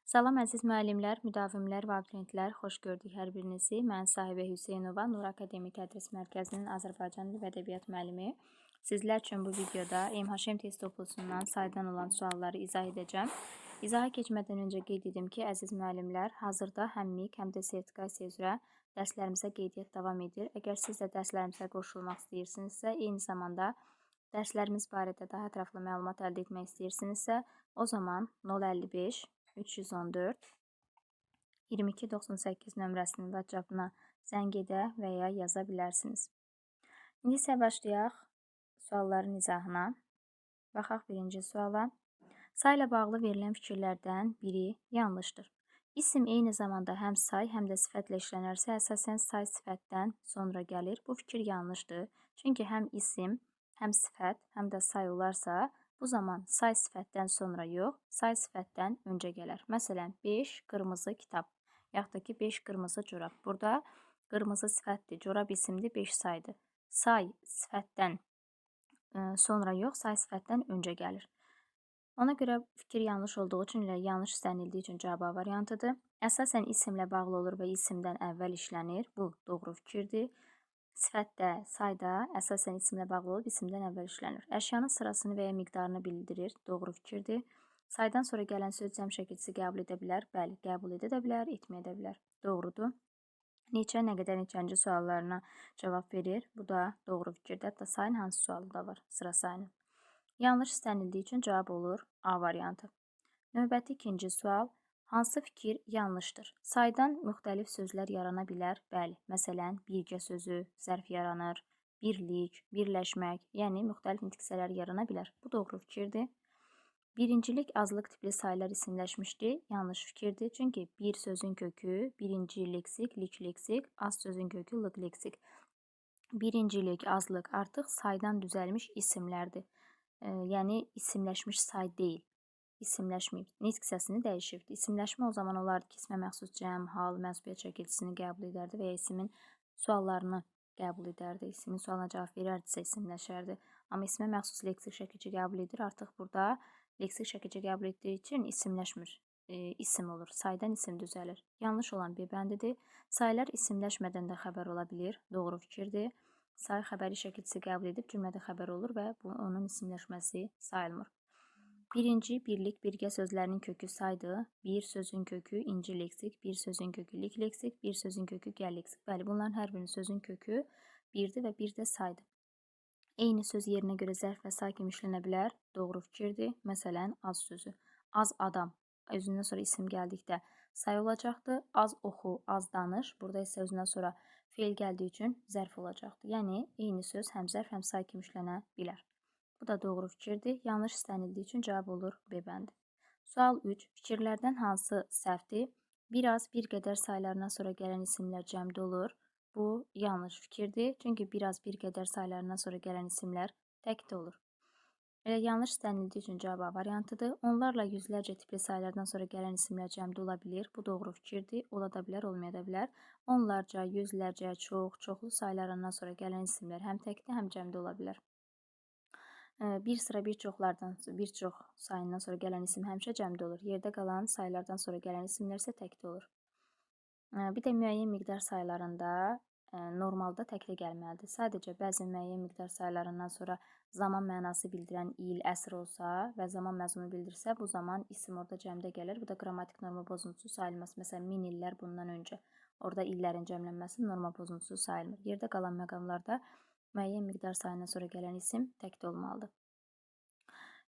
Salam əziz müəllimlər, müdavimlər və abituriyentlər, xoş gördük hər birinizi. Mən Sahibə Hüseynova, Nur Akademik Tədris Mərkəzinin Azərbaycan dili və ədəbiyyat müəllimi. Sizlər üçün bu videoda MHM test toplusundan saydan olan sualları izah edəcəm. İzaha keçmədən öncə qeyd edim ki, əziz müəllimlər, hazırda həm MİQ, həm də sertifikasiya üzrə dərslərimizə qeydiyyat davam edir. Əgər siz də dərslərimizə qoşulmaq istəyirsinizsə, eyni zamanda dərslərimiz barədə daha ətraflı məlumat əldə etmək istəyirsinizsə, o zaman 055 314 2298 nömrəsinin WhatsApp-ına zəng edə və ya yaza bilərsiniz. İndi isə başlayaq sualların izahına. Baxaq birinci suala. Sayla bağlı verilən fikirlərdən biri yanlışdır. İsim eyni zamanda həm say, həm də sifətlə işlənərsə, əsasən say sifətdən sonra gəlir. Bu fikir yanlışdır. Çünki həm isim, həm sifət, həm də say olarsa, bu zaman say sifətdən sonra yox, say sifətdən öncə gələr. Məsələn, 5 qırmızı kitab, yaxud da ki, 5 qırmızı corab. Burada qırmızı sifətdir, corab isimdir, 5 saydır. Say sifətdən sonra yox, say sifətdən öncə gəlir. Ona görə fikir yanlış olduğu üçün elə yanlış istənildiyi üçün cavab A variantıdır. Əsasən isimlə bağlı olur və isimdən əvvəl işlənir. Bu doğru fikirdir. Sifət də, say da əsasən isimlə bağlı olub isimdən əvvəl işlənir. Əşyanın sırasını və ya miqdarını bildirir. Doğru fikirdir. Saydan sonra gələn söz cəm şəkilçisi qəbul edə bilər. Bəli, qəbul edə də bilər, etməyə də bilər. Doğrudur. Neçə, nə qədər, neçənci suallarına cavab verir. Bu da doğru fikirdir. Hətta sayın hansı sualı da var sıra sayının. Yanlış istənildiyi üçün cavab olur A variantı. Növbəti ikinci sual. Hansı fikir yanlışdır? Saydan müxtəlif sözlər yarana bilər. Bəli, məsələn, birgə sözü, zərf yaranır, birlik, birləşmək, yəni müxtəlif nitq hissələri yarana bilər. Bu doğru fikirdir. Birincilik azlıq tipli saylar isimləşmişdi. Yanlış fikirdir. Çünki bir sözün kökü birinci leksik, lik leksik, az sözün kökü lıq leksik. Birincilik, azlıq artıq saydan düzəlmiş isimlərdir. Yəni isimləşmiş say deyil. İsimləşməyib. Nitq hissəsini dəyişibdir. İsimləşmə o zaman olardı ki, ismə məxsus cəm, hal, mənsubiyyət şəkilçisini qəbul edərdi və ya ismin suallarını qəbul edərdi. İsmin sualına cavab verərdisə isimləşərdi. Amma ismə məxsus leksik şəkilçi qəbul edir. Artıq burada leksik şəkilçi qəbul etdiyi üçün isimləşmir. İsim olur. Saydan isim düzəlir. Yanlış olan bir bəndidir. Saylar isimləşmədən də xəbər ola bilir. Doğru fikirdir. Say xəbəri şəkilçisi qəbul edib cümlədə xəbər olur və bu onun isimləşməsi sayılmır. Birinci, birlik, birgə sözlərinin kökü saydır. Bir sözün kökü inci leksik, bir sözün kökü lik leksik, bir sözün kökü gəl leksik. Bəli, bunların hər birinin sözün kökü birdir və bir də saydır. Eyni söz yerinə görə zərf və say kimi işlənə bilər. Doğru fikirdir. Məsələn, az sözü. Az adam. Özündən sonra isim gəldikdə say olacaqdır. Az oxu, az danış. Burada isə özündən sonra feil gəldiyi üçün zərf olacaqdır. Yəni, eyni söz həm zərf, həm say kimi işlənə bilər. Bu da doğru fikirdir. Yanlış istənildiyi üçün cavab olur B bəndi. Sual 3. Fikirlərdən hansı səhvdir? Bir az, bir qədər saylarından sonra gələn isimlər cəmdə olur. Bu yanlış fikirdir. Çünki bir az, bir qədər saylarından sonra gələn isimlər təkdə olur. Elə yanlış istənildiyi üçün cavab A variantıdır. Onlarla yüzlərcə tipli saylardan sonra gələn isimlər cəmdə ola bilir. Bu doğru fikirdir. Ola da bilər, olmaya da bilər. Onlarca, yüzlərcə, çox, çoxlu saylarından sonra gələn isimlər həm təkdə, həm cəmdə ola bilər. Bir sıra bir çoxlardan, bir çox sayından sonra gələn isim həmişə cəmdə olur. Yerdə qalan saylardan sonra gələn isimlər isə təkdə olur. Bir də müəyyən miqdar saylarında normalda təkdə gəlməlidir. Sadəcə bəzi müəyyən miqdar saylarından sonra zaman mənası bildirən il, əsr olsa və zaman məzmunu bildirsə, bu zaman isim orada cəmdə gəlir. Bu da qrammatik norma pozuntusu sayılmaz. Məsələn, min illər bundan öncə. Orada illərin cəmlənməsi norma pozuntusu sayılmır. Yerdə qalan məqamlarda müəyyən miqdar sayından sonra gələn isim təkdə olmalıdır.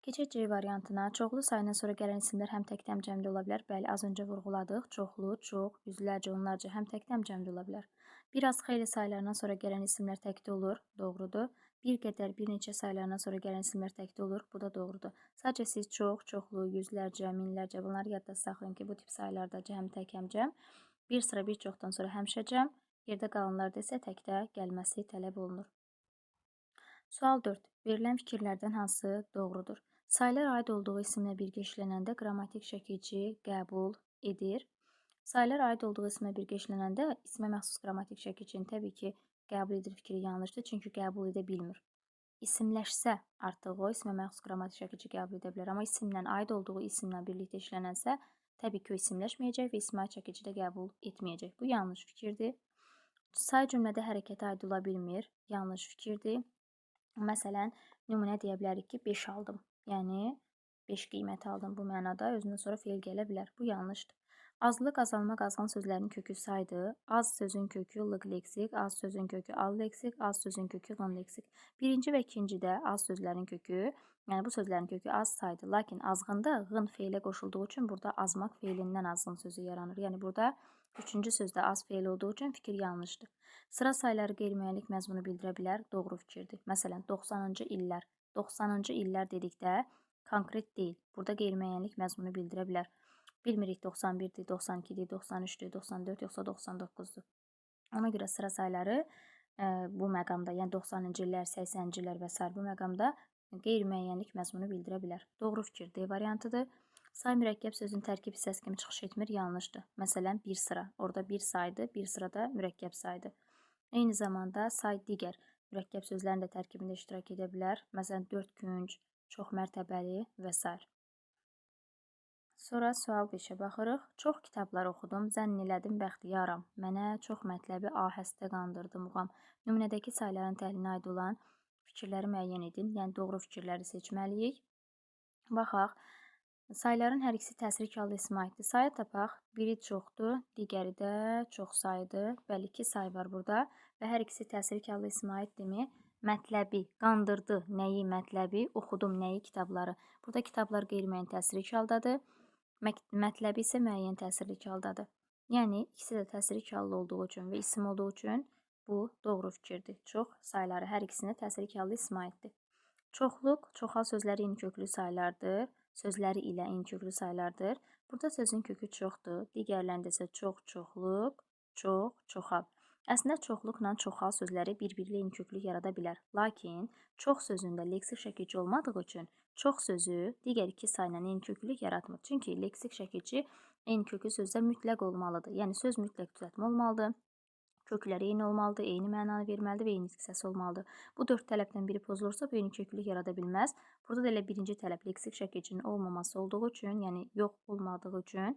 Keçək C variantına. Çoxlu sayından sonra gələn isimlər həm təkdə, həm cəmdə ola bilər. Bəli, az öncə vurğuladıq. Çoxlu, çox, yüzlərcə, onlarca həm təkdə, həm cəmdə ola bilər. Bir az xeyli saylarından sonra gələn isimlər təkdə olur. Doğrudur. Bir qədər, bir neçə saylarından sonra gələn isimlər təkdə olur. Bu da doğrudur. Sadəcə siz çox, çoxlu, yüzlərcə, minlərcə bunları yadda saxlayın ki, bu tip saylarda həm tək, həm cəm. Bir sıra bir çoxdan sonra həmişə cəm, yerdə qalanlarda isə təkdə gəlməsi tələb olunur. Sual 4. Verilən fikirlərdən hansı doğrudur? Saylar aid olduğu isimlə birgə işlənəndə qrammatik şəkilçi qəbul edir. Saylar aid olduğu ismə birgə işlənəndə ismə məxsus qrammatik şəkilçini təbii ki, qəbul edir fikri yanlışdır, çünki qəbul edə bilmir. İsimləşsə artıq o ismə məxsus qrammatik şəkilçi qəbul edə bilər, amma isimlə aid olduğu isimlə birlikdə işlənənsə Təbii ki, o isimləşməyəcək və ismə aid çəkici də qəbul etməyəcək. Bu yanlış fikirdir. Say cümlədə hərəkətə aid ola bilmir. Yanlış fikirdir. Məsələn, nümunə deyə bilərik ki, 5 aldım. Yəni, 5 qiyməti aldım bu mənada. Özündən sonra feil gələ bilər. Bu yanlışdır. Azlıq, azalmaq, azğın sözlərin kökü saydır. Az sözün kökü lıq leksik, az sözün kökü al leksik, az sözün kökü qın leksik. Birinci və ikincidə az sözlərin kökü, yəni bu sözlərin kökü az saydır. Lakin azğında qın feilə qoşulduğu üçün burada azmaq feilindən azğın sözü yaranır. Yəni burada üçüncü sözdə az feil olduğu üçün fikir yanlışdır. Sıra sayları qeyri-müəyyənlik məzmunu bildirə bilər, doğru fikirdir. Məsələn, 90-cı illər. 90-cı illər dedikdə konkret deyil. Burada qeyri-müəyyənlik məzmunu bildirə bilər. Bilmirik 91-dir, 92-dir, 93-dür, 94 yoxsa 99-dur. Ona görə sıra sayları bu məqamda, yəni 90-cı illər, 80-ci illər və sair bu məqamda qeyri-müəyyənlik məzmunu bildirə bilər. Doğru fikir D variantıdır. Say mürəkkəb sözün tərkib hissəsi kimi çıxış etmir, yanlışdır. Məsələn, bir sıra. Orada bir saydır, bir sırada mürəkkəb saydır. Eyni zamanda say digər mürəkkəb sözlərin də tərkibində iştirak edə bilər. Məsələn, 4 künc, çox mərtəbəli və sair. Sonra sual 5-ə baxırıq. Çox kitablar oxudum, zənn elədim bəxtiyaram. Mənə çox mətləbi ahəstə qandırdı muğam. Nümunədəki sayların təhlilinə aid olan fikirləri müəyyən edin. Yəni, doğru fikirləri seçməliyik. Baxaq. Sayların hər ikisi təsirkarlı ismə aiddir. Sayı tapaq. Biri çoxdur, digəri də çox sayıdır. Bəli, iki say var burada və hər ikisi təsirkarlı ismə aiddirmi? Mətləbi, qandırdı, nəyi mətləbi, oxudum, nəyi kitabları. Burada kitablar qeyri-müəyyən təsirli haldadır. Mətləbi isə müəyyən təsirli haldadır. Yəni, ikisi də təsirli olduğu üçün və isim olduğu üçün bu doğru fikirdir. Çox sayları hər ikisində təsirkarlı ismə aiddir. Çoxluq, çoxal sözləri eyni köklü saylardır. Sözləri ilə eyni köklü saylardır. Burada sözün kökü çoxdur. Digərlərində isə çox, çoxluq, çox, çoxal. Əslində, çoxluqla çoxal sözləri bir-biri ilə eyni köklük yarada bilər. Lakin çox sözündə leksik şəkilçi olmadığı üçün çox sözü digər iki sayla eyni köklük yaratmır. Çünki leksik şəkilçi eyni köklü sözdə mütləq olmalıdır. Yəni, söz mütləq düzəltmə olmalıdır. Kökləri eyni olmalıdır, eyni mənanı verməlidir və eyni hissəsi olmalıdır. Bu 4 tələbdən biri pozulursa, bu eyni köklük yarada bilməz. Burada da elə birinci tələb leksik şəkilçinin olmaması olduğu üçün, yəni yox olmadığı üçün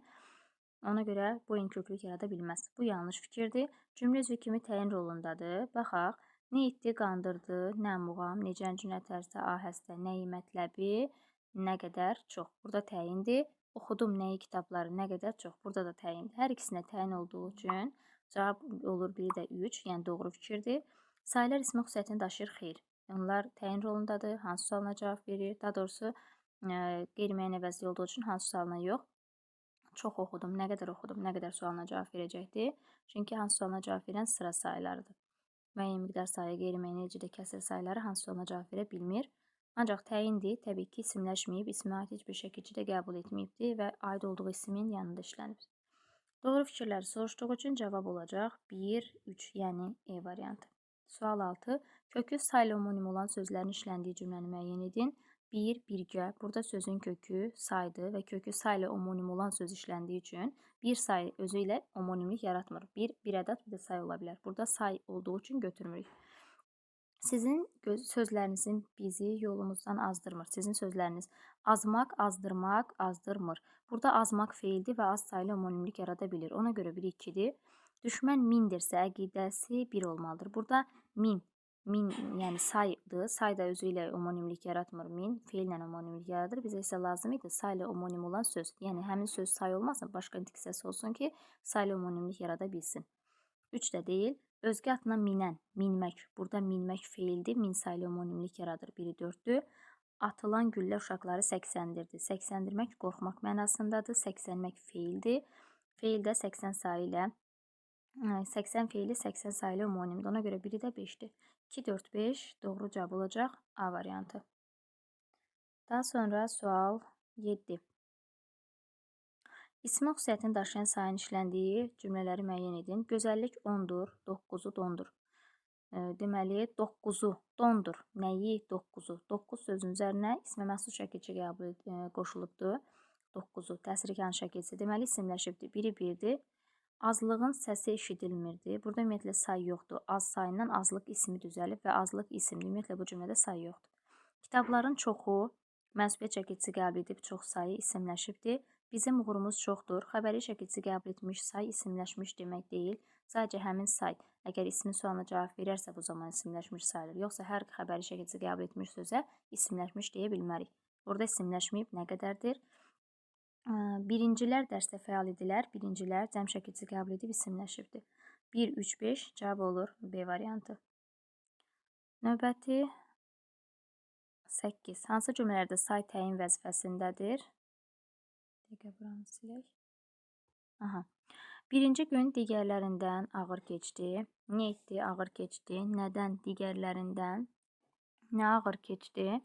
ona görə bu eyni köklük yarada bilməz. Bu yanlış fikirdir. Cümlə üzvü kimi təyin rolundadır. Baxaq, nə etdi, qandırdı, nə muğam, necənci, nə tərzdə, ahəstə, nəyi mətləbi, nə qədər çox. Burada təyindir. Oxudum nəyi kitabları, nə qədər çox. Burada da təyindir. Hər ikisinə təyin olduğu üçün cavab olur biri də 3, yəni doğru fikirdir. Saylar ismi xüsusiyyətini daşıyır, xeyr. Onlar təyin rolundadır, hansı sualına cavab verir. Daha doğrusu, qeyri-müəyyən əvəzli olduğu üçün hansı sualına yox. Çox oxudum, nə qədər oxudum, nə qədər sualına cavab verəcəkdir. Çünki hansı sualına cavab verən sıra sayılarıdır. Müəyyən miqdar sayı, qeyri-müəyyən, eləcə də kəsir sayıları hansı sualına cavab verə bilmir. Ancaq təyindir, təbii ki, isimləşməyib, ismə aid heç bir şəkilçi də qəbul etməyibdir və aid olduğu ismin yanında işlənir. Doğru fikirləri soruşduğu üçün cavab olacaq 1, 3, yəni E variantı. Sual 6. Kökü sayla homonim olan sözlərin işləndiyi cümləni müəyyən edin. 1, birgə. Burada sözün kökü saydır və kökü sayla homonim olan söz işləndiyi üçün bir say özü ilə homonimlik yaratmır. Bir ədəd, bir də say ola bilər. Burada say olduğu üçün götürmürük. Sizin sözlərinizin bizi yolumuzdan azdırmır. Sizin sözləriniz azmaq, azdırmaq, azdırmır. Burada azmaq feildir və az saylı homonimlik yarada bilir. Ona görə 1, 2-dir. Düşmən mindirsə, əqidəsi 1 olmalıdır. Burada min, min yəni saydır. Say da özü ilə homonimlik yaratmır. Min feillə homonimlik yaradır. Bizə isə lazım idi sayla homonim olan söz. Yəni həmin söz say olmasın, başqa nitq hissəsi olsun ki, sayla homonimlik yarada bilsin. 3 də deyil. Özgə atına minən, minmək. Burada minmək feildir. Min saylı homonimlik yaradır. Biri 4-dür. Atılan güllə uşaqları səksəndirdi. Səksəndirmək qorxmaq mənasındadır. Səksənmək feildir. Feil də 80 sayı ilə 80 feili 80 sayılı homonimdir. Ona görə biri də 5-dir. 2, 4, 5 doğru cavab olacaq A variantı. Daha sonra sual 7. İsmi xüsusiyyətini daşıyan sayın işləndiyi cümlələri müəyyən edin. Gözəllik 10-dur, 9-u dondur. Deməli, 9-u dondur. Nəyi 9-u? 9 sözün üzərinə ismə məxsus şəkilçi qəbul qoşulubdur. 9-u təsirkarlı şəkilçi. Deməli, isimləşibdir. Biri 1-dir. Azlığın səsi eşidilmirdi. Burada ümumiyyətlə say yoxdur. Az sayından azlıq ismi düzəlib və azlıq isimdir. Ümumiyyətlə bu cümlədə say yoxdur. Kitabların çoxu mənsubiyyət şəkilçisi qəbul edib çox sayı isimləşibdir. Bizim uğurumuz çoxdur. Xəbəri şəkilçisi qəbul etmiş say isimləşmiş demək deyil. Sadəcə həmin say əgər ismin sualına cavab verərsə bu zaman isimləşmiş sayılır. Yoxsa hər xəbəri şəkilçisi qəbul etmiş sözə isimləşmiş deyə bilmərik. Burada isimləşməyib nə qədərdir? Birincilər dərsdə fəal idilər. Birincilər cəm şəkilçisi qəbul edib isimləşibdir. 1, 3, 5 cavab olur B variantı. Növbəti 8. Hansı cümlələrdə say təyin vəzifəsindədir? Dəqiqə buranı silək. Aha. Birinci gün digərlərindən ağır keçdi. Nə etdi? Ağır keçdi. Nədən digərlərindən? Nə ağır keçdi?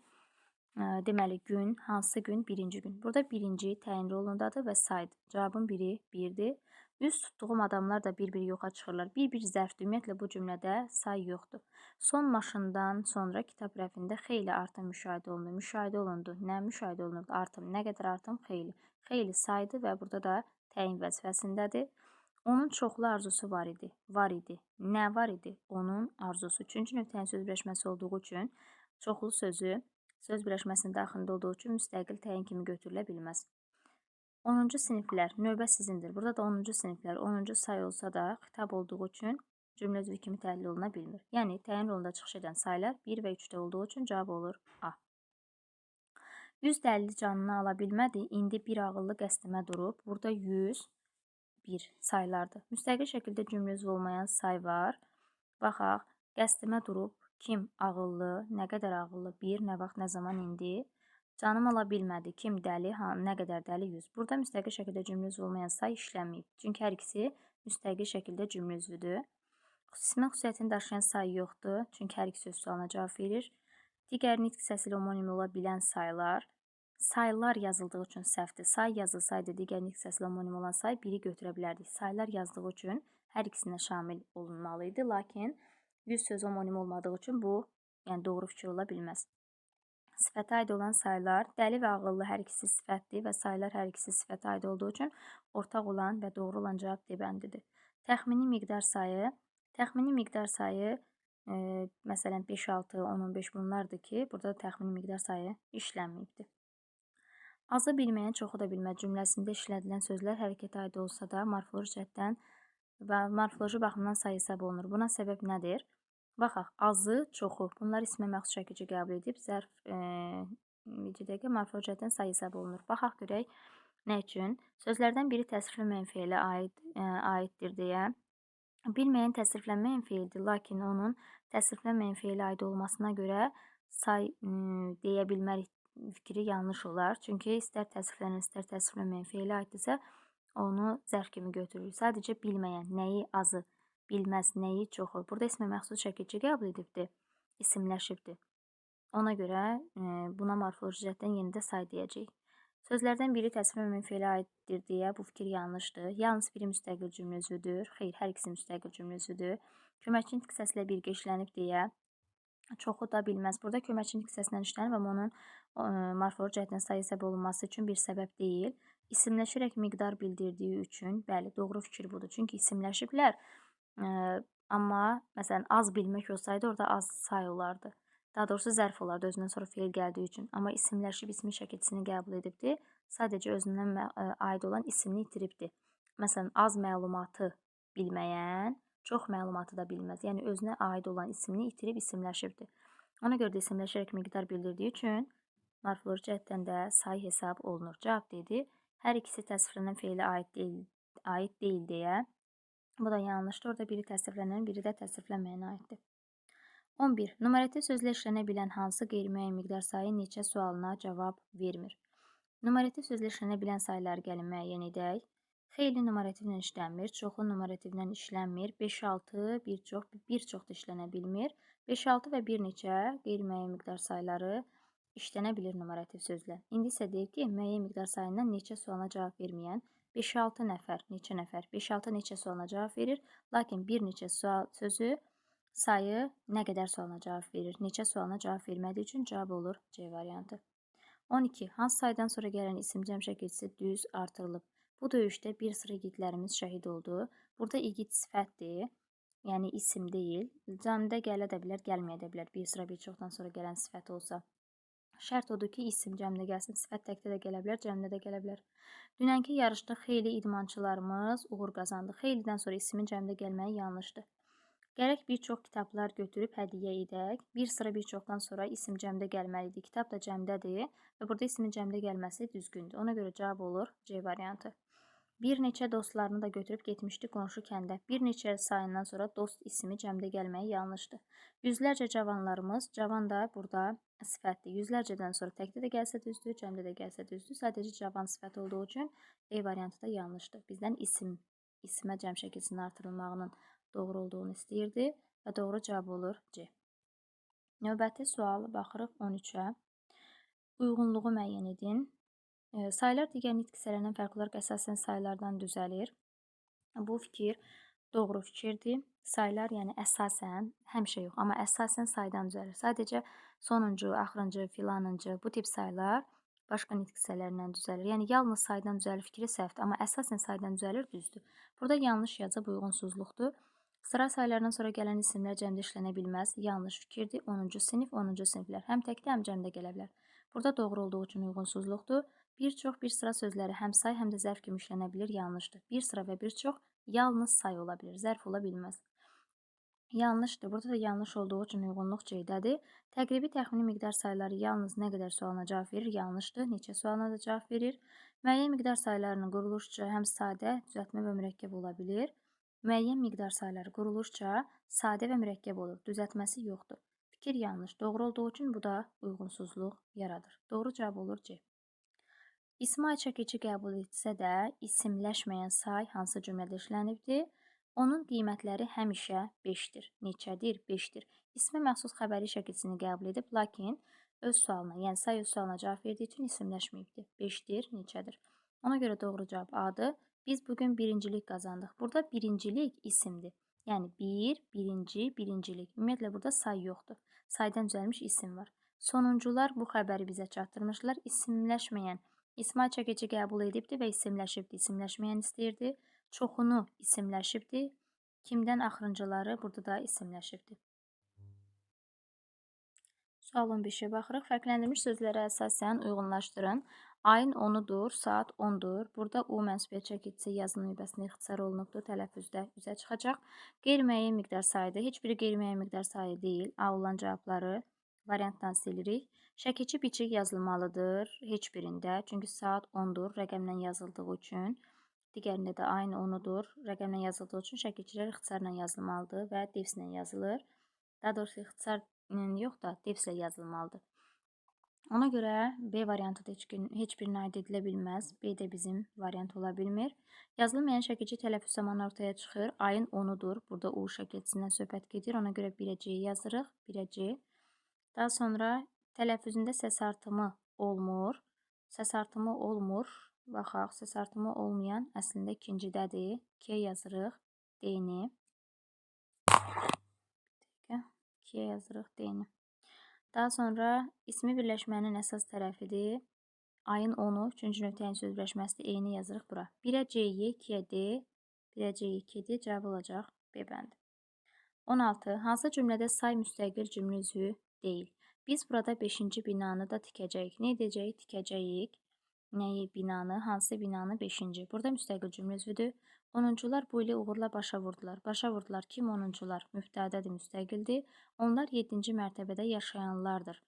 Deməli, gün, hansı gün? Birinci gün. Burada birinci təyin rolundadır və saydır. Cavabın biri 1-dir. Üz tutduğum adamlar da bir-bir yoxa çıxırlar. Bir-bir zərfdir. Ümumiyyətlə, bu cümlədə say yoxdur. Son maşından sonra kitab rəfində xeyli artım müşahidə olundu. Müşahidə olundu. Nə müşahidə olunurdu? Artım. Nə qədər artım? Xeyli. Xeyli saydı və burada da təyin vəzifəsindədir. Onun çoxlu arzusu var idi. Var idi. Nə var idi? Onun arzusu. Üçüncü növ təyin söz birləşməsi olduğu üçün çoxlu sözü söz birləşməsinin daxilində olduğu üçün müstəqil təyin kimi götürülə bilməz. 10-cu siniflər, növbə sizindir. Burada da 10-cu siniflər, 10-cu say olsa da xitab olduğu üçün cümlə üzvü kimi təhlil oluna bilmir. Yəni, təyin rolunda çıxış edən saylar 1 və 3-də olduğu üçün cavab olur A. 100 dəlili canını ala bilmədi, indi bir ağıllı qəsdimə durub. Burada 101 saylardır. Müstəqil şəkildə cümlə üzvü olmayan say var. Baxaq, qəsdimə durub, kim ağıllı, nə qədər ağıllı, bir, nə vaxt, nə zaman indi. Canım ala bilmədi. Kim dəli, ha, nə qədər dəli, 100. Burada müstəqil şəkildə cümlə üzvü olmayan say işlənməyib. Çünki hər ikisi müstəqil şəkildə cümlə üzvüdür. İsmin xüsusiyyətini daşıyan say yoxdur. Çünki hər iki söz sualına cavab verir. Digər nitq hissəsi ilə homonim ola bilən saylar. Saylar yazıldığı üçün səhvdir. Say yazılsaydı digər nitq hissəsi ilə homonim olan say biri götürə bilərdik. Saylar yazdığı üçün hər ikisinə şamil olunmalı idi. Lakin 100 söz homonim olmadığı üçün bu, yəni doğru fikir ola bilməz. Sifətə aid olan saylar, dəli və ağıllı hər ikisi sifətdir və saylar hər ikisi sifətə aid olduğu üçün ortaq olan və doğru olan cavab D bəndidir. Təxmini miqdar sayı, təxmini miqdar sayı, məsələn 5, 6, 10, 15 bunlardır ki, burada təxmini miqdar sayı işlənməyibdir. Azı bilməyən çoxu da bilməz cümləsində işlədilən sözlər hərəkətə aid olsa da morfoloji cəhətdən və morfoloji baxımdan say hesab olunur. Buna səbəb nədir? Baxaq, azı, çoxu. Bunlar ismə məxsus şəkilcə qəbul edib, zərf necə dəqiqə morfoloji cəhətdən say hesab olunur. Baxaq görək nə üçün? Sözlərdən biri təsriflənməyən fe'lə aiddir deyə. Bilməyən təsriflənməyən fe'ildir, lakin onun təsriflənməyən fe'lə aid olmasına görə say deyə bilmərik fikri yanlış olar. Çünki istər təsriflənən, istər təsriflənməyən fe'lə aiddirsə, onu zərf kimi götürürük. Sadəcə bilməyən, nəyi azı, bilməz, nəyi çoxu. Burada ismə məxsus şəkilçi qəbul edibdir, isimləşibdir. Ona görə buna morfoloji cəhətdən yenə də say deyəcəyik. Sözlərdən biri təsriflənməyən fe'lə aiddir deyə bu fikir yanlışdır. Yalnız biri müstəqil cümlə üzvüdür. Xeyr, hər ikisi müstəqil cümlə üzvüdür. Köməkçi nitq hissəsi ilə birgə işlənib deyə çoxu da bilməz. Burada köməkçi nitq hissəsindən işlənib, amma onun morfoloji cəhətdən say hesab olunması üçün bir səbəb deyil. İsimləşərək miqdar bildirdiyi üçün, bəli, doğru fikir budur. Çünki isimləşiblər. Amma məsələn az bilmək olsaydı orada az say olardı. Daha doğrusu zərf olardı özündən sonra feil gəldiyi üçün. Amma isimləşib ismin şəkilçisini qəbul edibdi. Sadəcə özündən aid olan ismini itiribdi. Məsələn az məlumatı bilməyən çox məlumatı da bilməz. Yəni özünə aid olan ismini itirib isimləşibdi. Ona görə də isimləşərək miqdar bildirdiyi üçün morfoloji cəhətdən də say hesab olunur. Cavab dedi. Hər ikisi təsriflənən fe'lə aid deyil deyə. Bu da yanlışdır. Orada biri təsriflənən, biri də təsriflənməyənə aiddir. 11. Numerativ sözlə işlənə bilən hansı qeyri-müəyyən miqdar sayı neçə sualına cavab vermir? Numerativ sözlə işlənə bilən sayları gəlin müəyyən edək. Xeyli numerativlə işlənmir, çoxlu numerativlə işlənmir. 5, 6, bir çox, bir çox da işlənə bilmir. 5, 6 və bir neçə qeyri-müəyyən miqdar sayları işlənə bilir numerativ sözlə. İndi isə deyir ki, müəyyən miqdar sayından neçə sualına cavab verməyən 5-6 nəfər, neçə nəfər, 5-6 neçə sualına cavab verir. Lakin bir neçə sual sözü sayı nə qədər sualına cavab verir, neçə sualına cavab vermədiyi üçün cavab olur C variantı. 12. Hansı saydan sonra gələn isim cəm şəkilçisi düz artırılıb? Bu döyüşdə bir sıra igidlərimiz şəhid oldu. Burada igid sifətdir, yəni isim deyil. Cəmdə gələ də bilər, gəlməyə də bilər. Bir sıra bir çoxdan sonra gələn sifət olsa. Şərt odur ki, isim cəmdə gəlsin. Sifət təkdə də gələ bilər, cəmdə də gələ bilər. Dünənki yarışda xeyli idmançılarımız uğur qazandı. Xeylidən sonra ismin cəmdə gəlməyi yanlışdır. Gərək bir çox kitablar götürüb hədiyyə edək. Bir sıra bir çoxdan sonra isim cəmdə gəlməlidir. Kitab da cəmdədir və burada ismin cəmdə gəlməsi düzgündür. Ona görə cavab olur C variantı. Bir neçə dostlarını da götürüb getmişdi qonşu kəndə. Bir neçə sayından sonra dost ismi cəmdə gəlməyi yanlışdır. Yüzlərcə cavanlarımız, cavan da burada sifətdir. Yüzlərcədən sonra təkdə də gəlsə düzdür, cəmdə də gəlsə düzdür. Sadəcə cavan sifət olduğu üçün E variantı da yanlışdır. Bizdən isimə cəm şəkilsinin artırılmağının doğru olduğunu istəyirdi və doğru cavab olur C. Növbəti sual baxırıq 13-ə. Uyğunluğu müəyyən edin. Saylar digər nitq hissələrindən fərqli olaraq əsasən saylardan düzəlir. Bu fikir doğru fikirdir. Saylar, yəni əsasən, həmişə yox, amma əsasən saydan düzəlir. Sadəcə sonuncu, axırıncı, filanıncı bu tip saylar başqa nitq hissələrindən düzəlir. Yəni yalnız saydan düzəlir fikri səhvdir, amma əsasən saydan düzəlir düzdür. Burada yanlış yazıb uyğunsuzluqdur. Sıra saylarından sonra gələn isimlər cəmdə işlənə bilməz. Yanlış fikirdir. 10-cu sinif, 10-cu siniflər həm təkdə, həm cəmdə gələ bilər. Burada doğru olduğu üçün uyğunsuzluqdur. Bir çox, bir sıra sözləri həm say, həm də zərf kimi işlənə bilir, yanlışdır. Bir sıra və bir çox yalnız say ola bilir, zərf ola bilməz. Yanlışdır. Burada da yanlış olduğu üçün uyğunluq C-dədir. Təqribi təxmini miqdar sayları yalnız nə qədər sualına cavab verir? Yanlışdır. Neçə sualına da cavab verir? Müəyyən miqdar saylarının quruluşca həm sadə, düzəltmə və mürəkkəb ola bilir. Müəyyən miqdar sayları quruluşca sadə və mürəkkəb olur. Düzəltməsi yoxdur. Fikir yanlış. Doğru olduğu üçün bu da uyğunsuzluq yaradır. Doğru cavab olur C. İsmi ay çəkici qəbul etsə də isimləşməyən say hansı cümlədə işlənibdir? Onun qiymətləri həmişə 5-dir. Neçədir? 5-dir. İsmə məxsus xəbəri şəkilsini qəbul edib, lakin öz sualına, yəni say öz sualına cavab verdiyi üçün isimləşməyibdir. 5-dir, neçədir? Ona görə doğru cavab A-dır. Biz bugün birincilik qazandıq. Burada birincilik isimdir. Yəni bir, birinci, birincilik. Ümumiyyətlə burada say yoxdur. Saydan düzəlmiş isim var. Sonuncular bu xəbəri bizə çatdırmışlar. İsimləşməyən İsmi ay çəkici qəbul edibdir və isimləşibdir. İsimləşməyən istəyirdi. Çoxunu isimləşibdir. Kimdən axırıncıları burada da isimləşibdir. Sual 15-ə baxırıq. Fərqləndirilmiş sözlərə əsasən uyğunlaşdırın. Ayın 10-udur, saat 10-dur. Burada U mənsubiyyət çəkicisi yazılı növbəsində ixtisar olunubdur. Tələffüzdə üzə çıxacaq. Qeyri-müəyyən miqdar sayıdır. Heç biri qeyri-müəyyən miqdar sayı deyil. A olan cavabları variantdan silirik. Şəkilçi biçik yazılmalıdır heç birində. Çünki saat 10-dur rəqəmlə yazıldığı üçün. Digərində də ayın 10-udur. Rəqəmlə yazıldığı üçün şəkilçilər ixtisarla yazılmalıdır və defslə yazılır. Daha doğrusu ixtisar yox da defslə yazılmalıdır. Ona görə B variantı da heç birinə aid edilə bilməz. B də bizim variant ola bilmir. Yazılmayan şəkilçi tələffüz zamanı ortaya çıxır. Ayın 10-udur. Burada U şəkilçisindən söhbət gedir. Ona görə 1-ə C yazırıq. 1-ə C. Daha sonra tələffüzündə səs artımı olmur. Səs artımı olmur. Baxaq, səs artımı olmayan əslində ikincidədir. 2-yə yazırıq D-ni. 2-yə yazırıq D-ni. Daha sonra ismi birləşmənin əsas tərəfidir. Ayın 10-u, 3-cü növ təyin söz birləşməsidir. E-ni yazırıq bura. 1-ə C-yi, 2-yə D, 1-ə C, 2-yə D cavab olacaq B bəndi. 16. Hansı cümlədə say müstəqil cümlə üzvü deyil? Biz burada 5-ci binanı da tikəcəyik. Nə edəcəyik? Tikəcəyik. Nəyi? Binanı. Hansı binanı? 5-ci. Burada müstəqil cümlə üzvüdür. 10-cular bu ili uğurla başa vurdular. Başa vurdular. Kim 10-cular? Mübtədədir, müstəqildir. Onlar 7-ci mərtəbədə yaşayanlardır.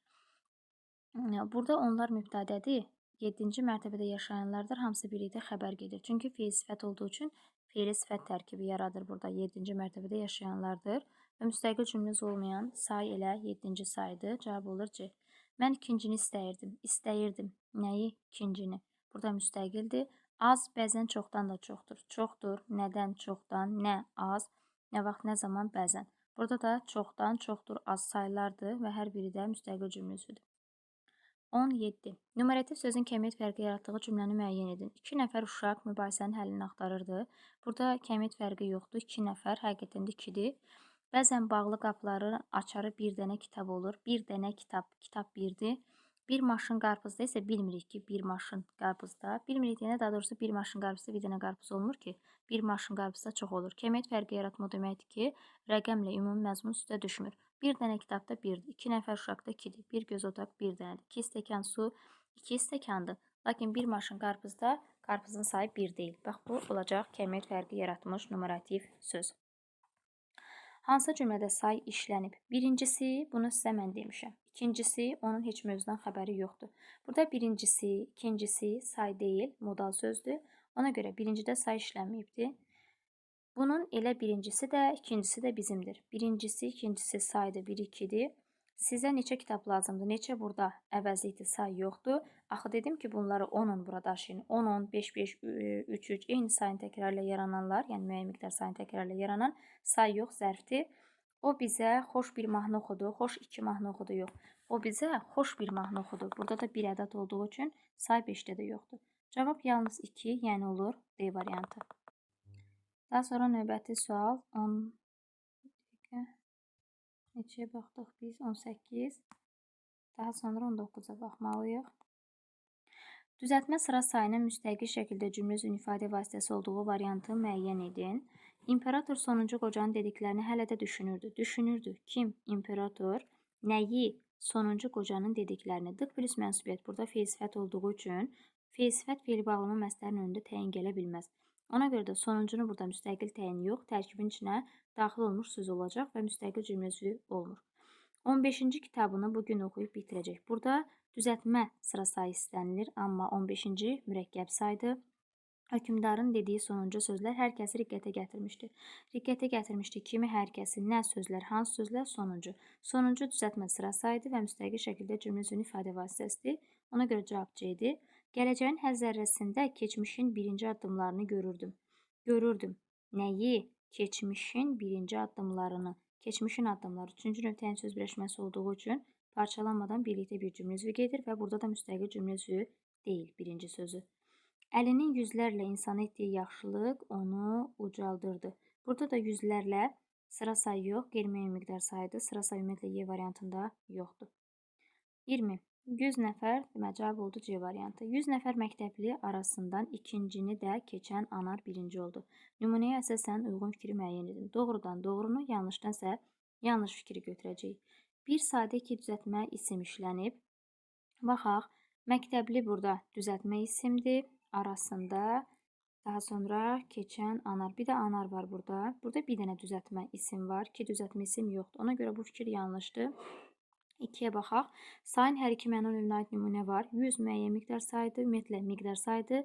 Burada onlar mübtədədir. 7-ci mərtəbədə yaşayanlardır. Hamısı birlikdə xəbər gedir. Çünki feil sifət olduğu üçün feili sifət tərkibi yaradır burada. 7-ci mərtəbədə yaşayanlardır. Və müstəqil cümlə üzvü olmayan say elə 7-ci saydır. Cavab olur C. Mən ikincini istəyirdim. İstəyirdim. Nəyi? İkincini. Burada müstəqildir. Az bəzən çoxdan da çoxdur. Çoxdur. Nədən çoxdan? Nə az? Nə vaxt, nə zaman? Bəzən. Burada da çoxdan çoxdur, az saylardır və hər biri də müstəqil cümlə üzvüdür. 17. Numerativ sözün kəmiyyət fərqi yaratdığı cümləni müəyyən edin. 2 nəfər uşaq mübahisənin həllini axtarırdı. Burada kəmiyyət fərqi yoxdur. 2 nəfər həqiqətən də 2-dir. Bəzən bağlı qapıların açarı bir dənə kitab olur. Bir dənə kitab. Kitab birdir. Bir maşın qarpızda isə bilmirik ki, bir maşın qarpızda. Bilmirik deyəndə, daha doğrusu bir maşın qarpızda bir dənə qarpız olmur ki. Bir maşın qarpızda çox olur. Kəmiyyət fərqi yaratma deməkdir ki, rəqəmlə ümumi məzmun üstə düşmür. Bir dənə kitabda 1-dir. 2 nəfər uşaqda 2-dir. Bir göz otaq 1 dənədir. 2 stəkan su 2 stəkandır. Lakin bir maşın qarpızda qarpızın sayı 1 deyil. Bax, bu olacaq kəmiyyət fərqi yaratmış numerativ söz. Hansı cümlədə say işlənib? Birincisi, bunu sizə mən demişəm. İkincisi, onun heç mövzudan xəbəri yoxdur. Burada birincisi, ikincisi say deyil, modal sözdür. Ona görə birincidə say işlənməyibdir. Bunun elə birincisi də, ikincisi də bizimdir. Birincisi, ikincisi saydır, 1, 2-dir. Sizə neçə kitab lazımdır? Neçə burada əvəzlikdir, say yoxdur. Axı dedim ki, bunları 10-10 bura daşıyın. 10-10, 5-5, 3-3 eyni sayın təkrarla yarananlar, yəni müəyyən miqdar sayın təkrarla yaranan say yox, zərfdir. O bizə xoş bir mahnı oxudu, xoş 2 mahnı oxudu yox. O bizə xoş bir mahnı oxudu. Burada da bir ədəd olduğu üçün say 5-də də yoxdur. Cavab yalnız 2, yəni olur D variantı. Daha sonra növbəti sual 10 neçəyə baxdıq biz? 18. Daha sonra 19-a baxmalıyıq. Düzəltmə sıra sayının müstəqil şəkildə cümlə üzvünün ifadə vasitəsi olduğu variantı müəyyən edin. İmperator sonuncu qocanın dediklərini hələ də düşünürdü. Düşünürdü. Kim? İmperator. Nəyi? Sonuncu qocanın dediklərini. Dıq plus mənsubiyyət burada feil sifət olduğu üçün feil sifət feil bağlama məsələnin önündə təyin gələ bilməz. Ona görə də sonuncunu burada müstəqil təyin yox, tərkibin içinə daxil olmuş söz olacaq və müstəqil cümlə üzvü olmur. 15-ci kitabını bugün oxuyub bitirəcək. Burada düzəltmə sıra sayı istənilir, amma 15-ci mürəkkəb saydır. Hökmdarın dediyi sonuncu sözlər hər kəsi riqqətə gətirmişdi. Riqqətə gətirmişdi kimi hər kəsi, nə sözlər, hansı sözlər, sonuncu. Sonuncu düzəltmə sıra sayıdır və müstəqil şəkildə cümlə üzvünün ifadə vasitəsidir. Ona görə cavab C-dir. Gələcəyin hər zərrəsində keçmişin birinci addımlarını görürdüm. Görürdüm. Nəyi? Keçmişin birinci addımlarını. Keçmişin addımları üçüncü növ təyin söz birləşməsi olduğu üçün parçalanmadan birlikdə bir cümlə üzvü gedir və burada da müstəqil cümlə üzvü deyil birinci sözü. Əlinin yüzlərlə insana etdiyi yaxşılıq onu ucaldırdı. Burada da yüzlərlə sıra sayı yox, qeyri-müəyyən miqdar sayıdır. Sıra sayı ümumiyyətlə Y variantında yoxdur. 20. 100 nəfər, deməli cavab oldu C variantı. 100 nəfər məktəbli arasından ikincini də keçən anar birinci oldu. Nümunəyə əsasən uyğun fikri müəyyən edin. Doğrudan doğrunu, yanlışdan isə yanlış fikri götürəcəyik. Bir sadə iki düzəltmə isim işlənib. Baxaq, məktəbli burada düzəltmə isimdir. Arasında daha sonra keçən anar. Bir də anar var burada. Burada bir dənə düzəltmə isim var ki, düzəltmə isim yoxdur. Ona görə bu fikir yanlışdır. 2-yə baxaq. Sayın hər iki məna növünə aid nümunə var. 100 müəyyən miqdar sayıdır, ümumiyyətlə miqdar sayıdır.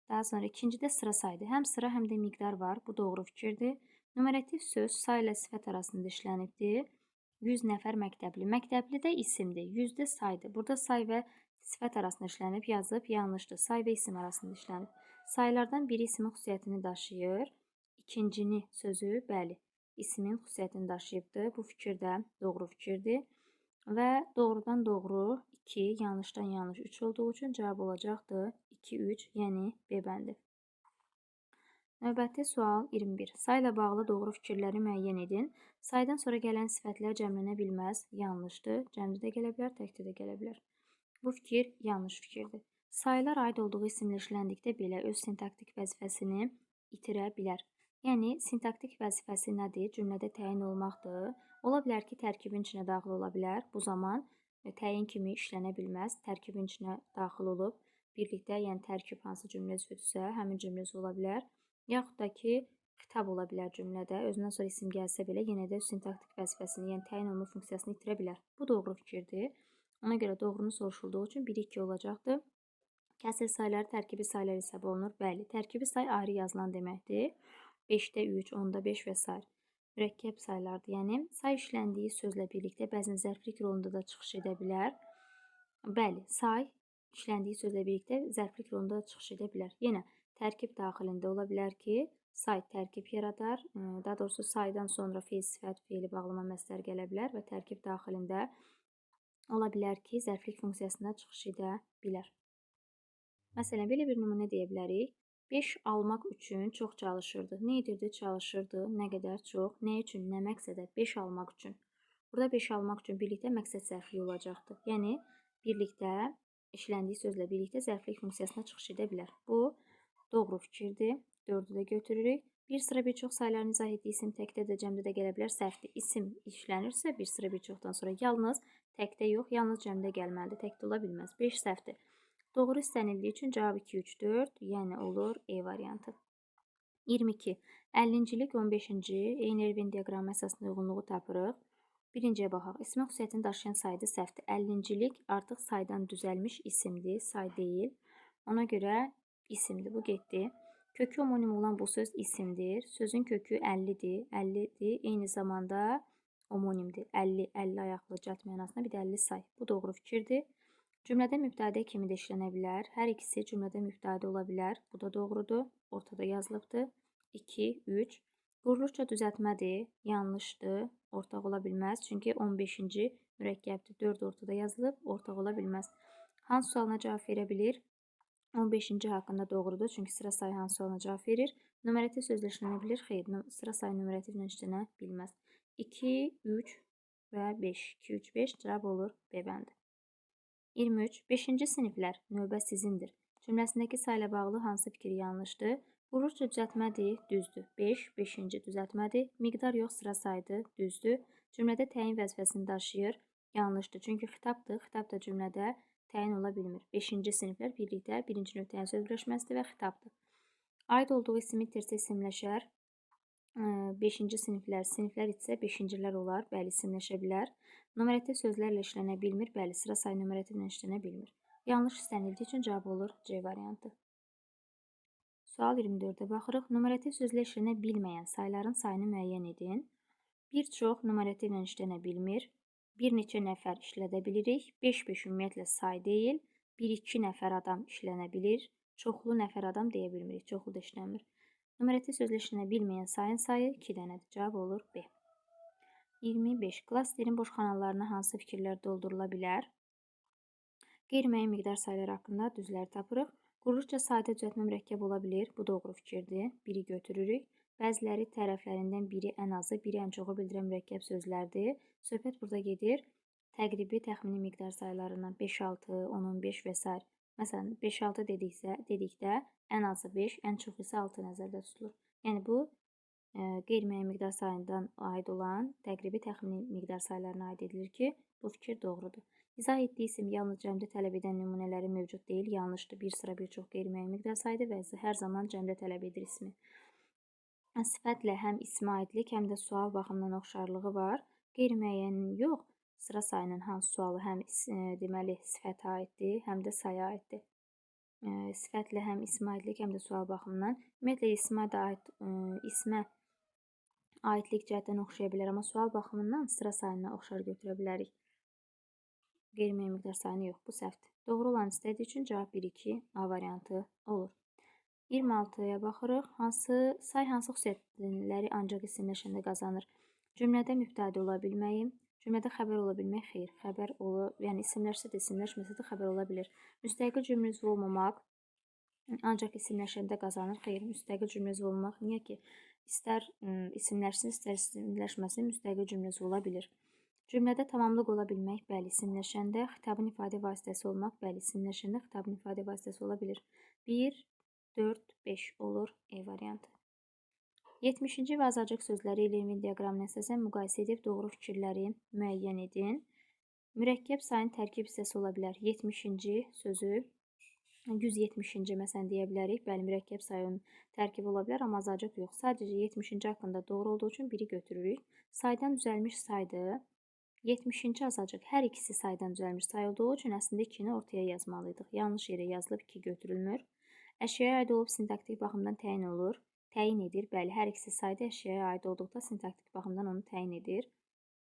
Daha sonra ikincidə sıra sayıdır. Həm sıra, həm də miqdar var. Bu doğru fikirdir. Numerativ söz say ilə sifət arasında işlənibdir. 100 nəfər məktəbli. Məktəbli də isimdir. 100 də saydır. Burada say və sifət arasında işlənib, yazıb, yanlışdır. Say və isim arasında işlənib. Saylardan biri ismin xüsusiyyətini daşıyır. İkincini sözü, bəli, ismin xüsusiyyətini daşıyıbdır. Bu fikir də doğru fikirdir. Və doğrudan doğru 2, yanlışdan yanlış 3 olduğu üçün cavab olacaqdır 2, 3, yəni B bəndi. Növbəti sual 21. Sayla bağlı doğru fikirləri müəyyən edin. Saydan sonra gələn sifətlər cəmlənə bilməz, yanlışdır. Cəmdə də gələ bilər, təkdə də gələ bilər. Bu fikir yanlış fikirdir. Saylar aid olduğu isimlə işləndikdə belə öz sintaktik vəzifəsini itirə bilər. Yəni, sintaktik vəzifəsi nədir? Cümlədə təyin olmaqdır. Ola bilər ki, tərkibin içinə daxil ola bilər. Bu zaman təyin kimi işlənə bilməz. Tərkibin içinə daxil olub, birlikdə, yəni tərkib hansı cümlə üzvüdürsə, həmin cümlə üzvü ola bilər. Yaxud da ki, xitab ola bilər cümlədə. Özündən sonra isim gəlsə belə, yenə də sintaktik vəzifəsini, yəni təyin olma funksiyasını itirə bilər. Bu doğru fikirdir. Ona görə doğrunu soruşulduğu üçün 1-2 olacaqdır. Kəsr sayları tərkibi saylar hesab olunur. Bəli, tərkibi say ayrı yazılan deməkdir. 5-də 3, 10-da 5 və s. Mürəkkəb saylardır. Yəni, say işləndiyi sözlə birlikdə bəzən zərflik rolunda da çıxış edə bilər. Bəli, say işləndiyi sözlə birlikdə zərflik rolunda da çıxış edə bilər. Yenə tərkib daxilində ola bilər ki, say tərkib yaradar. Daha doğrusu saydan sonra feil, sifət, feili bağlama məslər gələ bilər və tərkib daxilində ola bilər ki, zərflik funksiyasında çıxış edə bilər. Məsələn, belə bir nümunə deyə bilərik. 5 almaq üçün çox çalışırdı. Nə edirdi? Çalışırdı. Nə qədər çox? Nə üçün? Nə məqsədə? 5 almaq üçün. Burada 5 almaq üçün birlikdə məqsəd zərfliyi olacaqdır. Yəni, birlikdə işləndiyi sözlə birlikdə zərflik funksiyasına çıxış edə bilər. Bu, doğru fikirdir. 4-ü də götürürük. Bir sıra bir çox saylarını izah etdiyi isim təkdə də cəmdə də gələ bilər. Səhvdir. İsim işlənirsə bir sıra bir çoxdan sonra yalnız təkdə yox, yalnız cəmdə gəlməlidir. Təkdə ola bilməz. 5 səhvdir. Doğru istənildiyi üçün cavab 2, 3, 4, yəni olur E variantı. 22. 50-ci 15-ci eyni Venn diaqramı əsasında uyğunluğu tapırıq. Birinciyə baxaq. İsmin xüsusiyyətini daşıyan sayda səhvdir. 50-cilik artıq saydan düzəlmiş isimdir, say deyil. Ona görə isimdir. Bu getdi. Kökü homonim olan bu söz isimdir. Sözün kökü 50-dir. 50-dir. Eyni zamanda homonimdir. 50, 50 ayaqlı cət mənasında bir də 50 say. Bu doğru fikirdir. Cümlədə mübtədə kimi də işlənə bilər. Hər ikisi cümlədə mübtədə ola bilər. Bu da doğrudur. Ortada yazılıbdır. 2, 3. Quruluşca düzəltmədir. Yanlışdır. Ortaq ola bilməz. Çünki 15-ci mürəkkəbdir. 4 ortada yazılıb. Ortaq ola bilməz. Hansı sualına cavab verə bilir? 15-ci haqqında doğrudur. Çünki sıra sayı hansı sualına cavab verir? Numerativ sözlə işlənə bilir? Xeyr. Sıra sayı numerativlə işlənə bilməz. 2, 3 və 5. 2, 3, 5 cavab olur B bəndi. 23. 5-ci siniflər. Növbə sizindir. Cümləsindəki sayla bağlı hansı fikir yanlışdır? Quruluşca düzəltmədir, düzdür. 5, 5-ci düzəltmədir. Miqdar yox, sıra sayıdır, düzdür. Cümlədə təyin vəzifəsini daşıyır, yanlışdır. Çünki xitabdır, xitab da cümlədə təyin ola bilmir. 5-ci siniflər birlikdə birinci növ təyin söz birləşməsidir və xitabdır. Aid olduğu ismi itirsə isimləşər. 5-ci siniflər, siniflər itsə 5-cilər olar, bəli, isimləşə bilər. Numerativ sözlərlə işlənə bilmir, bəli, sıra sayı numerativlə işlənə bilmir. Yanlış istənildiyi üçün cavab olur C variantı. Sual 24-ə baxırıq. Numerativ sözlə işlənə bilməyən sayların sayını müəyyən edin. Bir çox numerativlə işlənə bilmir. Bir neçə nəfər işlədə bilirik. 5-5 ümumiyyətlə say deyil. 1-2 nəfər adam işlənə bilir. Çoxlu nəfər adam deyə bilmirik. Çoxlu da işlənmir. Numerativ sözlə işlənə bilməyən sayın sayı 2 dənədir. Cavab olur B. 25. Klasterin boş xanalarına hansı fikirlər doldurula bilər? Qeyri-müəyyən miqdar sayları haqqında düzləri tapırıq. Quruluşca sadə düzəltmə mürəkkəb ola bilir. Bu doğru fikirdir. Biri götürürük. Bəziləri tərəflərindən biri ən azı, biri ən çoxu bildirən mürəkkəb sözlərdir. Söhbət burada gedir. Təqribi, təxmini miqdar saylarından 5, 6, 10, 15 və s. Məsələn, 5-6 dedikdə ən azı 5, ən çox isə 6 nəzərdə tutulur. Yəni bu qeyri-müəyyən miqdar sayından aid olan təqribi, təxmini miqdar saylarına aid edilir ki, bu fikir doğrudur. İzah etdiyi isim yalnız cəmdə tələb edən nümunələri mövcud deyil, yanlışdır. Bir sıra bir çox qeyri-müəyyən miqdar sayıdır və hər zaman cəmdə tələb edir ismi. Sifətlə həm ismə aidlik, həm də sual baxımından oxşarlığı var. Qeyri-müəyyən yox, sıra sayının hansı sualı həm deməli sifətə aiddir, həm də saya aiddir. Sifətlə həm ismə aidlik, həm də sual baxımından. Ümumiyyətlə ismə də aid, ismə aidlik cəhətdən oxşaya bilər, amma sual baxımından sıra sayına oxşar götürə bilərik. Qeyri-müəyyən miqdar sayını yox, bu səhvdir. Doğru olan istədiyi üçün cavab 1, 2 A variantı olur. 26-ya baxırıq. Hansı say hansı xüsusiyyətləri ancaq isimləşəndə qazanır? Cümlədə mübtədi ola bilməyim, cümlədə xəbər ola bilmək xeyr. Xəbər ola, yəni isimləşsə də isimləşməsə də xəbər ola bilir. Müstəqil cümlə üzvü olmamaq ancaq isimləşəndə qazanır. Xeyr, müstəqil cümlə üzvü olmaq. Niyə ki? İstər isimləşsin, istər isimləşməsin, müstəqil cümlə üzvü ola bilir. Cümlədə tamamlıq ola bilmək, bəli, isimləşəndə xitabın ifadə vasitəsi olmaq, bəli, isimləşəndə xitabın ifadə vasitəsi ola bilir. 1, 4, 5 olur E variantı. 70-ci və azacıq sözləri ilə Venn diaqramına əsasən müqayisə edib doğru fikirləri müəyyən edin. Mürəkkəb sayın tərkib hissəsi ola bilər. 70-ci sözü 170-ci məsələn deyə bilərik. Bəli, mürəkkəb sayın tərkibi ola bilər, amma azacıq yox. Sadəcə 70-ci haqqında doğru olduğu üçün biri götürürük. Saydan düzəlmiş saydır. 70-ci azacıq hər ikisi saydan düzəlmiş say olduğu üçün əslində 2-ni ortaya yazmalıydıq. Yanlış yerə yazılıb 2 götürülmür. Əşyaya aid olub sintaktik baxımdan təyin olur. Təyin edir. Bəli, hər ikisi sayda əşyaya aid olduqda sintaktik baxımdan onu təyin edir.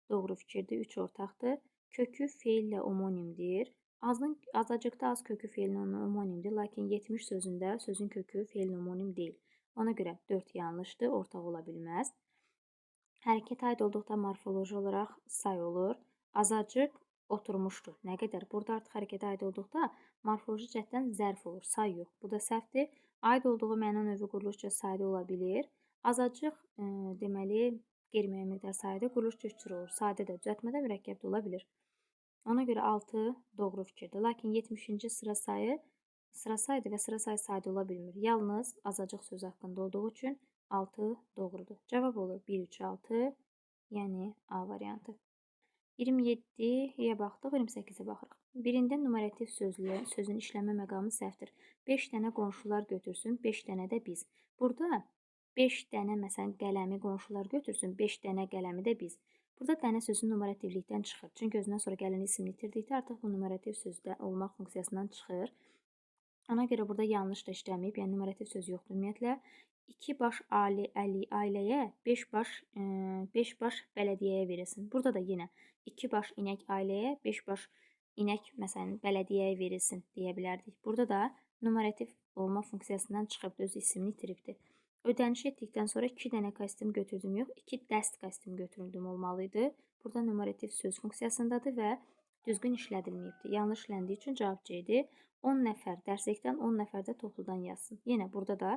Doğru fikirdir. 3 ortaqdır. Kökü feillə homonimdir. Azacıqda az kökü feillə homonimdir. Lakin 70 sözündə sözün kökü feillə homonim deyil. Ona görə 4 yanlışdır. Ortaq ola bilməz. Hərəkətə aid olduqda morfoloji olaraq say olur. Azacıq oturmuşdur. Nə qədər? Burada artıq hərəkətə aid olduqda morfoloji cəhətdən zərf olur, say yox. Bu da səhvdir. Aid olduğu məna növü quruluşca sayda ola bilir. Azacıq deməli qeyri-müəyyən miqdar sayda quruluşca üç cür olur. Sadə də, düzəltmə də, mürəkkəb də ola bilir. Ona görə 6 doğru fikirdir. Lakin 70-ci sıra sayı sıra sayıdır və sıra sayı sadə ola bilmir. Yalnız azacıq söz haqqında olduğu üçün 6 doğrudur. Cavab olur 1, 3, 6, yəni A variantı. 27-yə baxdıq, 28-ə baxırıq. Birində numarativ sözün işləmə məqamı səhvdir. 5 dənə qonşular götürsün, 5 dənə də biz. Burada 5 dənə məsələn qələmi qonşular götürsün, 5 dənə qələmi də biz. Burada dənə sözü numarativlikdən çıxır. Çünki özündən sonra gələn ismini itirdikdə artıq bu numarativ sözdə olmaq funksiyasından çıxır. Ona görə burada yanlış da işləməyib, yəni numarativ söz yoxdur ümumiyyətlə. 2 baş ailəyə, 5 baş bələdiyyəyə verilsin. Burada da yenə 2 baş inək ailəyə, 5 baş inək məsələn bələdiyyəyə verilsin deyə bilərdik. Burada da numarativ olma funksiyasından çıxıbdır, öz ismini itiribdir. Ödəniş etdikdən sonra 2 dənə kostyum götürdüm yox, 2 dəst kostyum götürüldüm olmalıydı. Burada numarativ söz funksiyasındadır və düzgün işlədilməyibdir. Yanlış işləndiyi üçün cavab C-dir. 10 nəfər dərslikdən, 10 nəfər də topludan yazsın. Yenə burada da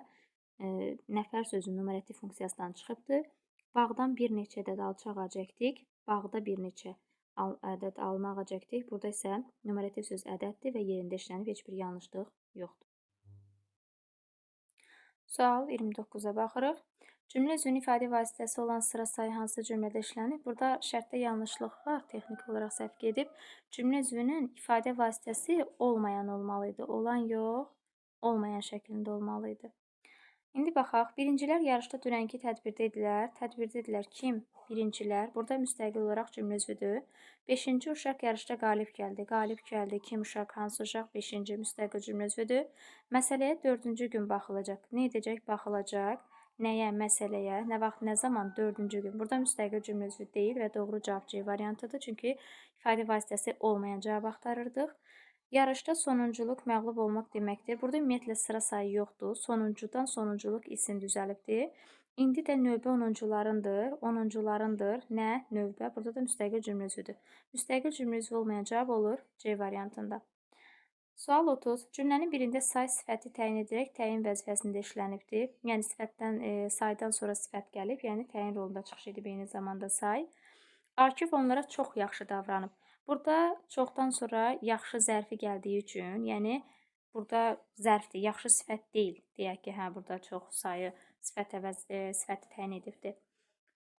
nəfər sözü numarativ funksiyasından çıxıbdır. Bağdan bir neçə ədəd alça ağacı əkdik. Bağda bir neçə ədəd alma ağacı əkdik. Burada isə numarativ söz ədəddir və yerində işlənib, heç bir yanlışlıq yoxdur. Sual 29-a baxırıq. Cümlə üzvünün ifadə vasitəsi olan sıra sayı hansı cümlədə işlənib? Burada şərtdə yanlışlıq var, texniki olaraq səhv gedib. Cümlə üzvünün ifadə vasitəsi olmayan olmalıydı. Olan yox, olmayan şəklində olmalıydı. İndi baxaq. Birincilər yarışda dünənki tədbirdə idilər. Tədbirdə idilər kim? Birincilər. Burada müstəqil olaraq cümlə üzvüdür. 5-ci uşaq yarışda qalib gəldi. Qalib gəldi. Kim uşaq? Hansı uşaq? 5-ci müstəqil cümlə üzvüdür. Məsələyə 4-cü gün baxılacaq. Nə edəcək? Baxılacaq. Nəyə? Məsələyə. Nə vaxt? Nə zaman? 4-cü gün. Burada müstəqil cümlə üzvü deyil və doğru cavab C variantıdır. Çünki ifadə vasitəsi olmayan cavab axtarırdıq. Yarışda sonunculuq məğlub olmaq deməkdir. Burada ümumiyyətlə sıra sayı yoxdur. Sonuncudan sonunculuq isim düzəlibdir. İndi də növbə onuncularındır. Onuncularındır. Nə? Növbə. Burada da müstəqil cümlə üzvüdür. Müstəqil cümlə üzvü olmayan cavab olur C variantında. Sual 30. Cümlənin birində say sifəti təyin edərək təyin vəzifəsində işlənibdir. Yəni sifətdən, saydan sonra sifət gəlib, yəni təyin rolunda çıxış edib eyni zamanda say. Akif onlara çox yaxşı davranıb. Burada çoxdan sonra yaxşı zərfi gəldiyi üçün, yəni burada zərfdir, yaxşı sifət deyil. Deyək ki, hə, burada çox sayı sifəti təyin edibdir.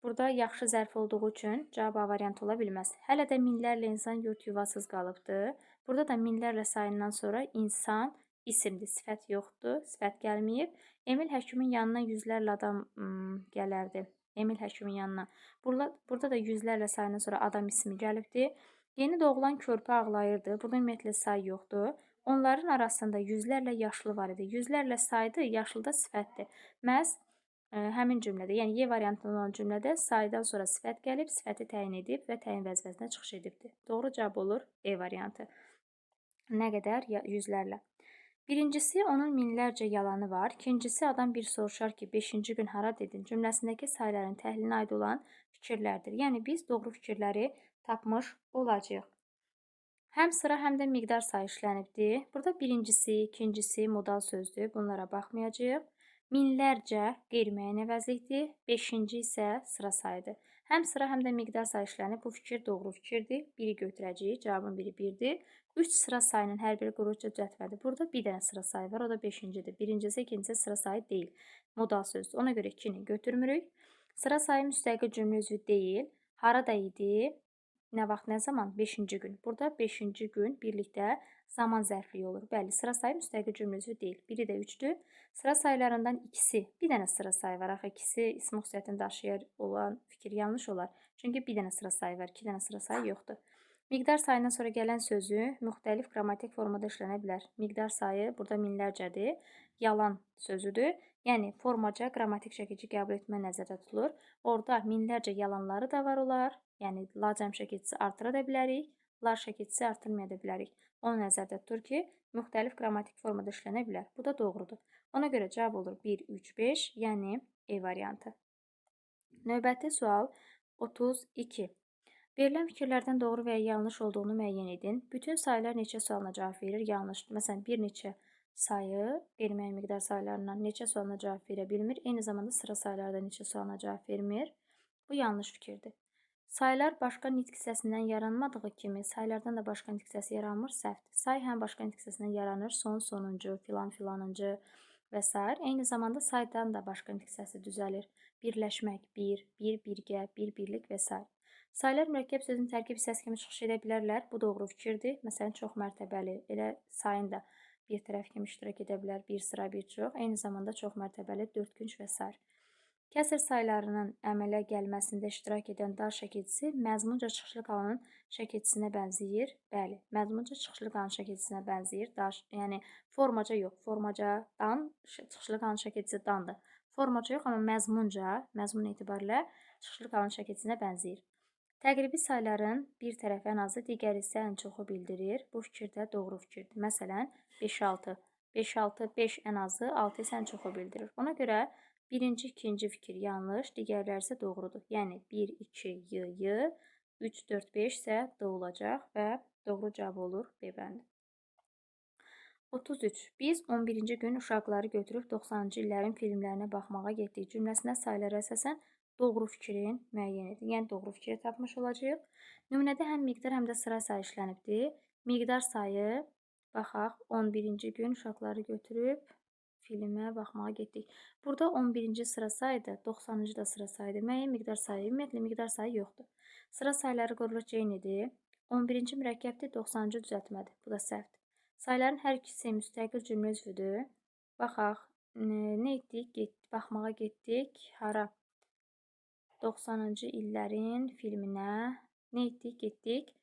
Burada yaxşı zərf olduğu üçün cavab A variantı ola bilməz. Hələ də minlərlə insan yurt yuvasız qalıbdır. Burada da minlərlə sayından sonra insan isimdir, sifət yoxdur, sifət gəlməyib. Emil həkimin yanına yüzlərlə adam gələrdi. Emil həkimin yanına. Burada da yüzlərlə sayından sonra adam ismi gəlibdir. Yeni doğulan körpə ağlayırdı. Burada ümumiyyətlə say yoxdur. Onların arasında yüzlərlə yaşlı var idi. Yüzlərlə saydı, yaşlı da sifətdir. Məhz həmin cümlədə, yəni Y variantında olan cümlədə saydan sonra sifət gəlib, sifəti təyin edib və təyin vəzifəsinə çıxış edibdir. Doğru cavab olur E variantı. Nə qədər? Yüzlərlə. Birincisi, onun minlərcə yalanı var. İkincisi, adam bir soruşar ki, 5-ci gün hara dedin? Cümləsindəki sayların təhlilinə aid olan fikirlərdir. Yəni, biz doğru fikirləri tapmış olacağıq. Həm sıra, həm də miqdar sayı işlənibdir. Burada birincisi, ikincisi modal sözdür. Bunlara baxmayacağıq. Minlərcə qeyri-müəyyən əvəzlikdir. 5-ci isə sıra sayıdır. Həm sıra, həm də miqdar sayı işlənib. Bu fikir doğru fikirdir. Biri götürəcəyik. Cavabın biri 1-dir. 3 sıra sayının hər biri quruluşca düzəltmədir. Burada bir dənə sıra sayı var. O da 5-cidir. Birincisi, ikincisi sıra sayı deyil. Modal sözdür. Ona görə 2-ni götürmürük. Sıra sayı müstəqil cümlə üzvü deyil. Harada idi? Nə vaxt, nə zaman? 5-ci gün. Burada 5-ci gün birlikdə zaman zərfliyi olur. Bəli, sıra sayı müstəqil cümlə üzvü deyil. Biri də 3-dür. Sıra sayılarından ikisi, bir dənə sıra sayı var. Axı ikisi ismi xüsusiyyətini daşıyan olan fikir yanlış olar. Çünki bir dənə sıra sayı var, 2 dənə sıra sayı yoxdur. Miqdar sayından sonra gələn sözü müxtəlif qrammatik formada işlənə bilər. Miqdar sayı burada minlərcədir. Yalan sözüdür. Yəni formaca qrammatik şəkilcə qəbul etmə nəzərdə tutulur. Orada minlərcə yalanları da var olar. Yəni la cəm şəkilçisi artıra da bilərik, lar şəkilçisi artırmaya da bilərik. Onu nəzərdə tutur ki, müxtəlif qrammatik formada işlənə bilər. Bu da doğrudur. Ona görə cavab olur 1, 3, 5, yəni E variantı. Növbəti sual 32. Verilən fikirlərdən doğru və ya yanlış olduğunu müəyyən edin. Bütün saylar neçə sualına cavab verir? Yanlışdır. Məsələn, bir neçə sayı qeyri-müəyyən miqdar saylarından neçə sualına cavab verə bilmir. Eyni zamanda sıra sayları da neçə sualına cavab vermir. Bu yanlış fikirdir. Saylar başqa nitq hissəsindən yaranmadığı kimi saylardan da başqa nitq hissəsi yaranmır, səhvdir. Say həm başqa nitq hissəsindən yaranır, son, sonuncu, filan, filanıncı və s. Eyni zamanda saydan da başqa nitq səsi düzəlir. Birləşmək, bir, bir, birgə, bir, birlik və s. Saylar mürəkkəb sözün tərkib hissəsi kimi çıxış edə bilərlər. Bu doğru fikirdir. Məsələn, çox mərtəbəli, elə sayın da bir tərəf kimi iştirak edə bilər, bir sıra, bir çox. Eyni zamanda çox mərtəbəli, dördkünc və s. Kəsr saylarının əmələ gəlməsində iştirak edən dar şəkilçisi məzmunca çıxışlı qalanın şəkilçisinə bənzəyir. Bəli, məzmunca çıxışlı qalanın şəkilçisinə bənzəyir. Dar, yəni formaca yox, formaca dan, çıxışlı qalanın şəkilçisi dandır. Formaca yox, amma məzmunca, məzmun etibarilə çıxışlı qalanın şəkilçisinə bənzəyir. Təqribi sayların bir tərəfi ən azı, digəri isə ən çoxu bildirir. Bu fikir də doğru fikirdir. Məsələn, 5-6. 5-6, 5 ən azı, 6 isə ən çoxu bildirir. Ona görə birinci, ikinci fikir yanlış, digərləri isə doğrudur. Yəni 1, 2, Y, Y, 3, 4, 5 isə D olacaq və doğru cavab olur B bəndi. 33. Biz 11-ci gün uşaqları götürüb 90-cı illərin filmlərinə baxmağa getdik. Cümləsində saylara əsasən doğru fikrin müəyyən edin. Yəni doğru fikri tapmış olacağıq. Nümunədə həm miqdar, həm də sıra sayı işlənibdir. Miqdar sayı, baxaq, 11-ci gün uşaqları götürüb filmə baxmağa getdik. Burada 11-ci sıra sayıdır, 90-cı da sıra sayıdır. Müəyyən miqdar sayı, ümumiyyətlə miqdar sayı yoxdur. Sıra sayları quruluş eynidir. 11-ci mürəkkəbdir, 90-cı düzəltmədir. Bu da səhvdir. Sayların hər ikisi müstəqil cümlə üzvüdür. Baxaq, nə etdik? Baxmağa getdik. Hara? 90-cı illərin filminə nə etdik? Getdik.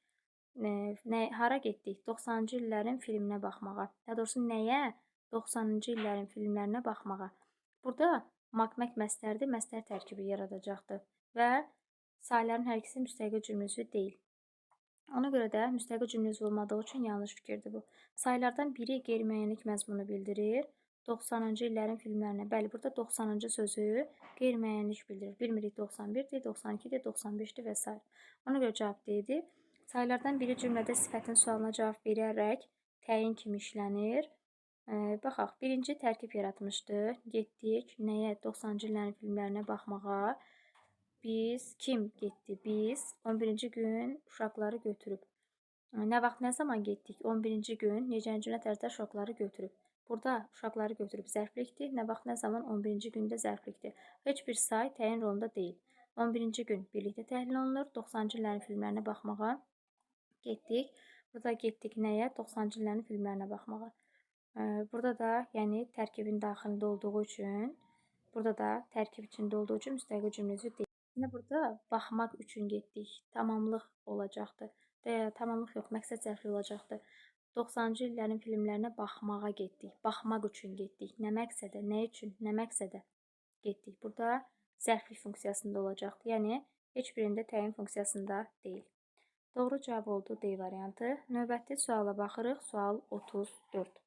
Hara getdik? 90-cı illərin filminə baxmağa. Daha doğrusu nəyə? 90-cı illərin filmlərinə baxmağa. Burada maq-mək məstərdir, məstər tərkibi yaradacaqdır və sayların hər ikisi müstəqil cümlə üzvü deyil. Ona görə də müstəqil cümlə üzvü olmadığı üçün yanlış fikirdir bu. Saylardan biri qeyri-müəyyənlik məzmunu bildirir. 90-cı illərin filmlərinə. Bəli, burada 90-cı sözü qeyri-müəyyənlik bildirir. Bilmirik 91-dir, 92-dir, 95-dir və s. Ona görə cavab D-dir. Saylardan biri cümlədə sifətin sualına cavab verərək təyin kimi işlənir. Baxaq, birinci tərkib yaratmışdı. Getdik. Nəyə? 90-cı illərin filmlərinə baxmağa. Biz, kim getdi? Biz 11-ci gün uşaqları götürüb. Nə vaxt, nə zaman getdik? 11-ci gün neçənci cümlə tərzdə uşaqları götürüb. Burada uşaqları götürüb zərflikdir. Nə vaxt, nə zaman 11-ci gündə zərflikdir. Heç bir say təyin rolunda deyil. 11-ci gün birlikdə təhlil olunur. 90-cı illərin filmlərinə baxmağa getdik. Burada getdik nəyə? 90-cı illərin filmlərinə baxmağa. Burada da, yəni tərkibin daxilində olduğu üçün, burada da tərkib içində olduğu üçün müstəqil cümlə üzvü deyil. İndi burada baxmaq üçün getdik. Tamamlıq olacaqdır. Tamamlıq yox, məqsəd zərfli olacaqdır. 90-cı illərin filmlərinə baxmağa getdik. Baxmaq üçün getdik. Nə məqsədə, nə üçün, nə məqsədə getdik. Burada zərflik funksiyasında olacaqdır. Yəni, heç birində təyin funksiyasında deyil. Doğru cavab oldu D variantı. Növbəti suala baxırıq. Sual 34.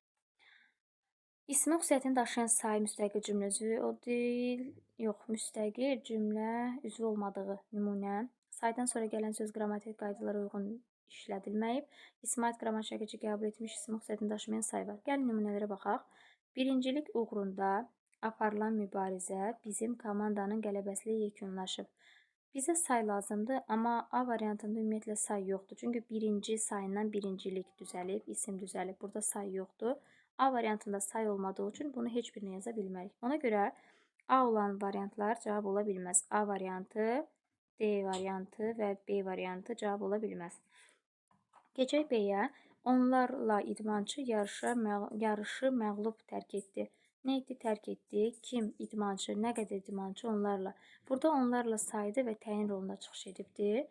İsmi xüsusiyyətini daşıyan say müstəqil cümlə üzvü o deyil. Yox, müstəqil cümlə üzvü olmadığı nümunə. Saydan sonra gələn söz qrammatik qaydalara uyğun işlədilməyib. İsmə aid qrammatik şəkilçi qəbul etmiş ismi xüsusiyyətini daşımayan say var. Gəlin nümunələrə baxaq. Birincilik uğrunda aparılan mübarizə bizim komandanın qələbəsi ilə yekunlaşıb. Bizə say lazımdır, amma A variantında ümumiyyətlə say yoxdur. Çünki birinci sayından birincilik düzəlib, isim düzəlib. Burada say yoxdur. A variantında say olmadığı üçün bunu heç birinə yaza bilmərik. Ona görə A olan variantlar cavab ola bilməz. A variantı, D variantı və B variantı cavab ola bilməz. Keçək B-yə. Onlarla idmançı yarışı məğlub tərk etdi. Nə etdi? Tərk etdi. Kim idmançı? Nə qədər idmançı? Onlarla. Burada onlarla saydı və təyin rolunda çıxış edibdir.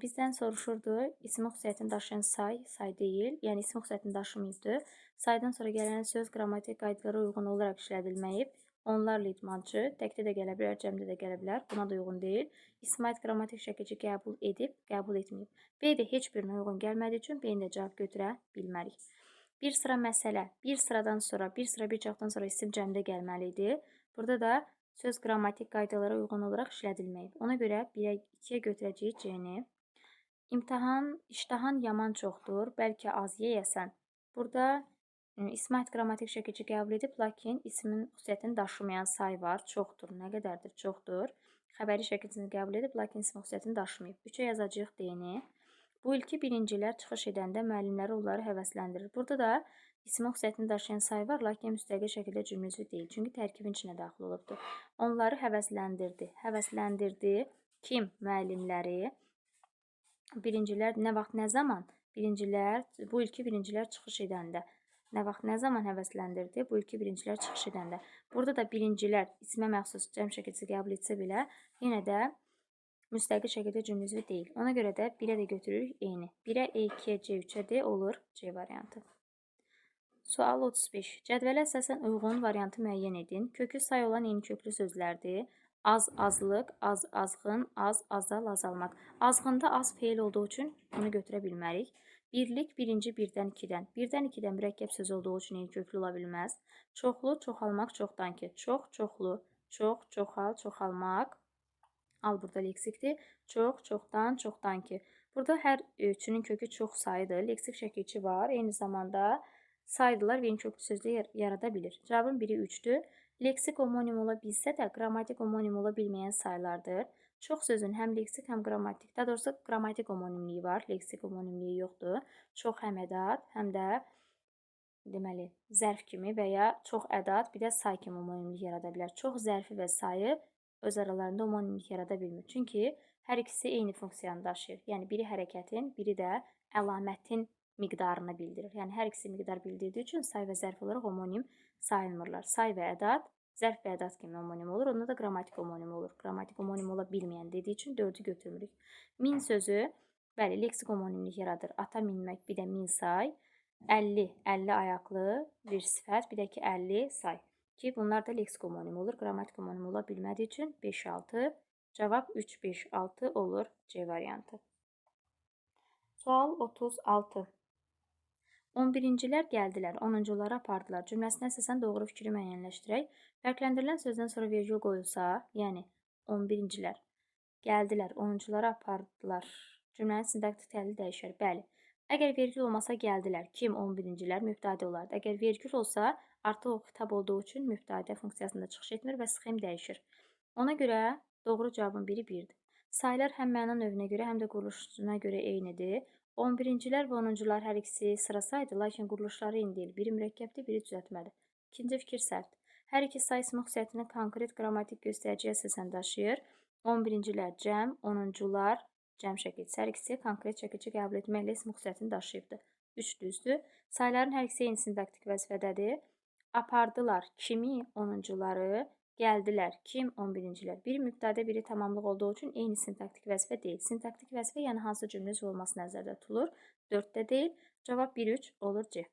Bizdən soruşurdu, ismi xüsusiyyətini daşıyan say, say deyil. Yəni, ismi xüsusiyyətini daşımayıbdır. Saydan sonra gələn söz qrammatik qaydalara uyğun olaraq işlədilməyib. Onlarla idmançı, təkdə də gələ bilər, cəmdə də gələ bilər. Buna da uyğun deyil. İsmə aid qrammatik şəkilçi qəbul edib, qəbul etməyib. B də heç birinə uyğun gəlmədiyi üçün B-ni də cavab götürə bilmərik. Bir sıra məsələ, bir sıradan sonra, bir sıra bir cavabdan sonra isim cəmdə gəlməli idi. Burada da söz qrammatik qaydalara uyğun olaraq işlədilməyib. Ona görə 1-ə 2-yə götürəcəyik C-ni. İmtahan, iştahan yaman çoxdur, bəlkə az yeyəsən. Burada ismə aid qrammatik şəkilçi qəbul edib, lakin ismin xüsusiyyətini daşımayan say var. Çoxdur. Nə qədərdir? Çoxdur. Xəbəri şəkilçisini qəbul edib, lakin ismin xüsusiyyətini daşımayıb. 3-ə yazacağıq D-ni. Bu ilki birincilər çıxış edəndə müəllimləri onları həvəsləndirir. Burada da İsmi xüsusiyyətini daşıyan say var, lakin müstəqil şəkildə cümlə üzvü deyil. Çünki tərkibin içinə daxil olubdur. Onları həvəsləndirdi. Həvəsləndirdi. Kim? Müəllimləri. Birincilər nə vaxt, nə zaman? Birincilər, bu ilki birincilər çıxış edəndə. Nə vaxt, nə zaman həvəsləndirdi? Bu ilki birincilər çıxış edəndə. Burada da birincilər ismə məxsus cəm şəkilçisi qəbul etsə belə, yenə də müstəqil şəkildə cümlə üzvü deyil. Ona görə də 1-ə də götürürük eyni. 1-ə E, 2-yə C, 3-ə D olur C variantı. Sual 35. Cədvələ əsasən uyğun variantı müəyyən edin. Kökü say olan eyni köklü sözlərdir. Az, azlıq, az, azğın, az, azal, azalmaq. Azğında az feil olduğu üçün bunu götürə bilmərik. Birlik, birinci, birdən, ikidən. Birdən, ikidən mürəkkəb söz olduğu üçün eyni köklü ola bilməz. Çoxlu, çoxalmaq, çoxdan ki. Çox, çoxlu, çox, çoxal, çoxalmaq. Al burada leksikdir. Çox, çoxdan, çoxdan ki. Burada hər üçünün kökü çox sayıdır. Leksik şəkilçi var. Eyni zamanda saydılar və eyni köklü sözlə yarada bilir. Cavabın biri 3-dür. Leksik omonim ola bilsə də, qrammatik omonim ola bilməyən saylardır. Çox sözün həm leksik, həm qrammatik, daha doğrusu qrammatik omonimliyi var, leksik omonimliyi yoxdur. Çox həm ədat, həm də deməli zərf kimi və ya çox ədat, bir də say kimi omonimlik yarada bilər. Çox zərfi və sayı öz aralarında omonimlik yarada bilmir. Çünki hər ikisi eyni funksiyanı daşıyır. Yəni biri hərəkətin, biri də əlamətin miqdarını bildirir. Yəni hər ikisi miqdar bildirdiyi üçün say və zərf olaraq omonim sayılmırlar. Say və ədat, zərf və ədat kimi omonim olur. Onda da qrammatik omonim olur. Qrammatik omonim ola bilməyən dediyi üçün 4-ü götürmürük. Min sözü, bəli, leksik omonimlik yaradır. Ata minmək, bir də min say. 50, 50 ayaqlı bir sifət, bir də ki 50 say. Ki bunlar da leksik omonim olur. Qrammatik omonim ola bilmədiyi üçün 5, 6. Cavab 3, 5, 6 olur C variantı. Sual 36. 11-cilər gəldilər, 10-cuları apardılar. Cümləsinə əsasən doğru fikri müəyyənləşdirək. Fərqləndirilən sözdən sonra vergül qoyulsa, yəni 11-cilər gəldilər, 10-cuları apardılar. Cümlənin sintaktik təhlili dəyişər. Bəli. Əgər vergül olmasa gəldilər, kim 11-cilər mübtədi olardı. Əgər vergül olsa, artıq o xitab olduğu üçün mübtədə funksiyasında çıxış etmir və sxem dəyişir. Ona görə doğru cavabın biri 1-dir. Saylar həm məna növünə görə, həm də quruluşuna görə eynidir. 11-cilər və 10-cular hər ikisi sıra saydı, lakin quruluşları eyni deyil. Biri mürəkkəbdir, biri düzəltmədir. İkinci fikir səhvdir. Hər iki say ismi xüsusiyyətini konkret qrammatik göstəriciyə əsasən daşıyır. 11-cilər cəm, 10-cular cəm şəkilçisi. Hər ikisi konkret şəkilçi qəbul etməklə ismi xüsusiyyətini daşıyıbdır. 3 düzdür. Sayların hər ikisi eyni sintaktik vəzifədədir. Apardılar kimi 10-cuları, gəldilər kim 11-cilər. Biri mübtədə, biri tamamlıq olduğu üçün eyni sintaktik vəzifə deyil. Sintaktik vəzifə yəni hansı cümlə üzvü olması nəzərdə tutulur. 4-də deyil. Cavab 1-3 olur C.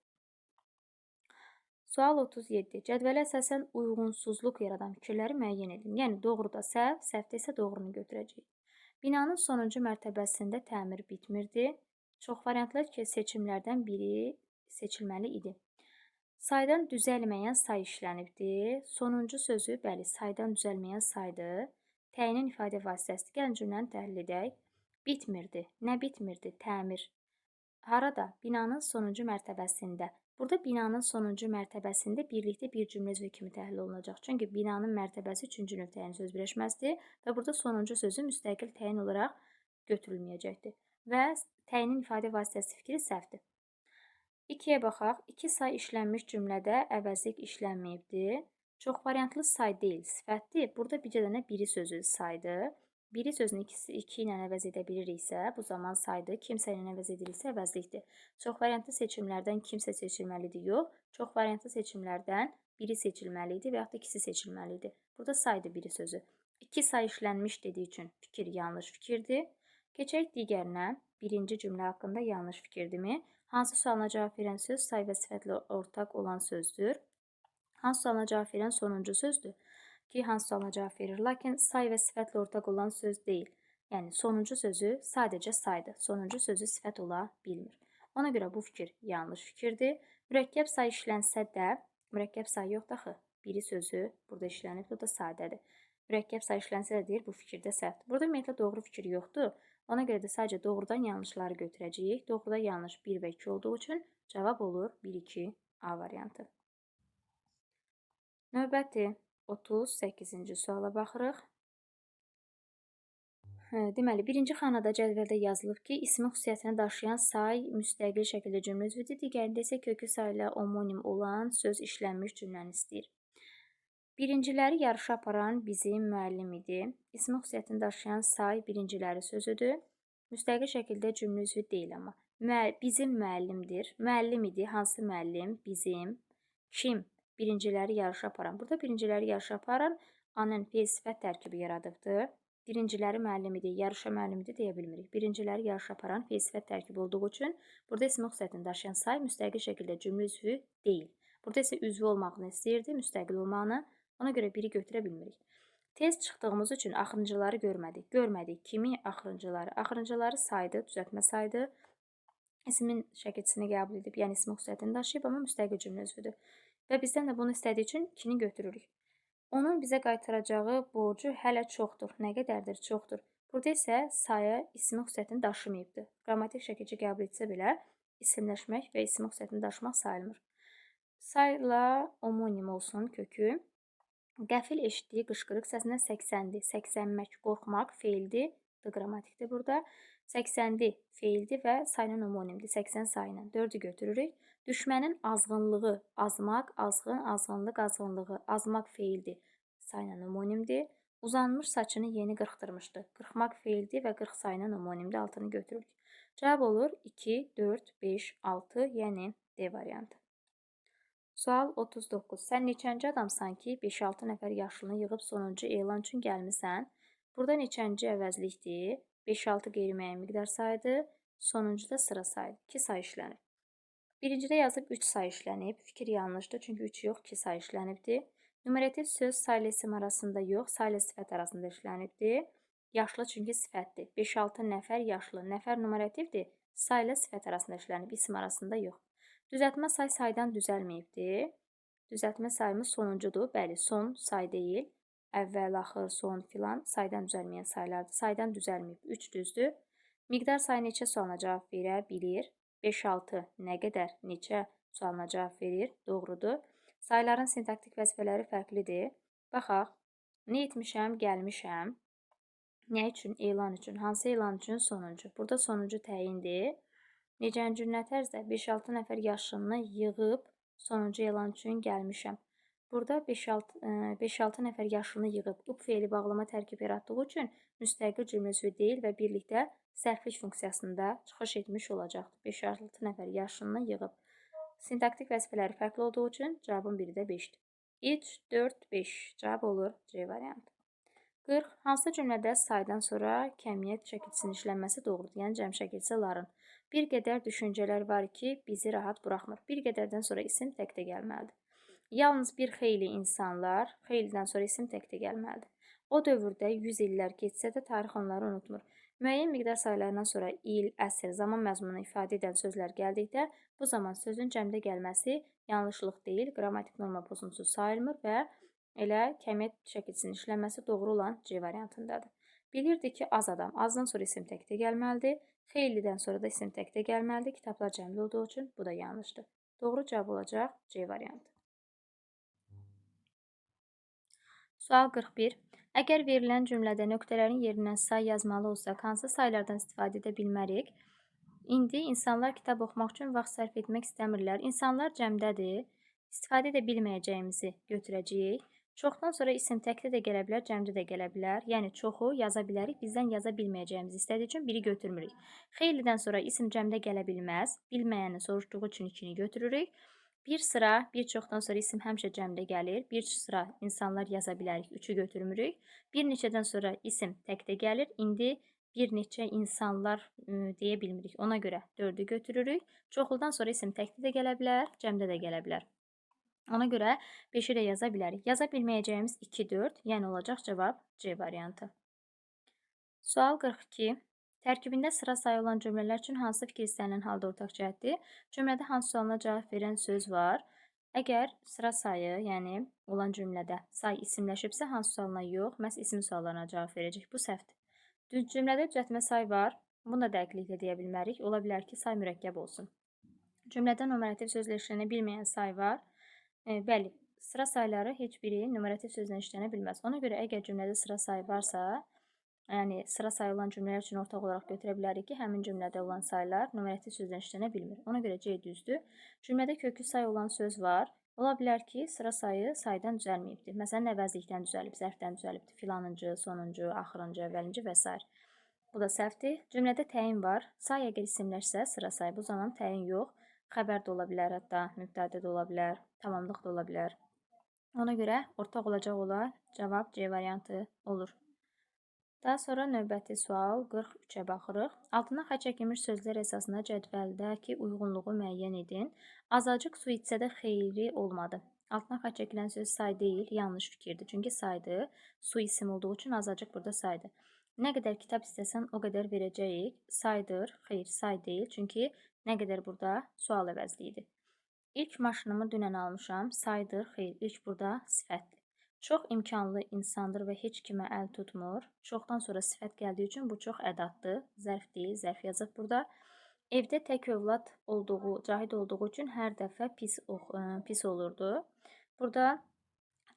Sual 37. Cədvələ əsasən uyğunsuzluq yaradan fikirləri müəyyən edin. Yəni doğruda səhv, səhvdə isə doğrunu götürəcəyik. Binanın sonuncu mərtəbəsində təmir bitmirdi. Çox variantlı ki, seçimlərdən biri seçilməli idi. Saydan düzəlməyən say işlənibdir. Sonuncu sözü, bəli, saydan düzəlməyən saydır. Təyinin ifadə vasitəsidir. Gəlin cümləni təhlil edək. Bitmirdi. Nə bitmirdi? Təmir. Harada? Binanın sonuncu mərtəbəsində. Burada binanın sonuncu mərtəbəsində birlikdə bir cümlə üzvü kimi təhlil olunacaq. Çünki binanın mərtəbəsi üçüncü növ təyin söz birləşməsidir və burada sonuncu sözü müstəqil təyin olaraq götürülməyəcəkdir. Və təyinin ifadə vasitəsi fikri səhvdir. 2-yə baxaq. 2 say işlənmiş cümlədə əvəzlik işlənməyibdir. Çox variantlı say deyil, sifətdir. Burada bircə dənə biri sözü saydır. Biri sözünü 2 ilə əvəz edə biliriksə, bu zaman saydır. Kimsə ilə əvəz edilirsə, əvəzlikdir. Çox variantlı seçimlərdən kimsə seçilməlidir, yox. Çox variantlı seçimlərdən biri seçilməli idi və yaxud da ikisi seçilməli idi. Burada saydır biri sözü. 2 say işlənmiş dediyi üçün fikir yanlış fikirdir. Keçək digərinə. Birinci cümlə haqqında yanlış fikirdirmi? Hansı sualına cavab verən söz say və sifətlə ortaq olan sözdür? Hansı sualına cavab verən sonuncu sözdür? Ki, hansı sualına cavab verir? Lakin say və sifətlə ortaq olan söz deyil. Yəni sonuncu sözü sadəcə saydır. Sonuncu sözü sifət ola bilmir. Ona görə bu fikir yanlış fikirdir. Mürəkkəb say işlənsə də, mürəkkəb say yoxdur axı. Biri sözü burada işlənib, o da sadədir. Mürəkkəb say işlənsə də deyir, bu fikirdə səhvdir. Burada ümumiyyətlə doğru fikir yoxdur. Ona görə də sadəcə doğrudan yanlışları götürəcəyik. Doğruda yanlış 1 və 2 olduğu üçün cavab olur 1-2 A variantı. Növbəti 38-ci suala baxırıq. Deməli, birinci xanada cədvəldə yazılıb ki, ismi xüsusiyyətini daşıyan say müstəqil şəkildə cümlə üzvüdür. Digərində isə kökü sayla omonim olan söz işlənmiş cümləni istəyir. Birinciləri yarışa aparan bizim müəllim idi. İsmi xüsusiyyətini daşıyan say birinciləri sözüdür. Müstəqil şəkildə cümlə üzvü deyil amma. Bizim müəllimdir. Müəllim idi. Hansı müəllim? Bizim. Kim? Birinciləri yarışa aparan. Burada birinciləri yarışa aparan anın feil sifət tərkibi yaradıbdır. Birinciləri müəllim idi, yarışa müəllim idi deyə bilmirik. Birinciləri yarışa aparan feil sifət tərkibi olduğu üçün burada ismi xüsusiyyətini daşıyan say müstəqil şəkildə cümlə üzvü deyil. Burada isə üzvü olmağını istəyirdi, müstəqil olmağını. Ona görə biri götürə bilmirik. Tez çıxdığımız üçün axırıncıları görmədik. Görmədik. Kimi? Axırıncıları. Axırıncıları saydı, düzəltmə saydı. İsmin şəkilçisini qəbul edib, yəni ismi xüsusiyyətini daşıyıb, amma müstəqil cümlə üzvüdür. Və bizdən də bunu istədiyi üçün 2-ni götürürük. Onun bizə qaytaracağı borcu hələ çoxdur. Nə qədərdir? Çoxdur. Burada isə saya ismi xüsusiyyətini daşımayıbdır. Qrammatik şəkilçi qəbul etsə belə isimləşmək və ismi xüsusiyyətini daşımaq sayılmır. Sayla omonim olsun kökü. Qəfil eşitdiyi qışqırıq səsindən 80-dir. Səksənmək, qorxmaq feildir. D qrammatikdir burada. 80-dir feildir və sayla omonimdir. 80 sayla. 4-ü götürürük. Düşmənin azğınlığı, azmaq, azğın, azğınlıq, azğınlığı, azmaq feildir. Sayla omonimdir. Uzanmış saçını yeni qırxdırmışdı. Qırxmaq feildir və 40 sayla omonimdir. Altını götürürük. Cavab olur 2, 4, 5, 6, yəni D variantı. Sual 39. Sən neçənci adamsan ki, 5-6 nəfər yaşlını yığıb sonuncu elan üçün gəlmisən? Burada neçənci əvəzlikdir? 5-6 qeyri-müəyyən miqdar sayıdır. Sonuncu da sıra sayıdır. 2 say işlənib. Birincidə yazıb 3 say işlənib. Fikir yanlışdır, çünki 3 yox, 2 say işlənibdir. Numerativ söz sayla isim arasında yox, sayla sifət arasında işlənibdir. Yaşlı çünki sifətdir. 5-6 nəfər yaşlı. Nəfər numerativdir. Sayla sifət arasında işlənib, isim arasında yox. Düzəltmə say saydan düzəlməyibdir. Düzəltmə sayımız sonuncudur. Bəli, son say deyil. Əvvəl, axır, son filan saydan düzəlməyən saylardır. Saydan düzəlməyib. 3 düzdür. Miqdar sayı neçə sualına cavab verə bilir? 5-6 nə qədər, neçə sualına cavab verir? Doğrudur. Sayların sintaktik vəzifələri fərqlidir. Baxaq. Nə etmişəm? Gəlmişəm. Nə üçün? Elan üçün. Hansı elan üçün? Sonuncu. Burada sonuncu təyindir. Necənci nə tərzdə? 5-6 nəfər yaşlını yığıb sonuncu elan üçün gəlmişəm. Burada 5-6 nəfər yaşlını yığıb ub feili bağlama tərkib yaratdığı üçün müstəqil cümlə üzvü deyil və birlikdə zərflik funksiyasında çıxış etmiş olacaqdır. 5-6 nəfər yaşlını yığıb. Sintaktik vəzifələri fərqli olduğu üçün cavabın biri də 5-dir. 3, 4, 5 cavab olur C variantı. 40. Hansı cümlədə saydan sonra kəmiyyət şəkilçisinin işlənməsi doğrudur? Yəni cəm şəkilçisi ların. Bir qədər düşüncələr var ki, bizi rahat buraxmır. Bir qədərdən sonra isim təkdə gəlməlidir. Yalnız bir xeyli insanlar, xeylidən sonra isim təkdə gəlməlidir. O dövrdə 100 illər keçsə də tarix onları unutmur. Müəyyən miqdar saylarından sonra il, əsr, zaman məzmununu ifadə edən sözlər gəldikdə, bu zaman sözün cəmdə gəlməsi yanlışlıq deyil, qrammatik norma pozuntusu sayılmır və elə kəmiyyət şəkilçisinin işlənməsi doğru olan C variantındadır. Bilirdi ki, az adam, azdan sonra isim təkdə gəlməlidir. Xeylidən sonra da isim təkdə gəlməlidir. Kitablar cəmli olduğu üçün bu da yanlışdır. Doğru cavab olacaq C variantı. Sual 41. Əgər verilən cümlədə nöqtələrin yerindən say yazmalı olsaq, hansı saylardan istifadə edə bilmərik? İndi insanlar kitab oxumaq üçün vaxt sərf etmək istəmirlər. İnsanlar cəmdədir. İstifadə edə bilməyəcəyimizi götürəcəyik. Çoxdan sonra isim təkdə də gələ bilər, cəmdə də gələ bilər. Yəni çoxu yaza bilərik, bizdən yaza bilməyəcəyimizi istədiyi üçün biri götürmürük. Xeylidən sonra isim cəmdə gələ bilməz. Bilməyəni soruşduğu üçün 2-ni götürürük. Bir sıra, bir çoxdan sonra isim həmişə cəmdə gəlir. Bir sıra insanlar yaza bilərik, 3-ü götürmürük. Bir neçədən sonra isim təkdə gəlir. İndi bir neçə insanlar deyə bilmirik. Ona görə 4-ü götürürük. Çoxludan sonra isim təkdə də gələ bilər, cəmdə də gələ bilər. Ona görə 5-i də yaza bilərik. Yaza bilməyəcəyimiz 2, 4, yəni olacaq cavab C variantı. Sual 42. Tərkibində sıra sayı olan cümlələr üçün hansı fikir istənilən halda ortaq cəhətdir? Cümlədə hansı sualına cavab verən söz var? Əgər sıra sayı, yəni olan cümlədə say isimləşibsə, hansı sualına yox, məhz isim suallarına cavab verəcək. Bu səhvdir. Cümlədə düzəltmə say var. Bunu da dəqiqliklə deyə bilmərik. Ola bilər ki, say mürəkkəb olsun. Cümlədə numerativ sözlə işlənə bilməyən say var. Bəli, sıra sayları heç biri numerativ sözlə işlənə bilməz. Ona görə əgər cümlədə sıra sayı varsa, Yəni sıra sayı olan cümlələr üçün ortaq olaraq götürə bilərik ki, həmin cümlədə olan saylar numerativ sözdən işlənə bilmir. Ona görə C düzdür. Cümlədə kökü say olan söz var. Ola bilər ki, sıra sayı saydan düzəlməyibdir. Məsələn, əvəzlikdən düzəlib, zərfdən düzəlibdir. Filanıncı, sonuncu, axırıncı, əvvəlinci və s. Bu da səhvdir. Cümlədə təyin var. Say əgər isimləşsə, sıra sayı bu zaman təyin yox. Xəbər də ola bilər, hətta mübtədə də ola bilər, tamamlıq da ola bilər. Ona görə ortaq olacaq olar. Cavab C variantı olur. Daha sonra növbəti sual 43-ə baxırıq. Altına xətt çəkilmiş sözlər əsasında cədvəldəki uyğunluğu müəyyən edin. Azacıq su içsə də xeyri olmadı. Altına xətt çəkilən söz say deyil, yanlış fikirdir. Çünki saydı. Su isim olduğu üçün azacıq burada saydı. Nə qədər kitab istəsən o qədər verəcəyik. Saydır. Xeyr, say deyil. Çünki nə qədər burada sual əvəzliyidir. İlk maşınımı dünən almışam. Saydır. Xeyr, ilk burada sifətdir. Çox imkanlı insandır və heç kimə əl tutmur. Çoxdan sonra sifət gəldiyi üçün bu çox ədaddır. Zərf deyil, zərf yazıb burada. Evdə tək övlad olduğu, Cahid olduğu üçün hər dəfə pis olurdu. Burada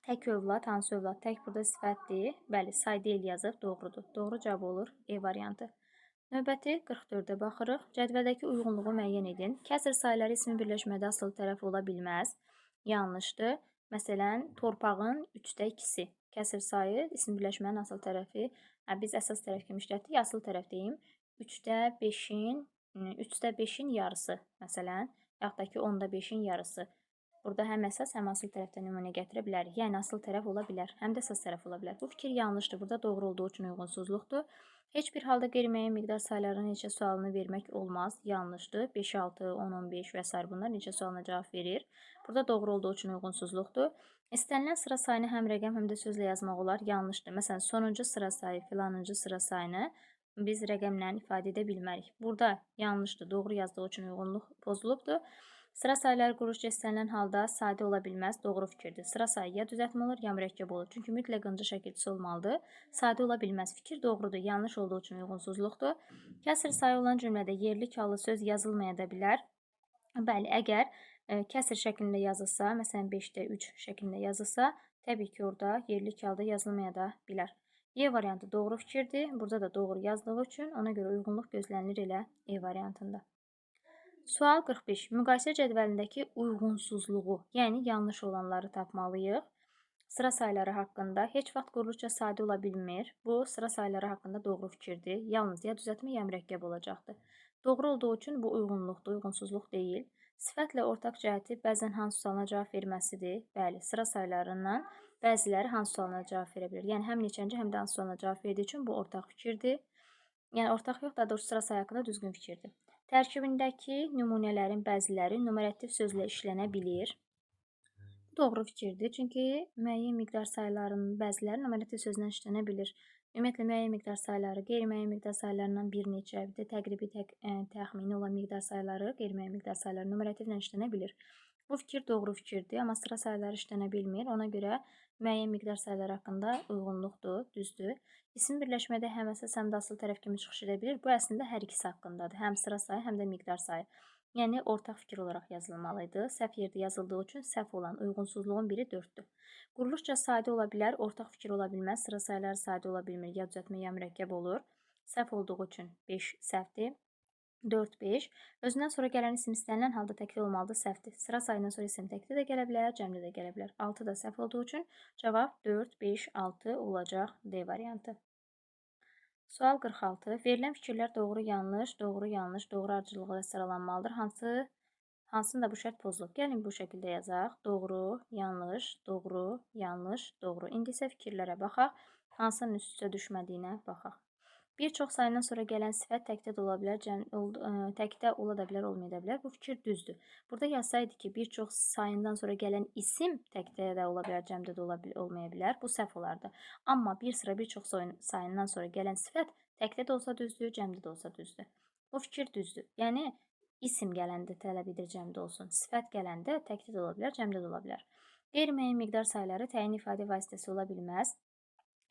tək övlad, hansı övlad? Tək burada sifətdir. Bəli, say deyil yazıb, doğrudur. Doğru cavab olur E variantı. Növbəti 44-ə baxırıq. Cədvəldəki uyğunluğu müəyyən edin. Kəsr sayları ismi birləşmədə asılı tərəf ola bilməz. Yanlışdır. Məsələn, torpağın 3-də 2-si. Kəsr sayı isim birləşmənin asıl tərəfi. Biz əsas tərəf kimi işlətdik. Asıl tərəf deyim. 3-də 5-in, 3-də 5-in yarısı məsələn, yaxud da ki 10-da 5-in yarısı. Burada həm əsas, həm asıl tərəfdən nümunə gətirə bilərik. Yəni asıl tərəf ola bilər, həm də əsas tərəf ola bilər. Bu fikir yanlışdır. Burada doğru olduğu üçün uyğunsuzluqdur. Heç bir halda qeyri-müəyyən miqdar saylarının neçə sualını vermək olmaz. Yanlışdır. 5, 6, 10, 15 və s. Bunlar neçə sualına cavab verir. Burada doğru olduğu üçün uyğunsuzluqdur. İstənilən sıra sayını həm rəqəm, həm də sözlə yazmaq olar. Yanlışdır. Məsələn, sonuncu sıra sayı, filanıncı sıra sayını biz rəqəmlə ifadə edə bilmərik. Burada yanlışdır. Doğru yazdığı üçün uyğunluq pozulubdur. Sıra sayları quruluşca istənilən halda sadə ola bilməz. Doğru fikirdir. Sıra sayı ya düzəltmə olur, ya mürəkkəb olur. Çünki mütləq qıncı şəkilçisi olmalıdır. Sadə ola bilməz. Fikir doğrudur. Yanlış olduğu üçün uyğunsuzluqdur. Kəsr sayı olan cümlədə yerlik hallı söz yazılmaya da bilər. Bəli, əgər kəsr şəklində yazılsa, məsələn 5-də 3 şəklində yazılsa, təbii ki, orada yerlik halda yazılmaya da bilər. E variantı doğru fikirdir. Burada da doğru yazdığı üçün ona görə uyğunluq gözlənilir elə E variantında. Sual 45. Müqayisə cədvəlindəki uyğunsuzluğu, yəni yanlış olanları tapmalıyıq. Sıra sayları haqqında heç vaxt quruluşca sadə ola bilmir. Bu, sıra sayları haqqında doğru fikirdir. Yalnız ya düzəltmə, ya mürəkkəb olacaqdır. Doğru olduğu üçün bu uyğunluqdur, uyğunsuzluq deyil. Sifətlə ortaq cəhəti bəzən hansı sualına cavab verməsidir. Bəli, sıra saylarından bəziləri hansı sualına cavab verə bilir. Yəni, həm neçənci, həm də hansı sualına cavab verdiyi üçün bu ortaq fikirdir. Yəni, ortaq yox, daha doğrusu sıra sayı haqqında düzgün fikirdir. Tərkibindəki nümunələrin bəziləri numerativ sözlə işlənə bilir. Bu doğru fikirdir. Çünki müəyyən miqdar saylarının bəziləri numerativ sözlə işlənə bilir. Ümumiyyətlə, müəyyən miqdar sayları qeyri-müəyyən miqdar saylarından bir neçə, bir də təqribi təxmini olan miqdar sayları qeyri-müəyyən miqdar sayları numerativlə işlənə bilir. Bu fikir doğru fikirdir, amma sıra sayları işlənə bilmir. Ona görə müəyyən miqdar sayları haqqında uyğunluqdur, düzdür. İsim birləşmədə həm əsas, həm də asıl tərəf kimi çıxış edə bilir. Bu əslində hər ikisi haqqındadır. Həm sıra sayı, həm də miqdar sayı. Yəni, ortaq fikir olaraq yazılmalı idi. Səhv yerdə yazıldığı üçün səhv olan uyğunsuzluğun biri 4-dür. Quruluşca sadə ola bilər, ortaq fikir ola bilməz. Sıra sayları sadə ola bilmir, ya düzəltmə, ya mürəkkəb olur. Səhv olduğu üçün 5 səhvdir. 4, 5. Özündən sonra gələn isim istənilən halda təkli olmalıdır, səhvdir. Sıra sayından sonra isim təkli də gələ bilər, cəmli də gələ bilər. 6 da səhv olduğu üçün cavab 4, 5, 6 olacaq D variantı. Sual 46. Verilən fikirlər doğru, yanlış, doğru, yanlış, doğru ardıcıllıqla sıralanmalıdır. Hansında bu şərt pozulub? Gəlin bu şəkildə yazaq. Doğru, yanlış, doğru, yanlış, doğru. İndi isə fikirlərə baxaq. Hansının üst-üstə düşmədiyinə baxaq. Bir çox sayından sonra gələn sifət təkdə də ola bilər, təkdə ola da bilər, olmaya da bilər. Bu fikir düzdür. Burada yazsaydı ki, bir çox sayından sonra gələn isim təkdə də ola bilər, cəmdə də olmaya bilər. Bu səhv olardı. Amma bir sıra bir çox sayından sonra gələn sifət təkdə də olsa düzdür, cəmdə də olsa düzdür. Bu fikir düzdür. Yəni, isim gələndə tələb edir cəmdə olsun. Sifət gələndə təkdə də ola bilər, cəmdə də ola bilər. Qeyri-müəyyən miqdar sayları təyin ifadə vasitəsi ola bilməz.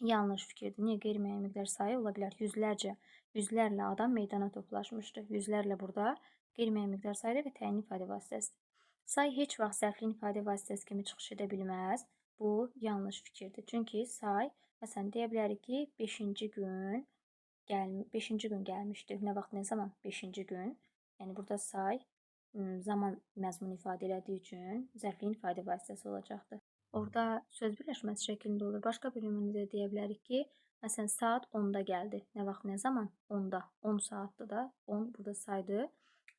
Yanlış fikirdir. Niyə qeyri-müəyyən miqdar sayı ola bilər? Yüzlərcə, yüzlərlə adam meydana toplaşmışdı. Yüzlərlə burada qeyri-müəyyən miqdar sayıdır və təyin ifadə vasitəsidir. Say heç vaxt zərfli ifadə vasitəsi kimi çıxış edə bilməz. Bu yanlış fikirdir. Çünki say, məsələn, deyə bilərik ki, 5-ci gün 5-ci gün gəlmişdi. Nə vaxt, nə zaman? 5-ci gün. Yəni burada say zaman məzmunu ifadə elədiyi üçün zərfliyin ifadə vasitəsi olacaqdır. Orada söz birləşməsi şəklində olur. Başqa bir nümunədə deyə bilərik ki, məsələn, saat 10-da gəldi. Nə vaxt, nə zaman? 10-da. 10 saatdır da. 10 burada saydır.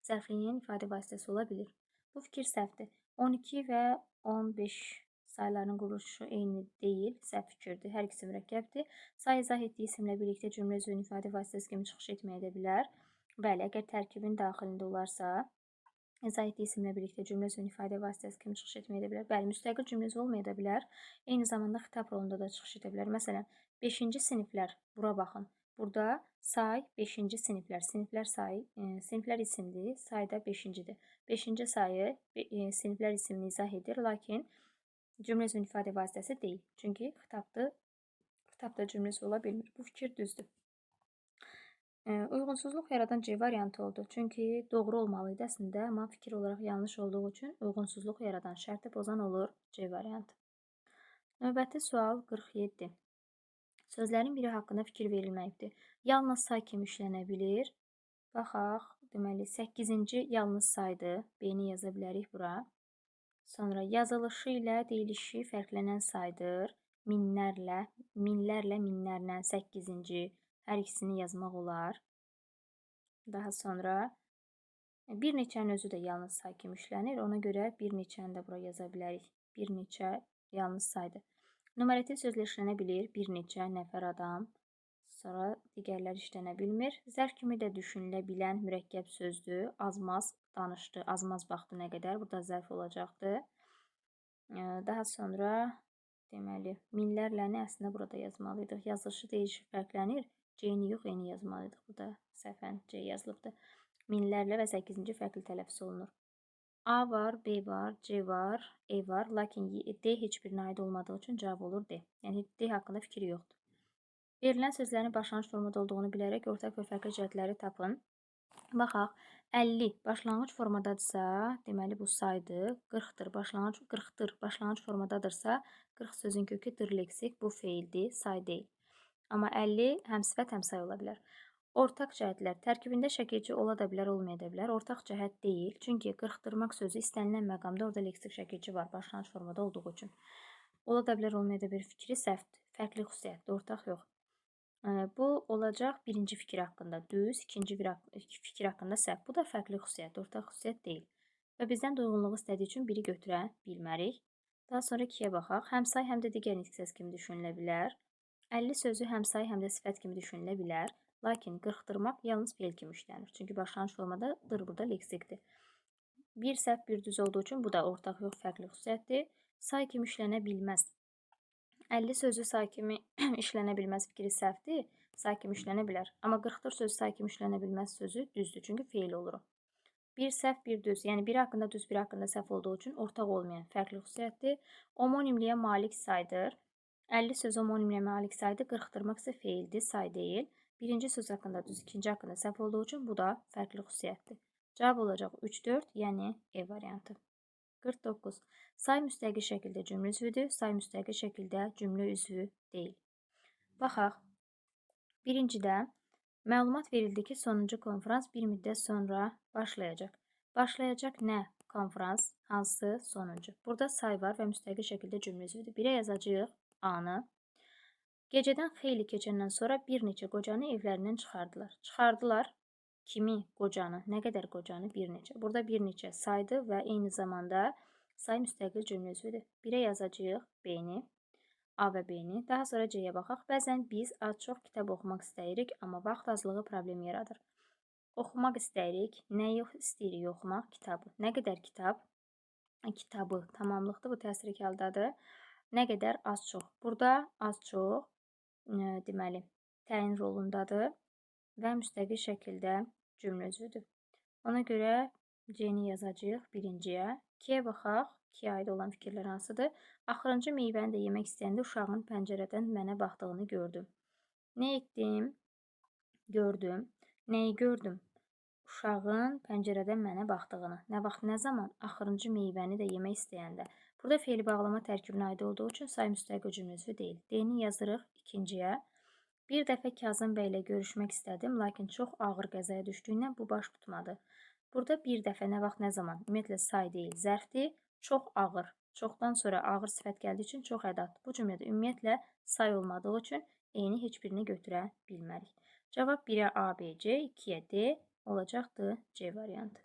Zərfliyin ifadə vasitəsi ola bilir. Bu fikir səhvdir. 12 və 15 saylarının quruluşu eyni deyil, səhv fikirdir. Hər ikisi mürəkkəbdir. Say izah etdiyi isimlə birlikdə cümlə üzvünün ifadə vasitəsi kimi çıxış etməyə də bilər. Bəli, əgər tərkibin daxilində olarsa, izah etdiyi isimlə birlikdə cümlə üzvünün ifadə vasitəsi kimi çıxış etməyə də bilər. Bəli, müstəqil cümlə üzvü olmaya da bilər. Eyni zamanda xitab rolunda da çıxış edə bilər. Məsələn, 5-ci siniflər, bura baxın. Burada say 5-ci siniflər, siniflər sayı, siniflər isimdir, say da 5-cidir. 5-ci sayı siniflər isimini izah edir, lakin cümlə üzvünün ifadə vasitəsi deyil. Çünki xitabdır, xitab da cümlə üzvü ola bilmir. Bu fikir düzdür. Uyğunsuzluq yaradan C variantı oldu. Çünki doğru olmalı idi əslində, amma fikir olaraq yanlış olduğu üçün uyğunsuzluq yaradan, şərti pozan olur C variantı. Növbəti sual 47. Sözlərin biri haqqında fikir verilməyibdir. Yalnız say kimi işlənə bilir. Baxaq, deməli 8-ci yalnız saydır. B-ni yaza bilərik bura. Sonra yazılışı ilə deyilişi fərqlənən saydır. Minlərlə, minlərlə, minlərlə 8-ci. Hər ikisini yazmaq olar. Daha sonra bir neçənin özü də yalnız say kimi işlənir. Ona görə bir neçəni də bura yaza bilərik. Bir neçə yalnız saydır. Numerativ sözlə işlənə bilir. Bir neçə nəfər adam. Sonra digərləri işlənə bilmir. Zərf kimi də düşünülə bilən mürəkkəb sözdür. Azmaz danışdı, azmaz baxdı nə qədər. Burada zərf olacaqdır. Daha sonra deməli minlərləni əslində burada yazmalıydıq. Yazılışı deyilişi fərqlənir. C-ni yox, E-ni yazmalıydıq. Burada səhvən C yazılıbdır. Minlərlə və 8-ci fərqli tələffüz olunur. A var, B var, C var, E var. Lakin D heç birinə aid olmadığı üçün cavab olur D. Yəni D haqqında fikri yoxdur. Verilən sözlərin başlanğıc formada olduğunu bilərək ortaq və fərqli cəhətləri tapın. Baxaq, 50 başlanğıc formadadırsa, deməli bu saydır. 40-dır, başlanğıc 40-dır, başlanğıc formadadırsa, 40 sözün kökü dır leksik, bu feildir, say deyil. Amma 50 həm sifət, həm say ola bilər. Ortaq cəhətlər tərkibində şəkilçi ola da bilər, olmaya da bilər. Ortaq cəhət deyil. Çünki qırxdırmaq sözü istənilən məqamda orada leksik şəkilçi var, başlanğıc formada olduğu üçün. Ola da bilər, olmaya da bilər fikri səhvdir. Fərqli xüsusiyyətdir, ortaq yox. Bu olacaq birinci fikir haqqında düz, ikinci fikir haqqında səhv. Bu da fərqli xüsusiyyət, ortaq xüsusiyyət deyil. Və bizdən də uyğunluğu istədiyi üçün biri götürə bilmərik. Daha sonra 2-yə baxaq. Həm say, həm də digər nitq səs kimi düşünülə bilər. 50 sözü həm say, həm də sifət kimi düşünülə bilər. Lakin qırxdırmaq yalnız feil kimi işlənir. Çünki başlanğıc formada dır burada leksikdir. Bir səhv, bir düz olduğu üçün bu da ortaq yox, fərqli xüsusiyyətdir. Say kimi işlənə bilməz. 50 sözü say kimi işlənə bilməz fikri səhvdir. Say kimi işlənə bilər. Amma qırxdır sözü say kimi işlənə bilməz sözü düzdür. Çünki feil olur o. Bir səhv, bir düz. Yəni biri haqqında düz, biri haqqında səhv olduğu üçün ortaq olmayan fərqli xüsusiyyətdir. Omonimliyə malik saydır. 50 sözü omonimliyə malik saydır. Qırxdırmaq isə feildir, say deyil. Birinci söz haqqında düz, ikinci haqqında səhv olduğu üçün bu da fərqli xüsusiyyətdir. Cavab olacaq 3-4, yəni E variantı. 49. Say müstəqil şəkildə cümlə üzvüdür. Say müstəqil şəkildə cümlə üzvü deyil. Baxaq. Birincidə məlumat verildi ki, sonuncu konfrans bir müddət sonra başlayacaq. Başlayacaq nə? Konfrans hansı? Sonuncu. Burada say var və müstəqil şəkildə cümlə üzvüdür. Birə yazacağıq A-nı. Gecədən xeyli keçəndən sonra bir neçə qocanı evlərindən çıxardılar. Çıxardılar kimi qocanı? Nə qədər qocanı? Bir neçə. Burada bir neçə saydır və eyni zamanda say müstəqil cümlə üzvüdür. Birə yazacağıq B-ni, A və B-ni. Daha sonra C-yə baxaq. Bəzən biz az-çox kitab oxumaq istəyirik, amma vaxt azlığı problem yaradır. Oxumaq istəyirik. Nəyi istəyirik oxumaq? Kitabı. Nə qədər kitab? Kitabı tamamlıqdır. Bu təsir haldadır. Nə qədər? Az-çox. Burada az-çox deməli, təyin rolundadır və müstəqil şəkildə cümlə üzvüdür. Ona görə C-ni yazacağıq birinciyə. 2-yə baxaq. 2-yə aid olan fikirlər hansıdır? Axırıncı meyvəni də yemək istəyəndə uşağın pəncərədən mənə baxdığını gördüm. Nə etdim? Gördüm. Nəyi gördüm? Uşağın pəncərədən mənə baxdığını. Nə vaxt, nə zaman? Axırıncı meyvəni də yemək istəyəndə. Burada feili bağlama tərkibinə aid olduğu üçün say müstəqil cümlə üzvü deyil. D-ni yazırıq ikinciyə. Bir dəfə Kazım bəy ilə görüşmək istədim, lakin çox ağır qəzaya düşdüyündən bu baş tutmadı. Burada bir dəfə nə vaxt, nə zaman? Ümumiyyətlə say deyil, zərfdir. Çox ağır. Çoxdan sonra ağır sifət gəldiyi üçün çox ədatdır. Bu cümlədə ümumiyyətlə say olmadığı üçün E-ni heç birini götürə bilmərik. Cavab 1-ə A, B, C, 2-yə D olacaqdır C variantı.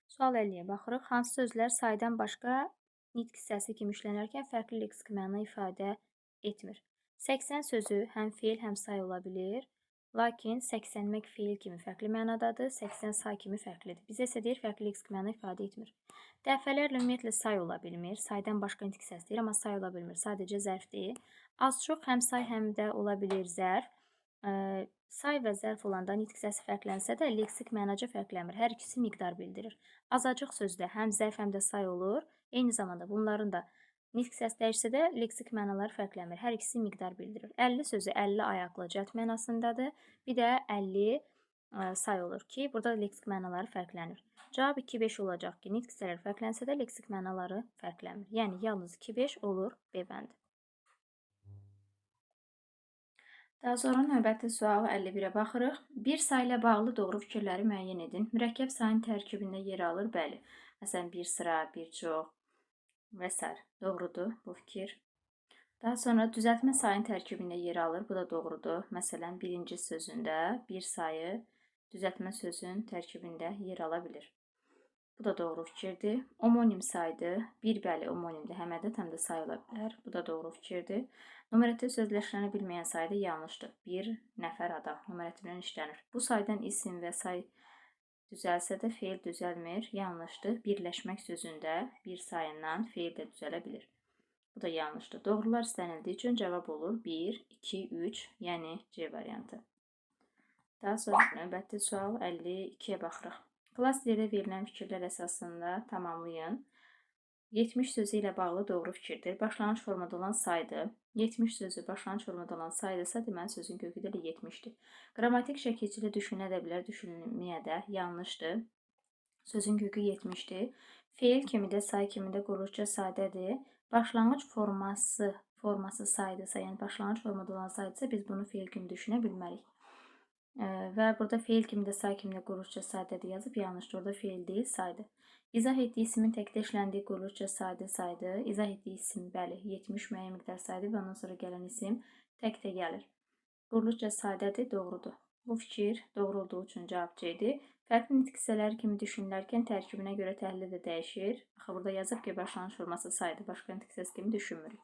Sual 50-yə baxırıq. Hansı sözlər saydan başqa nitq hissəsi kimi işlənərkən fərqli leksik məna ifadə etmir? 80 sözü həm feil, həm say ola bilir. Lakin 80-mək feil kimi fərqli mənadadır, 80 say kimi fərqlidir. Bizə isə deyir, fərqli leksik məna ifadə etmir. Dəfələrlə ümumiyyətlə say ola bilmir. Saydan başqa nitq hissəsi deyir, amma say ola bilmir. Sadəcə zərf deyil. Az-çox həm say, həm də ola bilir zərf. Say və zərf olanda nitq hissəsi fərqlənsə də leksik mənaca fərqlənmir. Hər ikisi miqdar bildirir. Azacıq sözdə həm zərf, həm də say olur. Eyni zamanda bunların da nitq hissəsi dəyişsə də leksik mənaları fərqlənmir. Hər ikisi miqdar bildirir. 50 sözü 50 ayaqlı cəld mənasındadır. Bir də 50 say olur ki, burada leksik mənaları fərqlənir. Cavab 2-5 olacaq ki, nitq hissələri fərqlənsə də leksik mənaları fərqlənmir. Yəni yalnız 2-5 olur B bəndi. Daha sonra növbəti sual 51-ə baxırıq. Bir sayla bağlı doğru fikirləri müəyyən edin. Mürəkkəb sayın tərkibində yer alır, bəli. Məsələn, bir sıra, bir çox və s. Doğrudur bu fikir. Daha sonra düzəltmə sayın tərkibində yer alır. Bu da doğrudur. Məsələn, birinci sözündə bir sayı düzəltmə sözün tərkibində yer ala bilir. Bu da doğru fikirdir. Omonim saydır. Bir bəli omonimdir. Həm ədəd, həm də say ola bilər. Bu da doğru fikirdir. Numerativ sözlə işlənə bilməyən sayda yanlışdır. Bir nəfər adam numerativlə işlənir. Bu saydan isim və say düzəlsə də feil düzəlmir. Yanlışdır. Birləşmək sözündə bir sayından feil də düzələ bilir. Bu da yanlışdır. Doğrular istənildiyi üçün cavab olur 1, 2, 3, yəni C variantı. Daha sonra növbəti sual 52-yə baxırıq. Klasterdə verilən fikirlər əsasında tamamlayın. 70 sözü ilə bağlı doğru fikirdir. Başlanğıc formada olan saydır. 70 sözü başlanğıc formada olan saydırsa, deməli sözün kökü də 70-dir. Qrammatik şəkilçilə düşünə də bilər, düşünməyə də yanlışdır. Sözün kökü 70-dir. Feil kimi də, say kimi də quruluşca sadədir. Başlanğıc forması saydırsa, yəni başlanğıc formada olan saydırsa, biz bunu feil kimi düşünə bilmərik. Və burada feil kimi də, say kimi də quruluşca sadədir yazıb, yanlışdır. Orada feil deyil, saydır. İzah etdiyi ismin təkdə işləndiyi quruluşca sadə saydır. İzah etdiyi isim, bəli, 70 müəyyən miqdar saydır və ondan sonra gələn isim təkdə gəlir. Quruluşca sadədir, doğrudur. Bu fikir doğru olduğu üçün cavab C-dir. Fərqli nitq hissələri kimi düşünülərkən tərkibinə görə təhlil də dəyişir. Axı, burada yazıb ki, başlanğıc forması saydır. Başqa nitq hissəsi kimi düşünmürük.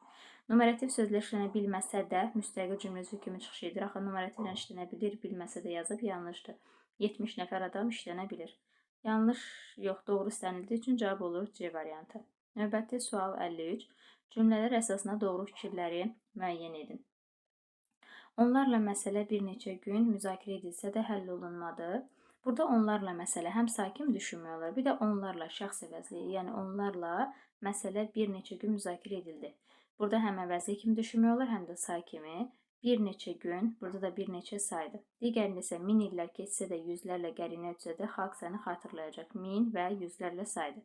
Numerativ sözlə işlənə bilməsə də müstəqil cümlə üzvü kimi çıxış edir. Axı, numerativlə işlənə bilir, bilməsə də yazıb yanlışdır. 70 nəfər adam işlənə bilir. Yanlış yox, doğru istənildiyi üçün cavab olur C variantı. Növbəti sual 53. Cümlələr əsasında doğru fikirləri müəyyən edin. Onlarla məsələ bir neçə gün müzakirə edilsə də həll olunmadı. Burada onlarla məsələ həm say kimi düşünmək olar, bir də onlarla şəxs əvəzliyi, yəni onlarla məsələ bir neçə gün müzakirə edildi. Burada həm əvəzlik kimi düşünmək olar, həm də say kimi. Bir neçə gün, burada da bir neçə saydır. Digərində isə min illər keçsə də, yüzlərlə qərinə ötsə də xalq səni xatırlayacaq. Min və yüzlərlə saydır.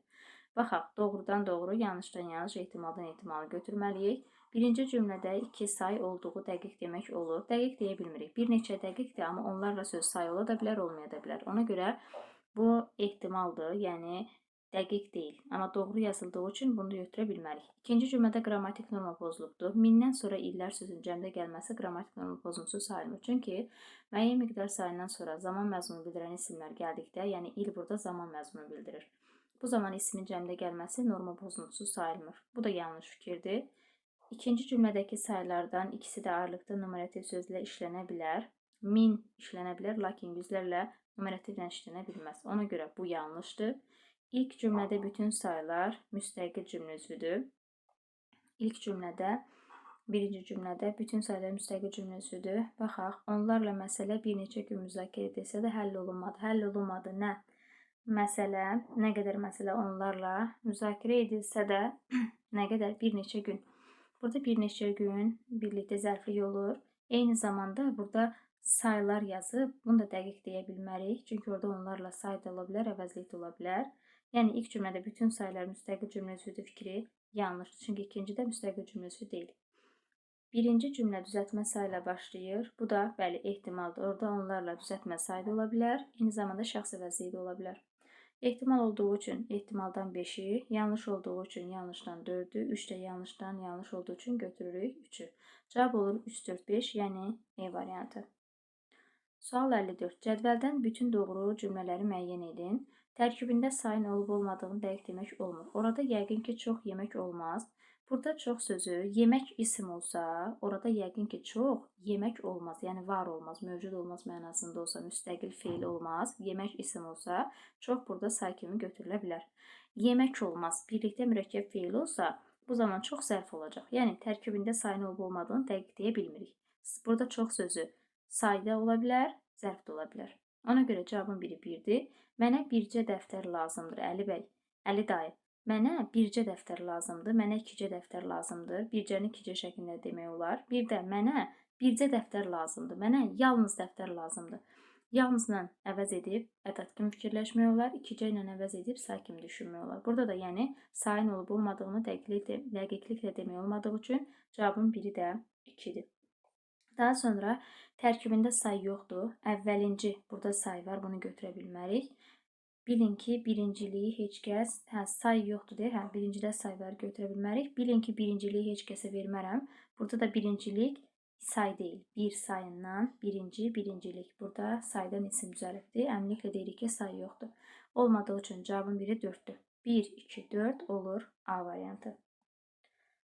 Baxaq, doğrudan doğru, yanlışdan yanlış, ehtimaldan ehtimalı götürməliyik. Birinci cümlədə iki say olduğu dəqiq demək olur. Dəqiq deyə bilmirik. Bir neçə dəqiqdir, amma onlarla söz say ola da bilər, olmaya da bilər. Ona görə bu ehtimaldır, yəni dəqiq deyil. Amma doğru yazıldığı üçün bunu götürə bilmərik. İkinci cümlədə qrammatik norma pozulubdur. Mindən sonra illər sözün cəmdə gəlməsi qrammatik norma pozuntusu sayılmır. Çünki müəyyən miqdar sayından sonra zaman məzmunu bildirən isimlər gəldikdə, yəni il burada zaman məzmunu bildirir. Bu zaman ismin cəmdə gəlməsi norma pozuntusu sayılmır. Bu da yanlış fikirdir. İkinci cümlədəki saylardan ikisi də ayrılıqda numerativ sözlə işlənə bilər. Min işlənə bilər, lakin yüzlərlə numerativlə işlənə bilməz. Ona görə bu yanlışdır. İlk cümlədə bütün saylar müstəqil cümlə üzvüdür. İlk cümlədə, birinci cümlədə bütün saylar müstəqil cümlə üzvüdür. Baxaq, onlarla məsələ bir neçə gün müzakirə edilsə də həll olunmadı. Həll olunmadı nə? Məsələ, nə qədər məsələ onlarla müzakirə edilsə də nə qədər? Bir neçə gün. Burada bir neçə gün birlikdə zərflik olur. Eyni zamanda burada saylar yazıb, bunu da dəqiq deyə bilmərik. Çünki orada onlarla say da ola bilər, əvəzlik də ola bilər. Yəni ilk cümlədə bütün saylar müstəqil cümlə üzvüdür fikri yanlışdır. Çünki ikincidə müstəqil cümlə üzvü deyil. Birinci cümlə düzəltmə sayla başlayır. Bu da bəli ehtimaldır. Orada onlarla düzəltmə sayı da ola bilər. Eyni zamanda şəxs əvəzliyi də ola bilər. Ehtimal olduğu üçün ehtimaldan 5-i, yanlış olduğu üçün yanlışdan 4-ü, 3 də yanlışdan yanlış olduğu üçün götürürük 3-ü. Cavab olur 3, 4, 5, yəni E variantı. Sual 54. Cədvəldən bütün doğru cümlələri müəyyən edin. Tərkibində sayın olub olmadığını dəqiq demək olmur. Orada yəqin ki, çox yemək olmaz. Burada çox sözü yemək isim olsa, orada yəqin ki, çox yemək olmaz. Yəni var olmaz, mövcud olmaz mənasında olsa, müstəqil feil olmaz. Yemək isim olsa, çox burada say kimi götürülə bilər. Yemək olmaz, birlikdə mürəkkəb feil olsa, bu zaman çox zərf olacaq. Yəni tərkibində sayın olub olmadığını dəqiq deyə bilmirik. Burada çox sözü sayda ola bilər, zərf də ola bilər. Ona görə cavabın biri 1-dir. Mənə bircə dəftər lazımdır, Əli bəy, Əli dayı. Mənə bircə dəftər lazımdır, mənə ikicə dəftər lazımdır. Bircəni ikicə şəklində demək olar. Bir də mənə bircə dəftər lazımdır, mənə yalnız dəftər lazımdır. Yalnızla əvəz edib ədəd kimi fikirləşmək olar, ikicə ilə əvəz edib say kimi düşünmək olar. Burada da yəni sayın olub olmadığını dəqiqliklə demək olmadığı üçün cavabın biri də 2-dir. Daha sonra tərkibində say yoxdur. Əvvəlinci burada say var, bunu götürə bilmərik. Bilin ki, birinciliyi heç kəs, say yoxdur deyir. Birincidə say var, götürə bilmərik. Bilin ki, birinciliyi heç kəsə vermərəm. Burada da birincilik say deyil. Bir sayından birinci, birincilik. Burada saydan isim düzəlibdir. Əminliklə deyirik ki, say yoxdur. Olmadığı üçün cavabın biri 4-dür. 1, 2, 4 olur A variantı.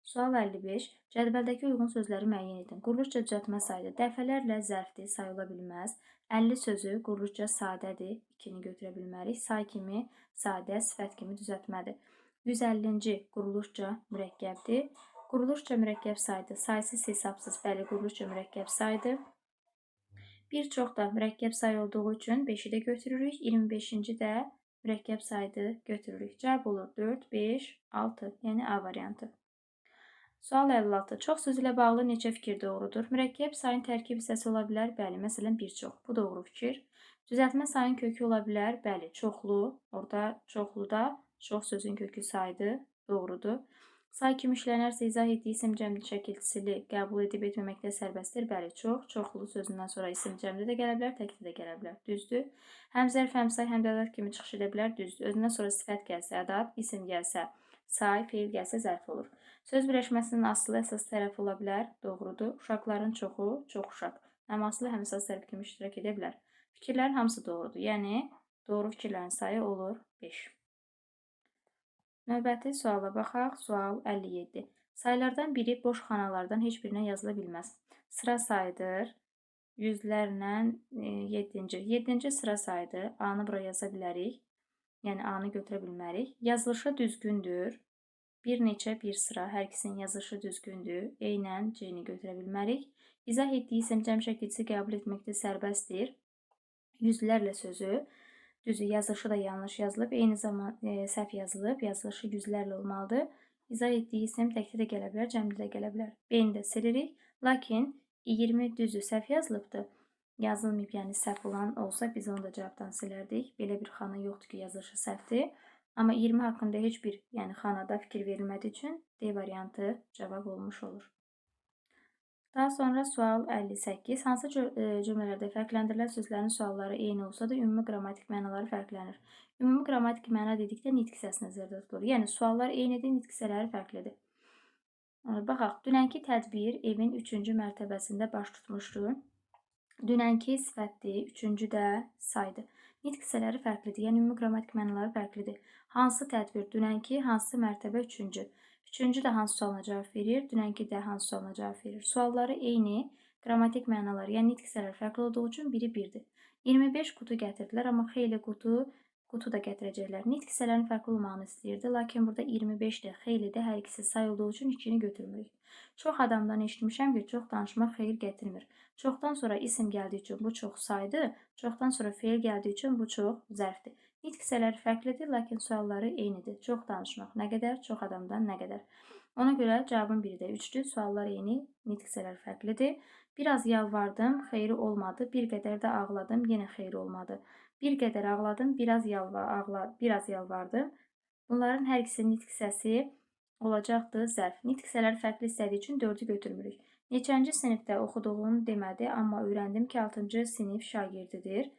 Sual 55. Cədvəldəki uyğun sözləri müəyyən edin. Quruluşca düzəltmə sayıdır. Dəfələrlə zərfdir, say ola bilməz. 50 sözü quruluşca sadədir. 2-ni götürə bilmərik. Say kimi sadə, sifət kimi düzəltmədir. 150-ci quruluşca mürəkkəbdir. Quruluşca mürəkkəb saydır. Saysız, hesabsız, bəli, quruluşca mürəkkəb saydır. Bir çox da mürəkkəb say olduğu üçün 5-i də götürürük. 25-ci də mürəkkəb saydır, götürürük. Cavab olur 4, 5, 6, yəni A variantı. Sual 56. Çox sözü ilə bağlı neçə fikir doğrudur? Mürəkkəb sayın tərkib hissəsi ola bilər? Bəli, məsələn, bir çox. Bu doğru fikir. Düzəltmə sayın kökü ola bilər? Bəli, çoxlu. Orada çoxluda çox sözün kökü saydır. Doğrudur. Say kimi işlənərsə izah etdiyi isim cəmli şəkilçisini qəbul edib etməməkdə sərbəstdir. Bəli, çox. Çoxlu sözündən sonra isim cəmli də gələ bilər, təkli də gələ bilər. Düzdür. Həm zərf, həm say, həm də ədad kimi çıxış edə bilər. Düzdür. Özündən sonra sifət gəlsə ədad, isim gəlsə say, feil gəlsə zərf olur. Söz birləşməsinin asılı əsas tərəfi ola bilər. Doğrudur. Uşaqların çoxu, çox uşaq. Həm asılı, həm əsas tərəf kimi iştirak edə bilər. Fikirlərin hamısı doğrudur. Yəni, doğru fikirlərin sayı olur 5. Növbəti suala baxaq. Sual 57. Saylardan biri boş xanalardan heç birinə yazıla bilməz. Sıra sayıdır. Yüzlərlə 7-ci. 7-ci sıra sayıdır. A-nı bura yaza bilərik. Yəni A-nı götürə bilmərik. Yazılışı düzgündür. Bir neçə bir sıra. Hər ikisinin yazılışı düzgündür. E ilə C-ni götürə bilmərik. İzah etdiyi isim cəm şəkilçisi qəbul etməkdə sərbəstdir. Yüzlərlə sözü. Düzü, yazılışı da yanlış yazılıb. Eyni zaman səhv yazılıb. Yazılışı yüzlərlə olmalıdır. İzah etdiyi isim təkdə də gələ bilər, cəmdə də gələ bilər. B-ni də silirik. Lakin 20 düzü səhv yazılıbdır. Yazılmayıb, yəni səhv olan olsa biz onu da cavabdan silərdik. Belə bir xana yoxdur ki, yazılışı səhvdir. Amma 20 haqqında heç bir, yəni xanada fikir verilmədiyi üçün D variantı cavab olmuş olur. Daha sonra sual 58. Hansı cümlələrdə fərqləndirilən sözlərin sualları eyni olsa da ümumi qrammatik mənaları fərqlənir? Ümumi qrammatik məna dedikdə nitq hissəsi nəzərdə tutulur. Yəni suallar eynidir, nitq hissələri fərqlidir. Baxaq, dünənki tədbir evin 3-cü mərtəbəsində baş tutmuşdu. Dünənki sifətdir, 3-cü də saydır. Nitq hissələri fərqlidir, yəni ümumi qrammatik mənaları fərqlidir. Hansı tədbir dünənki, hansı mərtəbə 3-cü? Üçüncü də hansı sualına cavab verir, dünənki də hansı sualına cavab verir. Sualları eyni, qrammatik mənaları, yəni nitq hissələri fərqli olduğu üçün biri birdir. 25 qutu gətirdilər, amma xeyli qutu da gətirəcəklər. Nitq hissələrinin fərqli olmağını istəyirdi, lakin burada 25 də, xeyli də hər ikisi say olduğu üçün 2-ni götürmürük. Çox adamdan eşitmişəm ki, çox danışmaq xeyir gətirmir. Çoxdan sonra isim gəldiyi üçün bu çox saydır, çoxdan sonra feil gəldiyi üçün bu çox zərfdir. Nitq hissələri fərqlidir, lakin sualları eynidir. Çox danışmaq nə qədər, çox adamdan nə qədər. Ona görə cavabın biri də 3-dür. Suallar eyni, nitq hissələri fərqlidir. Biraz yalvardım, xeyri olmadı. Bir qədər də ağladım, yenə xeyri olmadı. Bir qədər ağladım, biraz yalvardım. Bunların hər ikisinin nitq hissəsi olacaqdır zərf. Nitq hissələri fərqli istədiyi üçün 4-ü götürmürük. Neçənci sinifdə oxuduğunu demədi, amma öyrəndim ki, 6-cı sinif şagirdidir.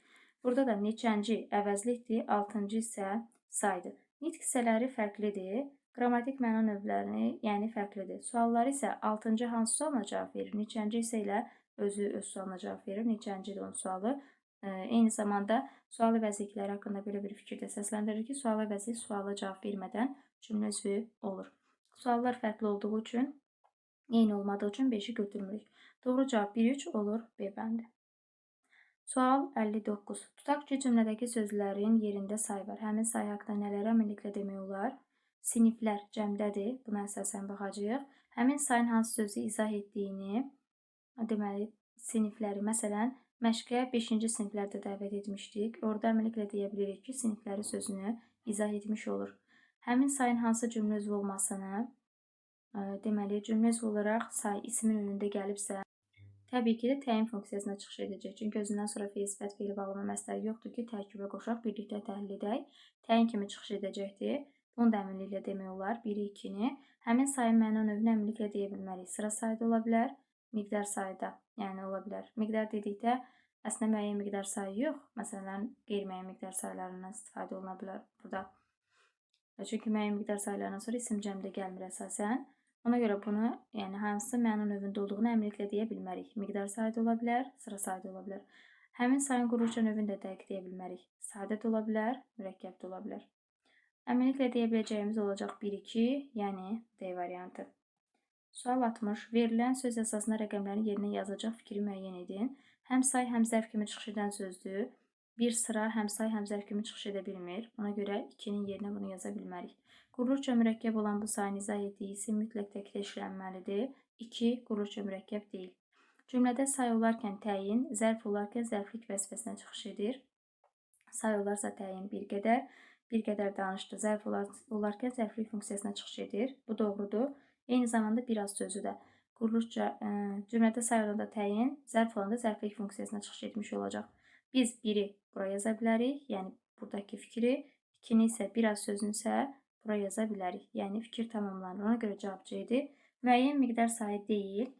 Burada da neçənci əvəzlikdir, 6-cı isə saydır. Nitq hissələri fərqlidir. Qrammatik məna növlərini, yəni fərqlidir. Sualları isə 6-cı hansı sualına cavab verir? Neçənci isə elə özü öz sualına cavab verir. Neçəncidir onun sualı. Eyni zamanda sual əvəzlikləri haqqında belə bir fikir də səsləndirir ki, sual əvəzlik suala cavab vermədən cümlə üzvü olur. Suallar fərqli olduğu üçün, eyni olmadığı üçün 5-i götürmürük. Doğru cavab 1-3 olur B bəndi. Sual 59. Tutaq ki, cümlədəki sözlərin yerində say var. Həmin say haqqında nələrə əminliklə demək olar? Siniflər cəmdədir. Buna əsasən baxacağıq. Həmin sayın hansı sözü izah etdiyini, deməli, sinifləri, məsələn, məşqə 5-ci siniflərdə dəvət etmişdik. Orada əminliklə deyə bilirik ki, sinifləri sözünü izah etmiş olur. Həmin sayın hansı cümlə üzvü olmasını, deməli, cümlə üzvü olaraq say ismin önündə gəlibsə, təbii ki də təyin funksiyasına çıxış edəcək. Çünki özündən sonra feil, sifət, feil bağlama məsləri yoxdur ki, tərkibə qoşaq, birlikdə təhlil edək. Təyin kimi çıxış edəcəkdir. Bunu da əminliklə demək olar. 1-i, 2-ni. Həmin sayın məna növünü əminliklə deyə bilmərik. Sıra sayı da ola bilər, miqdar sayı da, yəni ola bilər. Miqdar dedikdə əslində müəyyən miqdar sayı yox, məsələn, qeyri-müəyyən miqdar saylarından istifadə oluna bilər burada. Çünki müəyyən miqdar saylarından sonra isim cəmdə gəlmir əsasən. Ona görə bunu, yəni hansı məna növündə olduğunu əminliklə deyə bilmərik. Miqdar sayı da ola bilər, sıra sayı da ola bilər. Həmin sayın quruluşa növünü də dəqiq deyə bilmərik. Sadə də ola bilər, mürəkkəb də ola bilər. Əminliklə deyə biləcəyimiz olacaq 1-2, yəni D variantı. Sual 60. Verilən söz əsasında rəqəmlərin yerinə yazacaq fikri müəyyən edin. Həm say, həm zərf kimi çıxış edən sözdür. Bir sıra həm say, həm zərf kimi çıxış edə bilmir. Ona görə 2-nin yerinə bunu yaza bilmərik. Quruluşca mürəkkəb olan bu sayın izah etdiyi isim mütləq təkdə işlənməlidir. 2 quruluşca mürəkkəb deyil. Cümlədə say olarkən təyin, zərf olarkən zərflik vəzifəsinə çıxış edir. Say olarsa təyin bir qədər, bir qədər danışdı. Zərf olarkən zərflik funksiyasına çıxış edir. Bu doğrudur. Eyni zamanda biraz sözü də quruluşca cümlədə say olanda təyin, zərf olanda zərflik funksiyasına çıxış etmiş olacaq. Biz 1-i bura yaza bilərik, yəni buradakı fikri, 2-ni isə biraz sözünü isə bura yaza bilərik. Yəni fikir tamamlanır. Ona görə cavab C-dir. Müəyyən miqdar sayı deyil.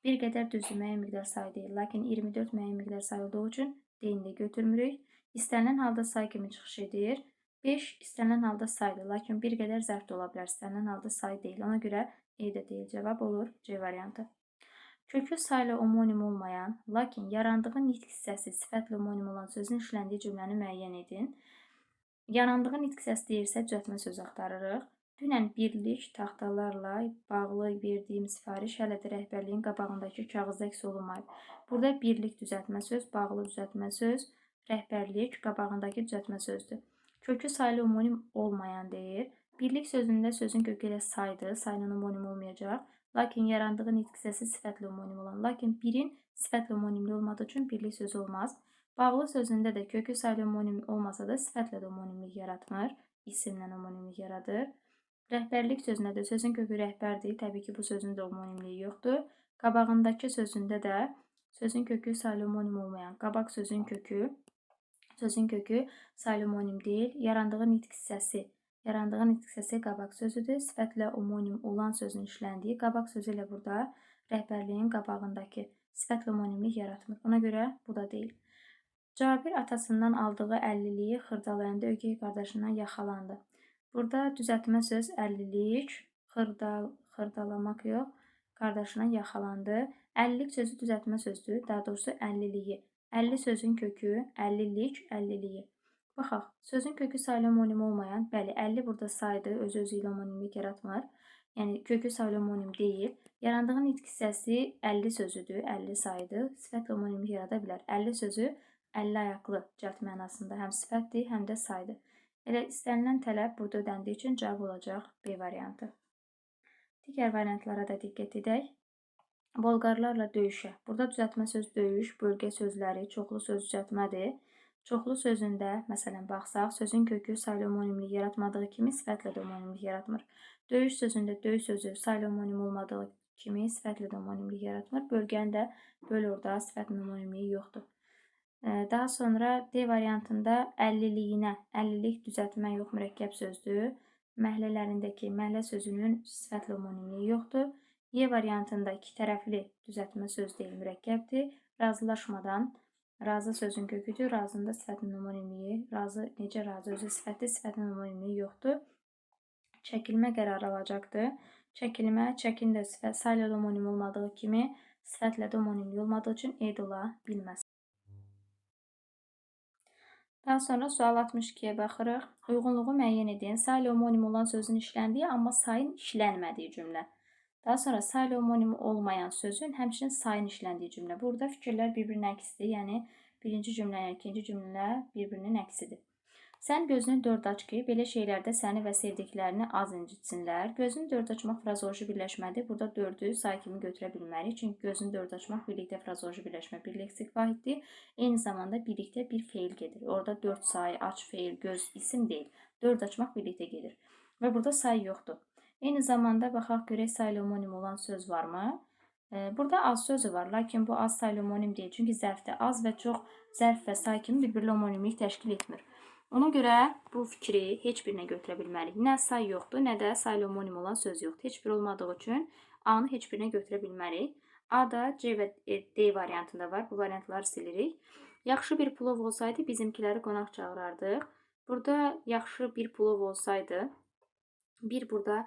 Bir qədər düzdür, müəyyən miqdar sayı deyil. Lakin 24 müəyyən miqdar sayı olduğu üçün D-ni də götürmürük. İstənilən halda say kimi çıxış edir. 5 istənilən halda saydır. Lakin bir qədər zərf də ola bilər. İstənilən halda say deyil. Ona görə E də deyil. Cavab olur C variantı. Kökü sayla omonim olmayan, lakin yarandığı nitq hissəsi sifətlə omonim olan sözün işləndiyi cümləni müəyyən edin. Yarandığı nitq hissəsi deyirsə, düzəltmə sözü axtarırıq. Dünən birlik taxtalarla bağlı verdiyim sifariş hələ də rəhbərliyin qabağındakı kağızda əks olunmayıb. Burada birlik düzəltmə söz, bağlı düzəltmə söz, rəhbərlik qabağındakı düzəltmə sözdür. Kökü sayla omonim olmayan deyir. Birlik sözündə sözün kökü elə saydır, sayla omonim olmayacaq. Lakin yarandığı nitq hissəsi sifətlə omonim olan. Lakin birin sifətlə omonimli olmadığı üçün birlik sözü olmaz. Bağlı sözündə də kökü sayla omonim olmasa da sifətlə də omonimlik yaratmır. İsimlə omonimlik yaradır. Rəhbərlik sözündə də sözün kökü rəhbərdir. Təbii ki, bu sözün də omonimliyi yoxdur. Qabağındakı sözündə də sözün kökü sayla omonim olmayan qabaq sözün kökü sayla omonim deyil. Yarandığı nitq hissəsi Yarandığı nitq hissəsi qabaq sözüdür. Sifətlə omonim olan sözün işləndiyi qabaq sözü ilə burada rəhbərliyin qabağındakı sifətlə omonimlik yaratmır. Ona görə bu da deyil. Cabir atasından aldığı 50-liyi xırdalayanda ögey qardaşından yaxalandı. Burada düzəltmə söz 50-lik, xırdalamaq yox, qardaşından yaxalandı. 50-lik sözü düzəltmə sözdür. Daha doğrusu 50-liyi. 50 sözün kökü, 50-lik, 50-liyi. Baxaq, sözün kökü sayla omonim olmayan, bəli, 50 burada saydır, öz-özü ilə omonimlik yaratmır. Yəni, kökü sayla omonim deyil. Yarandığı nitq hissəsi 50 sözüdür, 50 sayıdır. Sifətlə omonimlik yarada bilər. 50 sözü 50 ayaqlı cəld mənasında həm sifətdir, həm də saydır. Elə istənilən tələb burada ödəndiyi üçün cavab olacaq B variantı. Digər variantlara da diqqət edək. Bolqarlarla döyüşə. Burada düzəltmə söz döyüş, bölgə sözləri, çoxlu söz düzəltmədir. Çoxlu sözündə, məsələn, baxsaq, sözün kökü sayla omonimlik yaratmadığı kimi sifətlə də omonimlik yaratmır. Döyüş sözündə döy sözü sayla omonim olmadığı kimi sifətlə də omonimlik yaratmır. Bölgənin də böl orada sifətlə omonimliyi yoxdur. Daha sonra D variantında 50-liyinə, 50-lik düzəltmə yox, mürəkkəb sözdür. Məhəllələrindəki məhəllə sözünün sifətli homonimliyi yoxdur. Y variantında iki tərəfli düzəltmə söz deyil, mürəkkəbdir. Razılaşmadan razı sözün köküdür. Razının da sifətinin homonimliyi, razı necə razı özü sifətdir, sifətinin homonimliyi yoxdur. Çəkilmə qərarı alacaqdır. Çəkilmə, çəkin də sifət sayla da homonim olmadığı kimi sifətlə də homonimliyi olmadığı üçün E də ola bilməz. Daha sonra sual 62-yə baxırıq. Uyğunluğu müəyyən edin. Sayla homonim olan sözün işləndiyi, amma sayın işlənmədiyi cümlə. Daha sonra sayla homonim olmayan sözün həmçinin sayın işləndiyi cümlə. Burada fikirlər bir-birinin əksidir. Yəni birinci cümlə ilə ikinci cümlə bir-birinin əksidir. Sən gözünü dörd aç ki, belə şeylərdə səni və sevdiklərini az incitsinlər. Gözünü dörd açmaq frazoloji birləşmədir. Burada dördü say kimi götürə bilmərik. Çünki gözünü dörd açmaq birlikdə frazoloji birləşmə bir leksik vahiddir. Eyni zamanda birlikdə bir feil gedir. Orada dörd say, aç feil, göz isim deyil. Dörd açmaq birlikdə gedir. Və burada say yoxdur. Eyni zamanda baxaq görək sayla homonim olan söz varmı? Burada az sözü var, lakin bu az sayla homonim deyil. Çünki zərfdə az və çox zərf və say kimi bir-birilə homonimlik təşkil etmir. Ona görə bu fikri heç birinə götürə bilmərik. Nə say yoxdur, nə də sayla homonim olan söz yoxdur. Heç biri olmadığı üçün A-nı heç birinə götürə bilmərik. A da C və D variantında var. Bu variantları silirik. Yaxşı bir plov olsaydı bizimkiləri qonaq çağırardıq. Burada yaxşı bir plov olsaydı, bir burada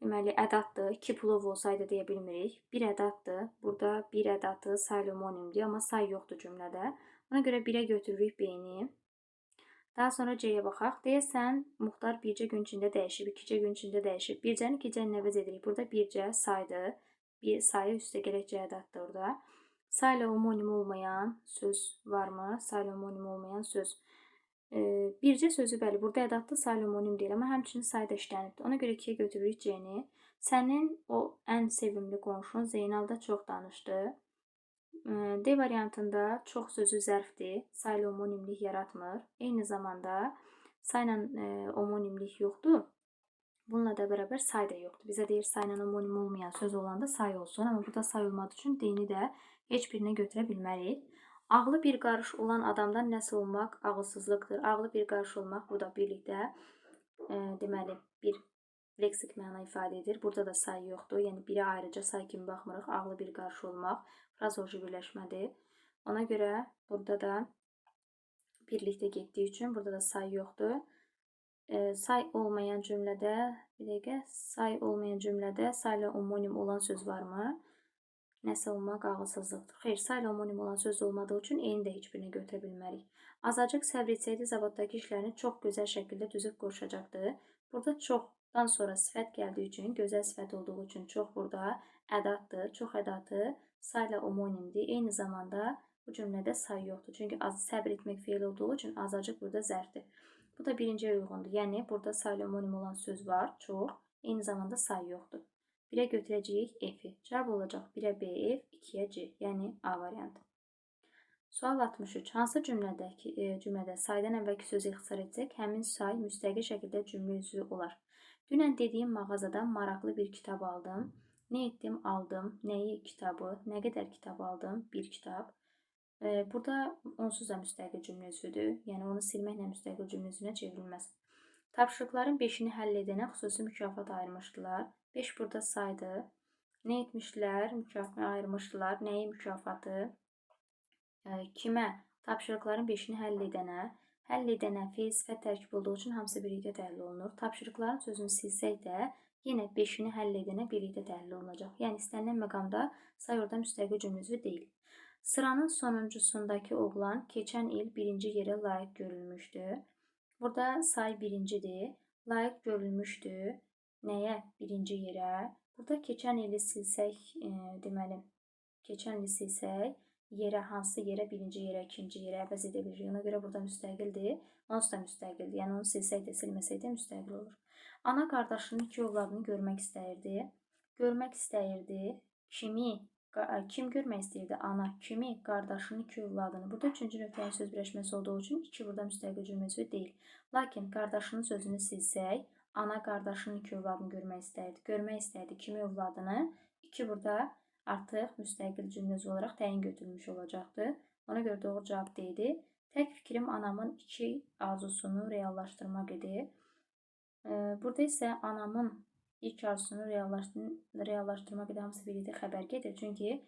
deməli ədaddır. 2 plov olsaydı deyə bilmirik. Bir ədaddır. Burada bir ədatı sayla homonimdir, amma say yoxdur cümlədə. Ona görə 1-ə götürürük B-ni. Daha sonra C-yə baxaq. Deyəsən, Muxtar bircə gün içində dəyişib, ikicə gün içində dəyişib. Bircəni ikicəni əvəz edirik. Burada bircə saydır. Bir sayı üstə gələk C ədaddır orada. Sayla homonim olmayan söz varmı? Sayla homonim olmayan söz. Bircə sözü bəli, burada ədaddır, sayla homonim deyil, amma həmçinin say da işlənibdir. Ona görə 2-yə götürürük C-ni. Sənin o ən sevimli qonşun Zeynal da çox danışdı. D variantında çox sözü zərfdir. Sayla homonimlik yaratmır. Eyni zamanda sayla homonimlik yoxdur. Bununla da bərabər say da yoxdur. Bizə deyir sayla homonim olmayan söz olanda say olsun. Amma burada say olmadığı üçün D-ni də heç birinə götürə bilmərik. Ağlı bir qarış olan adamdan nəsə olmaq ağılsızlıqdır. Ağlı bir qarış olmaq bu da birlikdə deməli bir leksik məna ifadə edir. Burada da say yoxdur. Yəni birə ayrıca say kimi baxmırıq. Ağlı bir qarış olmaq frazoloji birləşmədir. Ona görə burada da birlikdə getdiyi üçün burada da say yoxdur. Say olmayan cümlədə, bir dəqiqə, say olmayan cümlədə sayla homonim olan söz varmı? Nəsə olmaq ağılsızlıqdır. Xeyr, sayla homonim olan söz olmadığı üçün eyni də heç birinə götürə bilmərik. Azacıq səbr etsəydi zavoddakı işlərini çox gözəl şəkildə düzüb qoşacaqdı. Burada çoxdan sonra sifət gəldiyi üçün, gözəl sifət olduğu üçün çox burada ədaddır. Çox ədatı sayla homonimdir. Eyni zamanda bu cümlədə say yoxdur. Çünki az səbr etmək feil olduğu üçün azacıq burada zərfdir. Bu da birinciyə uyğundur. Yəni burada sayla homonim olan söz var, çox. Eyni zamanda say yoxdur. 1-ə götürəcəyik F-i. Cavab olacaq 1-ə B, F, 2-yə C, yəni A variantı. Sual 63. Hansı cümlədə saydan əvvəlki sözü ixtisar etsək, həmin say müstəqil şəkildə cümlə üzvü olar? Dünən dediyim mağazadan maraqlı bir kitab aldım. Nə etdim? Aldım. Nəyi? Kitabı. Nə qədər kitab aldım? Bir kitab. Burada onsuz da müstəqil cümlə üzvüdür. Yəni onu silməklə müstəqil cümlə üzvünə çevrilməz. Tapşırıqların 5-ini həll edənə xüsusi mükafat ayırmışdılar. 5 burada saydı. Nə etmişdilər? Mükafat ayırmışdılar. Nəyi mükafatı? Kimə? Tapşırıqların 5-ini həll edənə. Həll edənə feil sifət tərkib olduğu üçün hamısı birlikdə təhlil olunur. Tapşırıqların sözünü silsək də yenə 5-ini həll edənə birlikdə təhlil olunacaq. Yəni istənilən məqamda say orada müstəqil cümlə üzvü deyil. Sıranın sonuncusundakı oğlan keçən il birinci yerə layiq görülmüşdü. Burada say birincidir. Layiq görülmüşdü. Nəyə? Birinci yerə. Burada keçən ili silsək, deməli, keçən ili silsək, yerə, hansı yerə, birinci yerə, ikinci yerə əvəz edə bilirik. Ona görə burada müstəqildir. Onsuz da müstəqildir. Yəni onu silsək də, silməsək də müstəqil olur. Ana qardaşının iki övladını görmək istəyirdi. Görmək istəyirdi. Kimi? Kim görmək istəyirdi? Ana. Kimi? Qardaşının iki övladını. Burada üçüncü növ təyin söz birləşməsi olduğu üçün iki burada müstəqil cümlə üzvü deyil. Lakin qardaşının sözünü silsək, ana qardaşının iki övladını görmək istəyirdi. Görmək istəyirdi. Kimi övladını? İki burada artıq müstəqil cümlə üzvü olaraq təyin götürülmüş olacaqdır. Ona görə doğru cavab D-dir. Tək fikrim anamın iki arzusunu reallaşdırmaq idi. Burada isə anamın ilk arzusunu reallaşdırmaq idi. Hamısı bir idi. Xəbər gedir. Çünki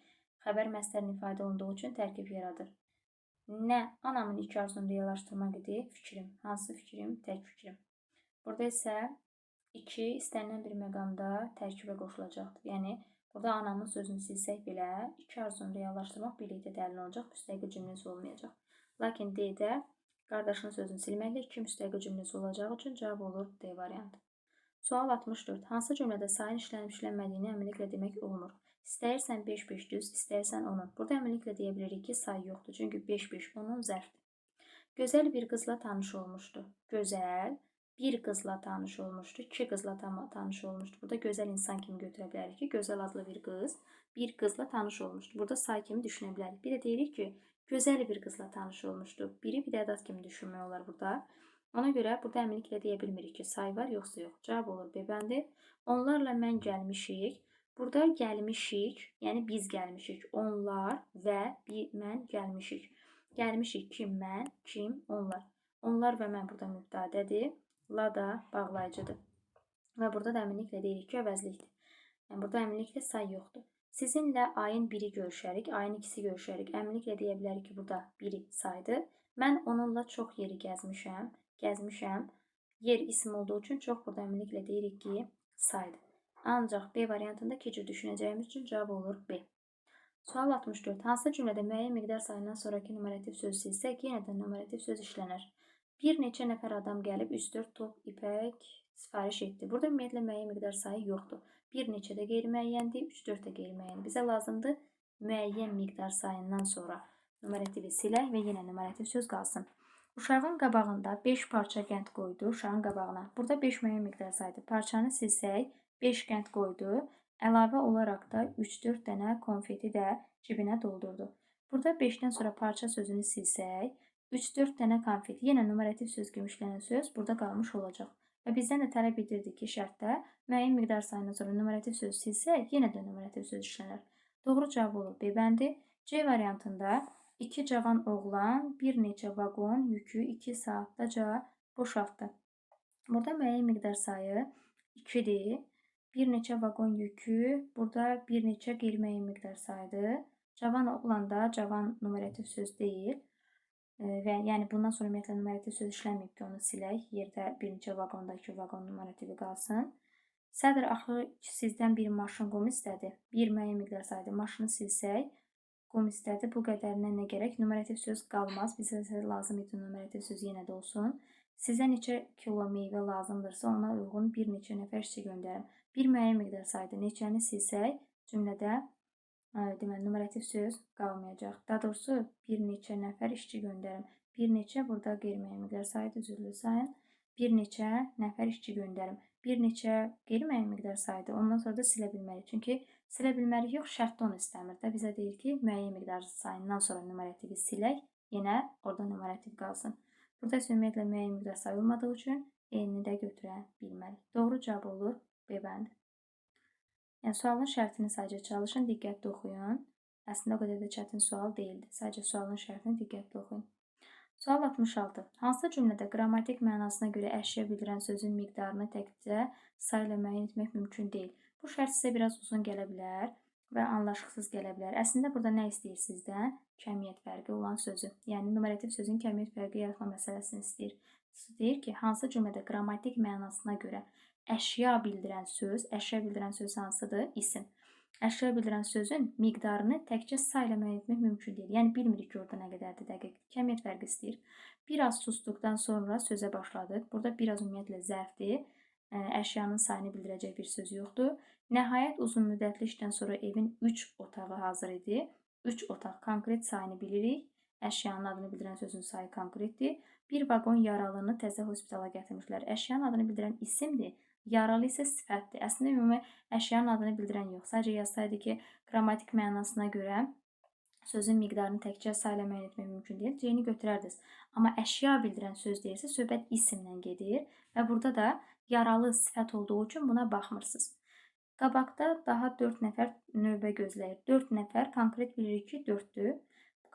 xəbər məslərin ifadə olunduğu üçün tərkib yaradır. Nə anamın ilk arzusunu reallaşdırmaq idi? Fikrim. Hansı fikrim? Tək fikrim. Burada isə 2 istənilən bir məqamda tərkibə qoşulacaqdır. Yəni, burada anamın sözünü silsək belə, iki arzunu reallaşdırmaq birlikdə dəlil olacaq, müstəqil cümləsi olmayacaq. Lakin D-də qardaşının sözünü silməklə iki müstəqil cümləsi olacağı üçün cavab olur D variantı. Sual 64. Hansı cümlədə sayın işlənib işlənmədiyini əminliklə demək olmur? İstəyirsən 5-5 düz, istəyirsən 10-un. Burada əminliklə deyə bilirik ki, say yoxdur. Çünki 5-5 10-un zərfdir. Gözəl bir qızla tanış olmuşdu. Gözəl bir qızla tanış olmuşdu, iki qızla tanış olmuşdu. Burada gözəl insan kimi götürə bilərik ki, gözəl adlı bir qız bir qızla tanış olmuşdu. Burada say kimi düşünə bilərik. Bir də deyirik ki, gözəl bir qızla tanış olmuşdu. Biri bir də ədəd kimi düşünmək olar burada. Ona görə burada əminliklə deyə bilmirik ki, say var yoxsa yox. Cavab olur B bəndi. Onlarla mən gəlmişik. Burada gəlmişik, yəni biz gəlmişik. Onlar və mən gəlmişik. Gəlmişik kim mən, kim onlar. Onlar və mən burada mübtədədir. La da bağlayıcıdır. Və burada da əminliklə deyirik ki, əvəzlikdir. Yəni burada əminliklə say yoxdur. Sizinlə ayın biri görüşərik, ayın ikisi görüşərik. Əminliklə deyə bilərik ki, burada biri saydır. Mən onunla çox yeri gəzmişəm. Gəzmişəm. Yer isim olduğu üçün çox burada əminliklə deyirik ki, saydır. Ancaq B variantında iki cür düşünəcəyimiz üçün cavab olur B. Sual 64. Hansı cümlədə müəyyən miqdar sayından sonraki numarativ söz silsək, yenə də numarativ söz işlənər? Bir neçə nəfər adam gəlib 3-4 top ipək sifariş etdi. Burada ümumiyyətlə müəyyən miqdar sayı yoxdur. Bir neçə də qeyri-müəyyəndir, 3-4 də qeyri-müəyyəndir. Bizə lazımdır müəyyən miqdar sayından sonra numarativi silək və yenə numarativ söz qalsın. Uşağın qabağında 5 parça qənd qoydu, uşağın qabağına. Burada 5 müəyyən miqdar sayıdır. Parçanı silsək 5 qənd qoydu. Əlavə olaraq da 3-4 dənə konfeti də cibinə doldurdu. Burada 5-dən sonra parça sözünü silsək, 3-4 dənə konfet, yenə numarativ söz kimi işlənən söz burada qalmış olacaq. Və bizdən də tələb edirdi ki, şərtdə müəyyən miqdar sayından sonra numarativ söz silsək, yenə də numarativ söz işlənər. Doğru cavab olur B bəndi. C variantında 2 cavan oğlan bir neçə vaqon yükü 2 saatdaca boşaltdı. Burada müəyyən miqdar sayı 2-dir. Bir neçə vaqon yükü, burada bir neçə qeyri-müəyyən miqdar sayıdır. Cavan oğlan da cavan numarativ söz deyil. Və yəni bundan sonra ümumiyyətlə numarativ söz işlənməyib ki, onu silək. Yerdə bir neçə vaqondakı vaqon numarativi qalsın. Sədr axı sizdən bir maşın qum istədi. Bir müəyyən miqdar sayıdır. Maşını silsək, qum istədi. Bu qədərinə nə gərək? Numarativ söz qalmaz. Bizə lazım idi numarativ söz yenə də olsun. Sizə neçə kilo meyvə lazımdırsa, ona uyğun bir neçə nəfər işçi göndərim. Bir müəyyən miqdar sayıdır. Neçəni silsək, cümlədə deməli, numarativ söz qalmayacaq. Daha doğrusu, bir neçə nəfər işçi göndərim. Bir neçə burada qeyri-müəyyən miqdar sayıdır, üzrlü sayın. Bir neçə nəfər işçi göndərim. Bir neçə qeyri-müəyyən miqdar sayıdır. Ondan sonra da silə bilmərik. Çünki silə bilmərik yox, şərtdə onu istəmir də. Bizə deyir ki, müəyyən miqdar sayından sonra numarativi silək, yenə orada numarativ qalsın. Burada isə ümumiyyətlə müəyyən miqdar sayı olmadığı üçün eyni də götürə bilmərik. Doğru cavab olur B bəndi. Yəni, sualın şərtini sadəcə çalışın, diqqətli oxuyun. Əslində, o qədər də çətin sual deyildi. Sadəcə sualın şərtini diqqətli oxuyun. Sual 66. Hansı cümlədə qrammatik mənasına görə əşya bildirən sözün miqdarını təkcə sayla müəyyən etmək mümkün deyil? Bu şərt sizə biraz uzun gələ bilər və anlaşıqsız gələ bilər. Əslində, burada nə istəyir sizdən? Kəmiyyət fərqi olan sözü. Yəni, numarativ sözün kəmiyyət fərqi yaratma məsələsini istəyir. Deyir ki, hansı cümlədə qrammatik mənasına görə əşya bildirən söz, əşya bildirən söz hansıdır? İsim. Əşya bildirən sözün miqdarını təkcə sayla müəyyən etmək mümkün deyil. Yəni, bilmirik ki, orada nə qədərdir dəqiq. Kəmiyyət fərqi istəyir. Biraz susduqdan sonra sözə başladıq. Burada biraz ümumiyyətlə zərfdir. Əşyanın sayını bildirəcək bir söz yoxdur. Nəhayət, uzun müddətli işdən sonra evin 3 otağı hazır idi. 3 otaq konkret sayını bilirik. Əşyanın adını bildirən sözün sayı konkretdir. Bir vaqon yaralını təzə hospitala gətirmişlər. Əşyanın adını bildirən isimdir. Yaralı isə sifətdir. Əslində, ümumi əşyanın adını bildirən yox. Sadəcə yazsaydı ki, qrammatik mənasına görə sözün miqdarını təkcə sayla müəyyən etmək mümkün deyil. C-ni götürərdiniz. Amma əşya bildirən söz deyirsə, söhbət isimlə gedir və burada da yaralı sifət olduğu üçün buna baxmırsınız. Qabaqda daha 4 nəfər növbə gözləyir. 4 nəfər konkret bilirik ki, 4-dür.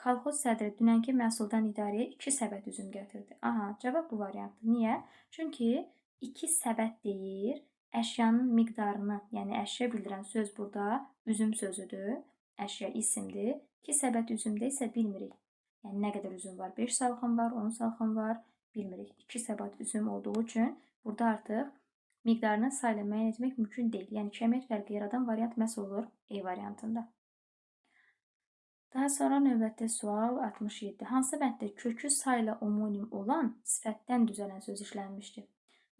Kolxoz sədri dünənki məhsuldan idarəyə 2 səbət üzüm gətirdi. Aha, cavab bu variantdır. Niyə? Çünki 2 səbət deyir. Əşyanın miqdarını, yəni əşya bildirən söz burada üzüm sözüdür. Əşya isimdir. 2 səbət üzümdə isə bilmirik. Yəni nə qədər üzüm var? 5 salxım var, 10 salxım var, bilmirik. 2 səbət üzüm olduğu üçün burada artıq miqdarını sayla müəyyən etmək mümkün deyil. Yəni kəmiyyət fərqi yaradan variant məhz olur E variantında. Daha sonra növbəti sual 67. Hansı bənddə kökü sayla omonim olan sifətdən düzələn söz işlənmişdir?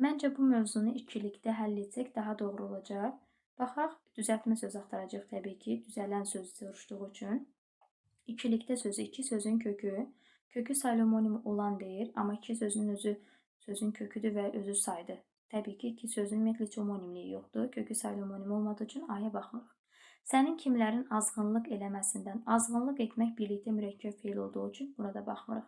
Məncə bu mövzunu ikilikdə həll etsək daha doğru olacaq. Baxaq, düzəltmə söz axtaracaq təbii ki, düzələn söz soruşduğu üçün. İkilikdə sözü iki sözün kökü, kökü sayla omonim olan deyir, amma iki sözün özü sözün köküdür və özü saydır. Təbii ki, iki sözün ümumiyyətlə heç omonimliyi yoxdur. Kökü sayla omonim olmadığı üçün A-ya baxmırıq. Sənin kimlərin azğınlıq eləməsindən, azğınlıq etmək birlikdə mürəkkəb feil olduğu üçün buna da baxmırıq.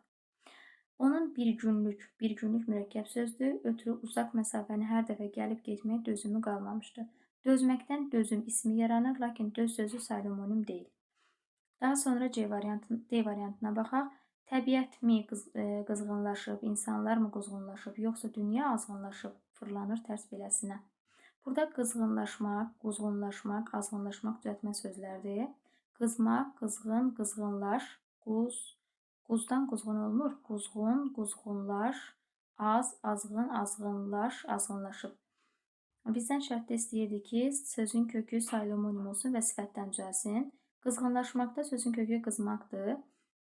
Onun bir günlük mürəkkəb sözdür, ötürü uzaq məsafəni hər dəfə gəlib getməyə dözümü qalmamışdı. Dözməkdən dözüm ismi yaranır, lakin döz sözü sayla omonim deyil. Daha sonra C variantına, D variantına baxaq. Təbiət mi qızğınlaşıb, insanlar mı qızğınlaşıb, yoxsa dünya azğınlaşıb, fırlanır tərs beləsinə. Burada qızğınlaşmaq, quzğunlaşmaq, azğınlaşmaq düzəltmə sözlərdir. Qızmaq, qızğın, qızğınlaş, quz, quzdan quzğun olmur. Quzğun, quzğunlaş, az, azğın, azğınlaş, azğınlaşıb. Bizdən şərtdə istəyirdi ki, sözün kökü sayla omonim olsun və sifətdən düzəlsin. Qızğınlaşmaqda sözün kökü qızmaqdır.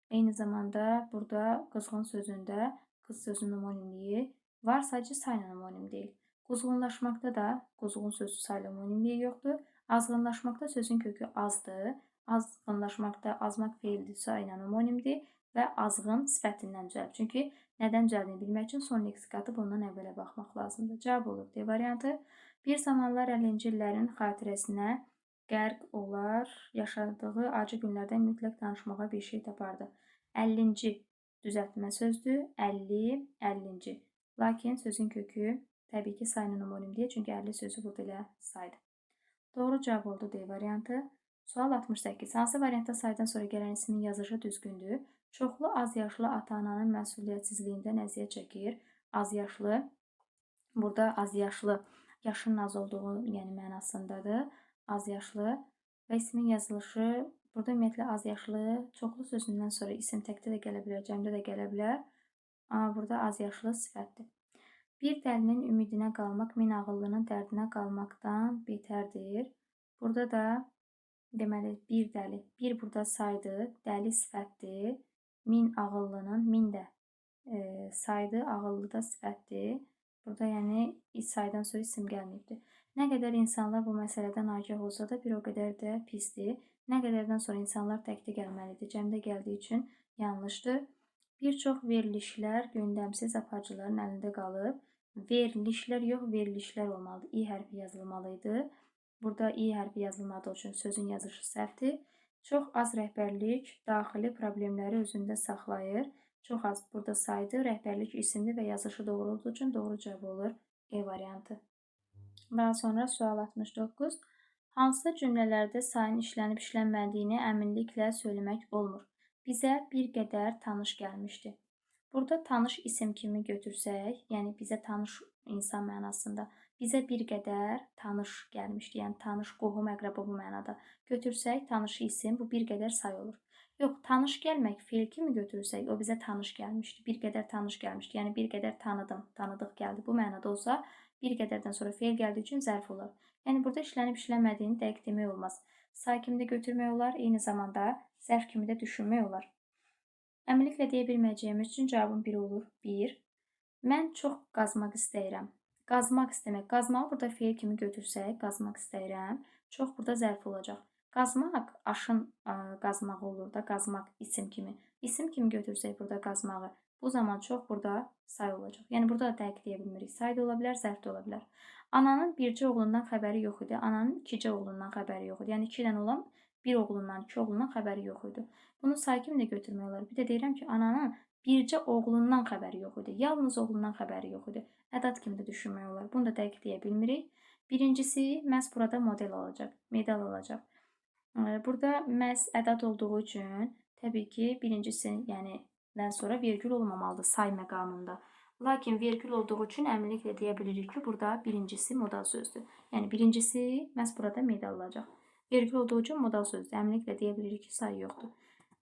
Eyni zamanda burada qızğın sözündə qız sözünün omonimliyi var, sadəcə sayla omonim deyil. Quzğunlaşmaqda da quzğun sözü sayla omonimliyi yoxdur. Azğınlaşmaqda sözün kökü azdır. Azğınlaşmaqda azmaq feildir, sayla omonimdir və azğın sifətindən düzəlib. Çünki nədən düzəldiyini bilmək üçün son leksik atıb ondan əvvələ baxmaq lazımdır. Cavab olur D variantı. Bir zamanlar 50-ci illərin xatirəsinə qərq olar, yaşadığı acı günlərdən mütləq danışmağa bir şey tapardı. 50-ci düzəltmə sözdür. 50, 50-ci. Lakin sözün kökü təbii ki, sayla omonim deyil, çünki 50 sözü burada elə saydı. Doğru cavab oldu D variantı. Sual 68. Hansı variantda saydan sonra gələn ismin yazılışı düzgündür? Çoxlu az yaşlı ata-ananın məsuliyyətsizliyindən əziyyət çəkir. Az yaşlı, burada az yaşlı yaşının az olduğu yəni mənasındadır. Az yaşlı və ismin yazılışı burada ümumiyyətlə az yaşlı çoxlu sözündən sonra isim təkdə də gələ bilər, cəmdə də gələ bilər. Amma burada az yaşlı sifətdir. Bir dəlinin ümidinə qalmaq min ağıllının dərdinə qalmaqdan betərdir. Burada da deməli bir dəli, bir burada saydı, dəli sifətdir. Min ağıllının, min də saydı, ağıllı da sifətdir. Burada yəni saydan sonra isim gəlməyibdir. Nə qədər insanlar bu məsələdən agah olsa da bir o qədər də pisdir. Nə qədərdən sonra insanlar təkdə gəlməlidir. Cəmdə gəldiyi üçün yanlışdır. Bir çox verilişlər gündəmsiz aparıcıların əlində qalıb. Verilişlər yox, verilişlər olmalıdır. İ hərfi yazılmalı idi. Burada İ hərfi yazılmadığı üçün sözün yazışı səhvdir. Çox az rəhbərlik daxili problemləri özündə saxlayır. Çox az burada saydı, rəhbərlik isimdir və yazışı doğru olduğu üçün doğru cavab olur E variantı. Daha sonra sual 69. Hansı cümlələrdə sayın işlənib işlənmədiyini əminliklə söyləmək olmur? Bizə bir qədər tanış gəlmişdi. Burada tanış isim kimi götürsək, yəni bizə tanış insan mənasında, bizə bir qədər tanış gəlmişdi. Yəni tanış, qohum, əqrəba bu mənada götürsək, tanış isim bu bir qədər say olur. Yox, tanış gəlmək feil kimi götürsək, o bizə tanış gəlmişdi. Bir qədər tanış gəlmişdi. Yəni bir qədər tanıdım, tanıdıq gəldi. Bu mənada olsa, bir qədərdən sonra feil gəldiyi üçün zərf olar. Yəni burada işlənib işlənmədiyini dəqiq demək olmaz. Say kimi də götürmək olar, eyni zamanda zərf kimi də düşünmək olar. Əminliklə deyə bilməyəcəyimiz üçün cavabın biri olur. 1. Mən çox qazmaq istəyirəm. Qazmaq istəmək. Qazmağı burada feil kimi götürsək, qazmaq istəyirəm. Çox burada zərf olacaq. Qazmaq aşın qazmağı olur da, qazmaq isim kimi. İsim kimi götürsək burada qazmağı, bu zaman çox burada say olacaq. Yəni burada da dəqiq deyə bilmirik. Say da ola bilər, zərf də ola bilər. Ananın bircə oğlundan xəbəri yox idi. Ananın ikicə oğlundan xəbəri yox idi. Yəni 2 dənə olan bir oğlundan, iki oğlundan xəbəri yox idi. Bunu say kimi də götürmək olar. Bir də deyirəm ki, ananın bircə oğlundan xəbəri yox idi. Yalnız oğlundan xəbəri yox idi. Ədad kimi də düşünmək olar. Bunu da dəqiq deyə bilmirik. Birincisi məhz burada model alacaq, medal alacaq. Burada məhz ədad olduğu üçün Təbii ki, birincisi, yəni dən sonra vergül olmamalıdır say məqamında. Lakin vergül olduğu üçün əminliklə deyə bilirik ki, burada birincisi modal sözdür. Yəni birincisi məhz burada meyda alınacaq. Vergül olduğu üçün modal sözdür. Əminliklə deyə bilirik ki, say yoxdur.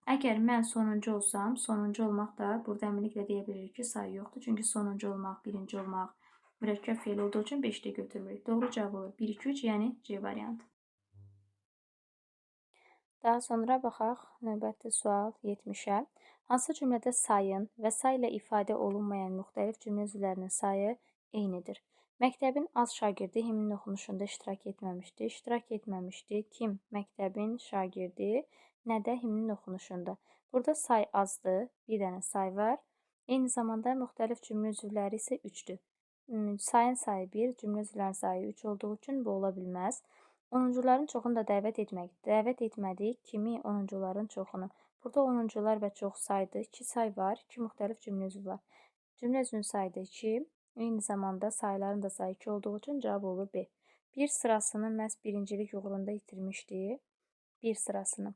Əgər mən sonuncu olsam, sonuncu olmaq da burada əminliklə deyə bilirik ki, say yoxdur. Çünki sonuncu olmaq, birinci olmaq mürəkkəb feil olduğu üçün 5-də götürmürük. Doğru cavab olur 1, 2, 3, yəni C variantı. Daha sonra baxaq növbəti sual 70-ə. Hansı cümlədə sayın və sayla ifadə olunmayan müxtəlif cümlə üzvlərinin sayı eynidir? Məktəbin az şagirdi himnin oxunuşunda iştirak etməmişdi. İştirak etməmişdi. Kim? Məktəbin şagirdi. Nədə? Himnin oxunuşunda. Burada say azdır. Bir dənə say var. Eyni zamanda müxtəlif cümlə üzvləri isə 3-dür. Sayın sayı 1, cümlə üzvlərinin sayı 3 olduğu üçün bu ola bilməz. Onuncuların çoxunu da dəvət etmək. Dəvət etmədik. Kimi? Onuncuların çoxunu. Burada onuncular və çox saydır. 2 say var. 2 müxtəlif cümlə üzvü var. Cümlə üzvünün sayı da 2. Eyni zamanda sayların da sayı 2 olduğu üçün cavab olur B. Bir sırasını məhz birincilik uğrunda itirmişdi. Bir sırasını.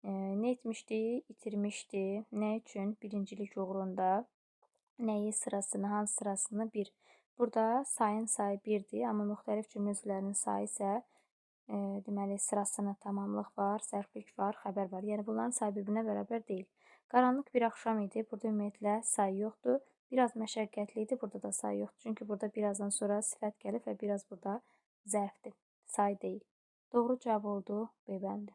Nə etmişdi? İtirmişdi. Nə üçün? Birincilik uğrunda. Nəyi sırasını, hansı sırasını? 1. Burada sayın sayı 1-dir, amma müxtəlif cümlə üzvlərinin sayı isə deməli, sırasını tamamlıq var, zərflik var, xəbər var. Yəni, bunların sayı bir-birinə bərabər deyil. Qaranlıq bir axşam idi. Burada ümumiyyətlə say yoxdur. Biraz məşəqqətli idi. Burada da say yoxdur. Çünki burada birazdan sonra sifət gəlib və biraz burada zərfdir. Say deyil. Doğru cavab oldu B bəndi.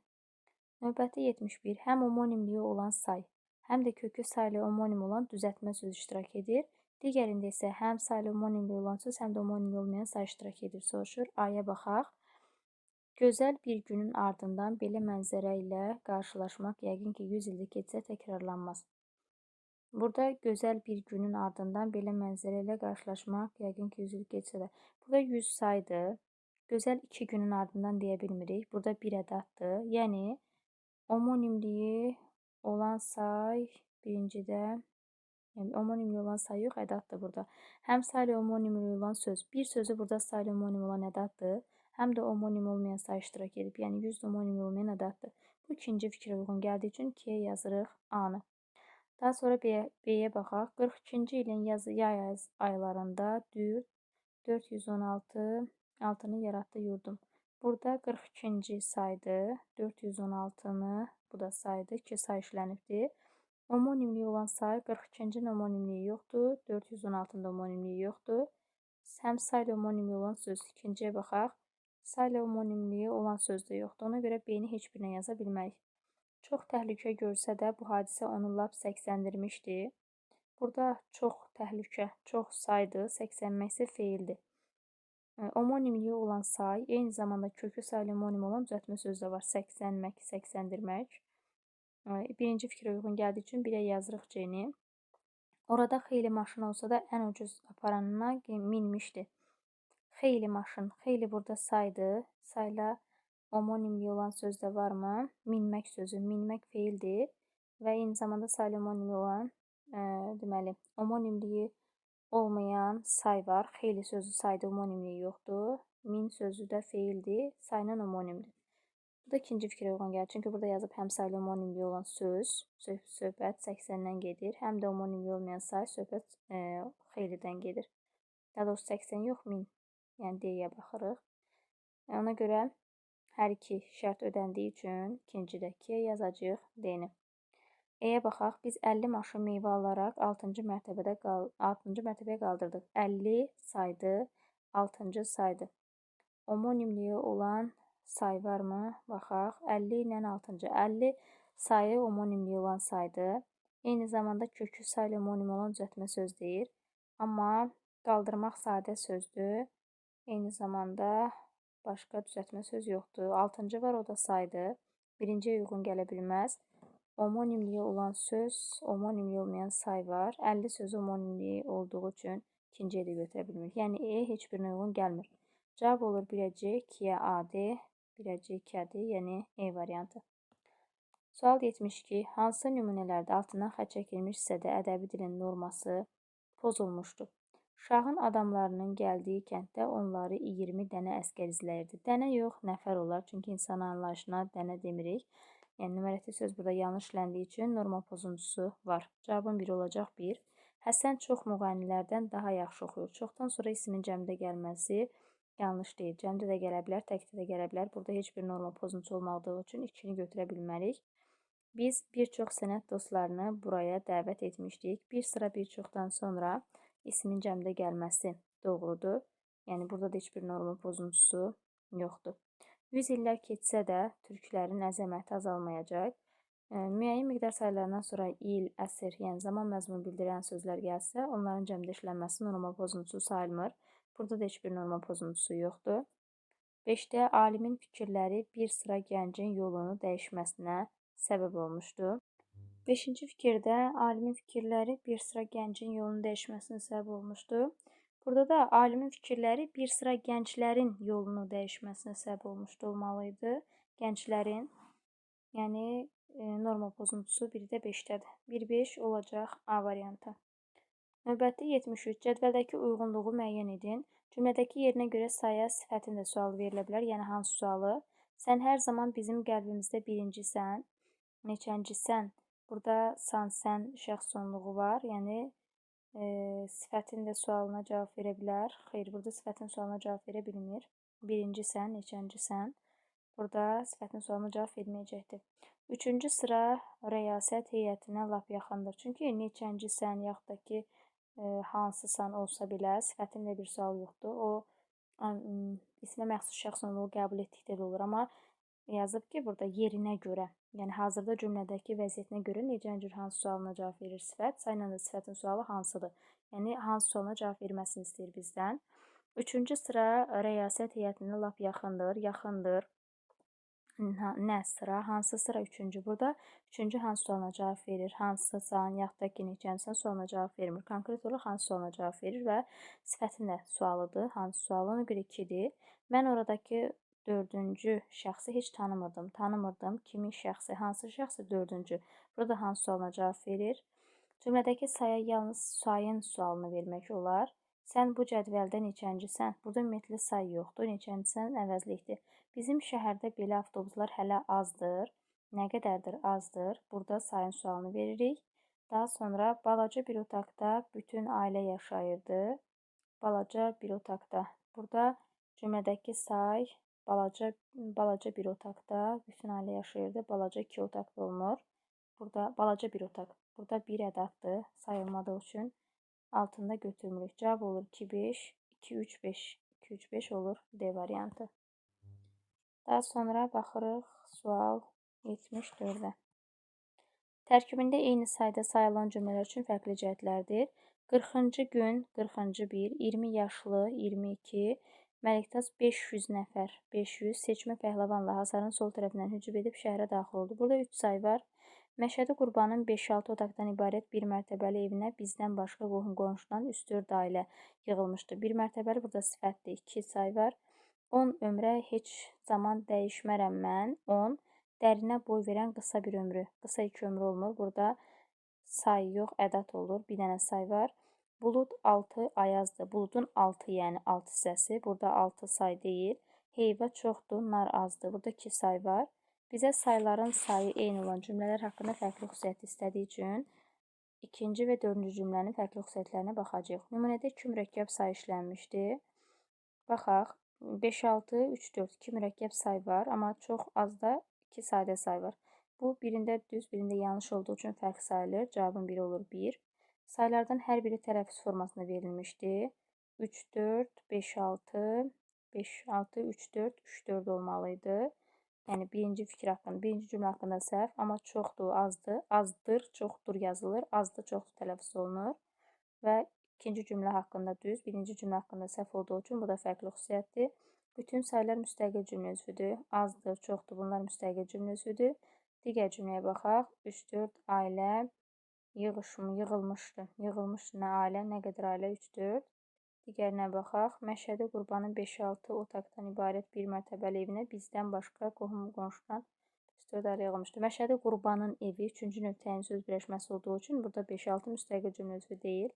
Növbəti 71. Həm omonimliyi olan say, həm də kökü sayla omonim olan düzəltmə sözü iştirak edir. Digərində isə həm sayla omonimli olan söz, həm də omonimli olmayan say iştirak edir. Soruşur. A-ya baxaq. Gözəl bir günün ardından belə mənzərə ilə qarşılaşmaq yəqin ki, 100 ildə keçsə təkrarlanmaz. Burada gözəl bir günün ardından belə mənzərə ilə qarşılaşmaq yəqin ki, 100 il keçsə də. Burada 100 saydır. Gözəl 2 günün ardından deyə bilmirik. Burada bir ədəddir. Yəni, omonimliyi olan say birincidə, yəni omonimli olan say yox, ədəddir burada. Həm sayla omonimli olan söz. Bir sözü burada sayla omonim olan ədəddir. Həm də omonim olmayan say iştirak edib. Yəni 100 omonim olmayan ədəddir. Bu ikinci fikrə uyğun gəldiyi üçün 2-yə yazırıq A-nı. Daha sonra B-yə baxaq. 42-ci ilin yay aylarında 416 altını yaratdı yurdum. Burada 42-ci saydır. 416-nı bu da saydır. 2 say işlənibdir. Omonimliyi olan say 42-cinin omonimliyi yoxdur. 416-nın da omonimliyi yoxdur. Həm sayla omonimliyi olan söz. İkinciyə baxaq. Sayla omonimliyi olan söz də yoxdur. Ona görə B-ni heç birinə yaza bilmərik. Çox təhlükə görsə də bu hadisə onu lap səksəndirmişdi. Burada çox təhlükə, çox saydır, səksənmək isə feildir. Omonimliyi olan say, eyni zamanda kökü sayla omonim olan düzəltmə sözü də var. Səksənmək, səksəndirmək. Birinci fikrə uyğun gəldiyi üçün 1-ə yazırıq C-ni. Orada xeyli maşın olsa da ən ucuz aparanına minmişdi. Xeyli maşın, xeyli burada saydır. Sayla omonimliyi olan söz də varmı? Minmək sözü, minmək feildir və eyni zamanda sayla omonimli olan, deməli, omonimliyi olmayan say var. Xeyli sözü sayda omonimliyi yoxdur. Min sözü də feildir, sayla omonimdir. Bu da ikinci fikrə uyğun gəlir. Çünki burada yazıb həm sayla omonimliyi olan söz, söhbət 80-dən gedir, həm də omonimliyi olmayan say, söhbət xeylidən gedir. Daha doğrusu 80 yox, 1000. Yəni D-yə baxırıq. Ona görə hər iki şərt ödəndiyi üçün ikincidə 2-yə yazacağıq D-ni. E-yə baxaq. Biz 50 maşın meyvə alaraq 6-cı mərtəbəyə qaldırdıq. 50 saydı, 6-cı saydı. Omonimliyi olan say varmı? Baxaq. 50 ilə 6-cı. 50 sayı omonimliyi olan saydı. Eyni zamanda kökü sayla omonim olan düzəltmə söz deyir. Amma qaldırmaq sadə sözdür. Eyni zamanda başqa düzəltmə söz yoxdur. 6-cı var, o da saydı. Birinciyə uyğun gələ bilməz. Omonimliyi olan söz, omonimliyi olmayan say var. 50 sözü omonimliyi olduğu üçün ikinciyə də götürə bilmirik. Yəni E heç birinə uyğun gəlmir. Cavab olur 1-ə C, 2-yə AD, 1-ə C, 2-yə D, yəni E variantı. Sual 72. Hansı nümunələrdə altından xətt çəkilmiş hissədə ədəbi dilin norması pozulmuşdur? Şahın adamlarının gəldiyi kənddə onları 20 dənə əsgər izləyirdi. Dənə yox, nəfər olar. Çünki insan anlayışına dənə demirik. Yəni nömrətiv söz burada yanlış işləndiyi üçün norma pozuntusu var. Cavabın biri olacaq 1. Həsən çox müğənnilərdən daha yaxşı oxuyur. Çoxdan sonra ismin cəmdə gəlməsi yanlış deyil. Cəmdə də gələ bilər, təkdə də gələ bilər. Burada heç bir norma pozuntusu olmadığı üçün 2-ni götürə bilmərik. Biz bir çox sənət dostlarını buraya dəvət etmişdik. Bir sıra bir çoxdan sonra ismin cəmdə gəlməsi doğrudur. Yəni burada da heç bir norma pozuntusu yoxdur. 100 illər keçsə də türklərin əzəməti azalmayacaq. Müəyyən miqdar saylarından sonra il, əsr, yəni zaman məzmunu bildirən sözlər gəlsə, onların cəmdə işlənməsi norma pozuntusu sayılmır. Burada da heç bir norma pozuntusu yoxdur. 5-də alimin fikirləri bir sıra gəncin yolunu dəyişməsinə səbəb olmuşdu. 5-ci fikirdə alimin fikirləri bir sıra gəncin yolunu dəyişməsinə səbəb olmuşdu. Burada da alimin fikirləri bir sıra gənclərin yolunu dəyişməsinə səbəb olmuşdu olmalı idi. Gənclərin, yəni norma pozuntusu 1-də 5-dədir. 1-5 olacaq A variantı. Növbəti 73. Cədvəldəki uyğunluğu müəyyən edin. Cümlədəki yerinə görə saya sifətin də sualı verilə bilər. Yəni hansı sualı? Sən hər zaman bizim qəlbimizdə birincisən, neçəncisən? Burada san, sən şəxs sonluğu var. Yəni sifətin də sualına cavab verə bilər. Xeyr, burada sifətin sualına cavab verə bilmir. Birincisən, neçəncisən? Burada sifətin sualına cavab verməyəcəkdir. Üçüncü sıra rəyasət heyətinə lap yaxındır. Çünki neçəncisən, yaxud da ki, hansısan olsa belə sifətin də bir sual yoxdur. O, ismə məxsus şəxs sonluğu qəbul etdikdə də olur. Amma yazıb ki, burada yerinə görə, yəni hazırda cümlədəki vəziyyətinə görə necə cür hansı sualına cavab verir sifət. Sayla da sifətin sualı hansıdır? Yəni hansı sualına cavab verməsini istəyir bizdən. Üçüncü sıra rəyasət heyətinə lap yaxındır, yaxındır. Nə sıra? Hansı sıra? Üçüncü. Burada üçüncü hansı sualına cavab verir? Hansısan, yaxud da ki, neçənsən sualına cavab vermir. Konkret olaraq hansı sualına cavab verir və sifətin də sualıdır. Hansı sualı? Ona görə 2-dir. Mən oradakı dördüncü şəxsi heç tanımırdım. Tanımırdım. Kimin şəxsi? Hansı şəxsi? Dördüncü. Burada hansı sualına cavab verir? Cümlədəki saya yalnız sayın sualını vermək olar. Sən bu cədvəldə neçəncisən? Burada ümumiyyətlə say yoxdur. Neçəncisən əvəzlikdir. Bizim şəhərdə belə avtobuslar hələ azdır. Nə qədərdir? Azdır. Burada sayın sualını veririk. Daha sonra balaca bir otaqda bütün ailə yaşayırdı. Balaca bir otaqda. Burada cümlədəki say balaca bir otaqda bütün ailə yaşayırdı. Balaca iki otaqda olmur. Burada balaca bir otaq. Burada bir ədəddir sayılmadığı üçün altında götürmürük. Cavab olur 2, 5, 2, 3, 5. 2, 3, 5 olur D variantı. Daha sonra baxırıq sual 74-ə. Tərkibində eyni sayda sayılan cümlələr üçün fərqli cəhətlərdir. 40-cı gün, 40-cı bir, 20 yaşlı, 22, Məliktas 500 nəfər, 500 seçmə pəhləvanla hasarın sol tərəfindən hücum edib şəhərə daxil oldu. Burada 3 say var. Məşədi Qurbanın 5-6 otaqdan ibarət bir mərtəbəli evinə bizdən başqa qohum-qonşudan 3-4 ailə yığılmışdı. Bir mərtəbəli burada sifətdir, 2 say var. 10 ömrə heç zaman dəyişmərəm mən. 10 dərinə boy verən qısa bir ömrü. Qısa 2 ömrü olmur. Burada say yox, ədad olur. Bir dənə say var. Bulud 6 ayazdır. Buludun 6, yəni 6 hissəsi. Burada 6 say deyil. Heyva çoxdur, nar azdır. Burada 2 say var. Bizə sayların sayı eyni olan cümlələr haqqında fərqli xüsusiyyət istədiyi üçün ikinci və dördüncü cümlənin fərqli xüsusiyyətlərinə baxacağıq. Nümunədə 2 mürəkkəb say işlənmişdi. Baxaq. 5, 6, 3, 4, 2 mürəkkəb say var, amma çox az da 2 sadə say var. Bu, birində düz, birində yanlış olduğu üçün fərq sayılır. Cavabın biri olur 1. Saylardan hər biri tələffüz formasında verilmişdi. 3, 4, 5, 6, 5, 6, 3, 4, 3, 4 olmalıydı. Yəni, birinci fikir haqqında, birinci cümlə haqqında səhv, amma çoxdur, azdır, azdır, çoxdur yazılır, azdır, çoxdur tələffüz olunur. Və ikinci cümlə haqqında düz, birinci cümlə haqqında səhv olduğu üçün bu da fərqli xüsusiyyətdir. Bütün saylar müstəqil cümlə üzvüdür. Azdır, çoxdur, bunlar müstəqil cümlə üzvüdür. Digər cümləyə baxaq. 3, 4 ailə yığılmışdı. Yığılmışdı nə ailə, nə qədər ailə? 3, 4. Digərinə baxaq. Məşədi Qurbanın 5-6 otaqdan ibarət bir mərtəbəli evinə bizdən başqa qohum-qonşudan 3-4 ailə yığılmışdı. Məşədi Qurbanın evi 3-cü növ təyin söz birləşməsi olduğu üçün burada 5-6 müstəqil cümlə üzvü deyil.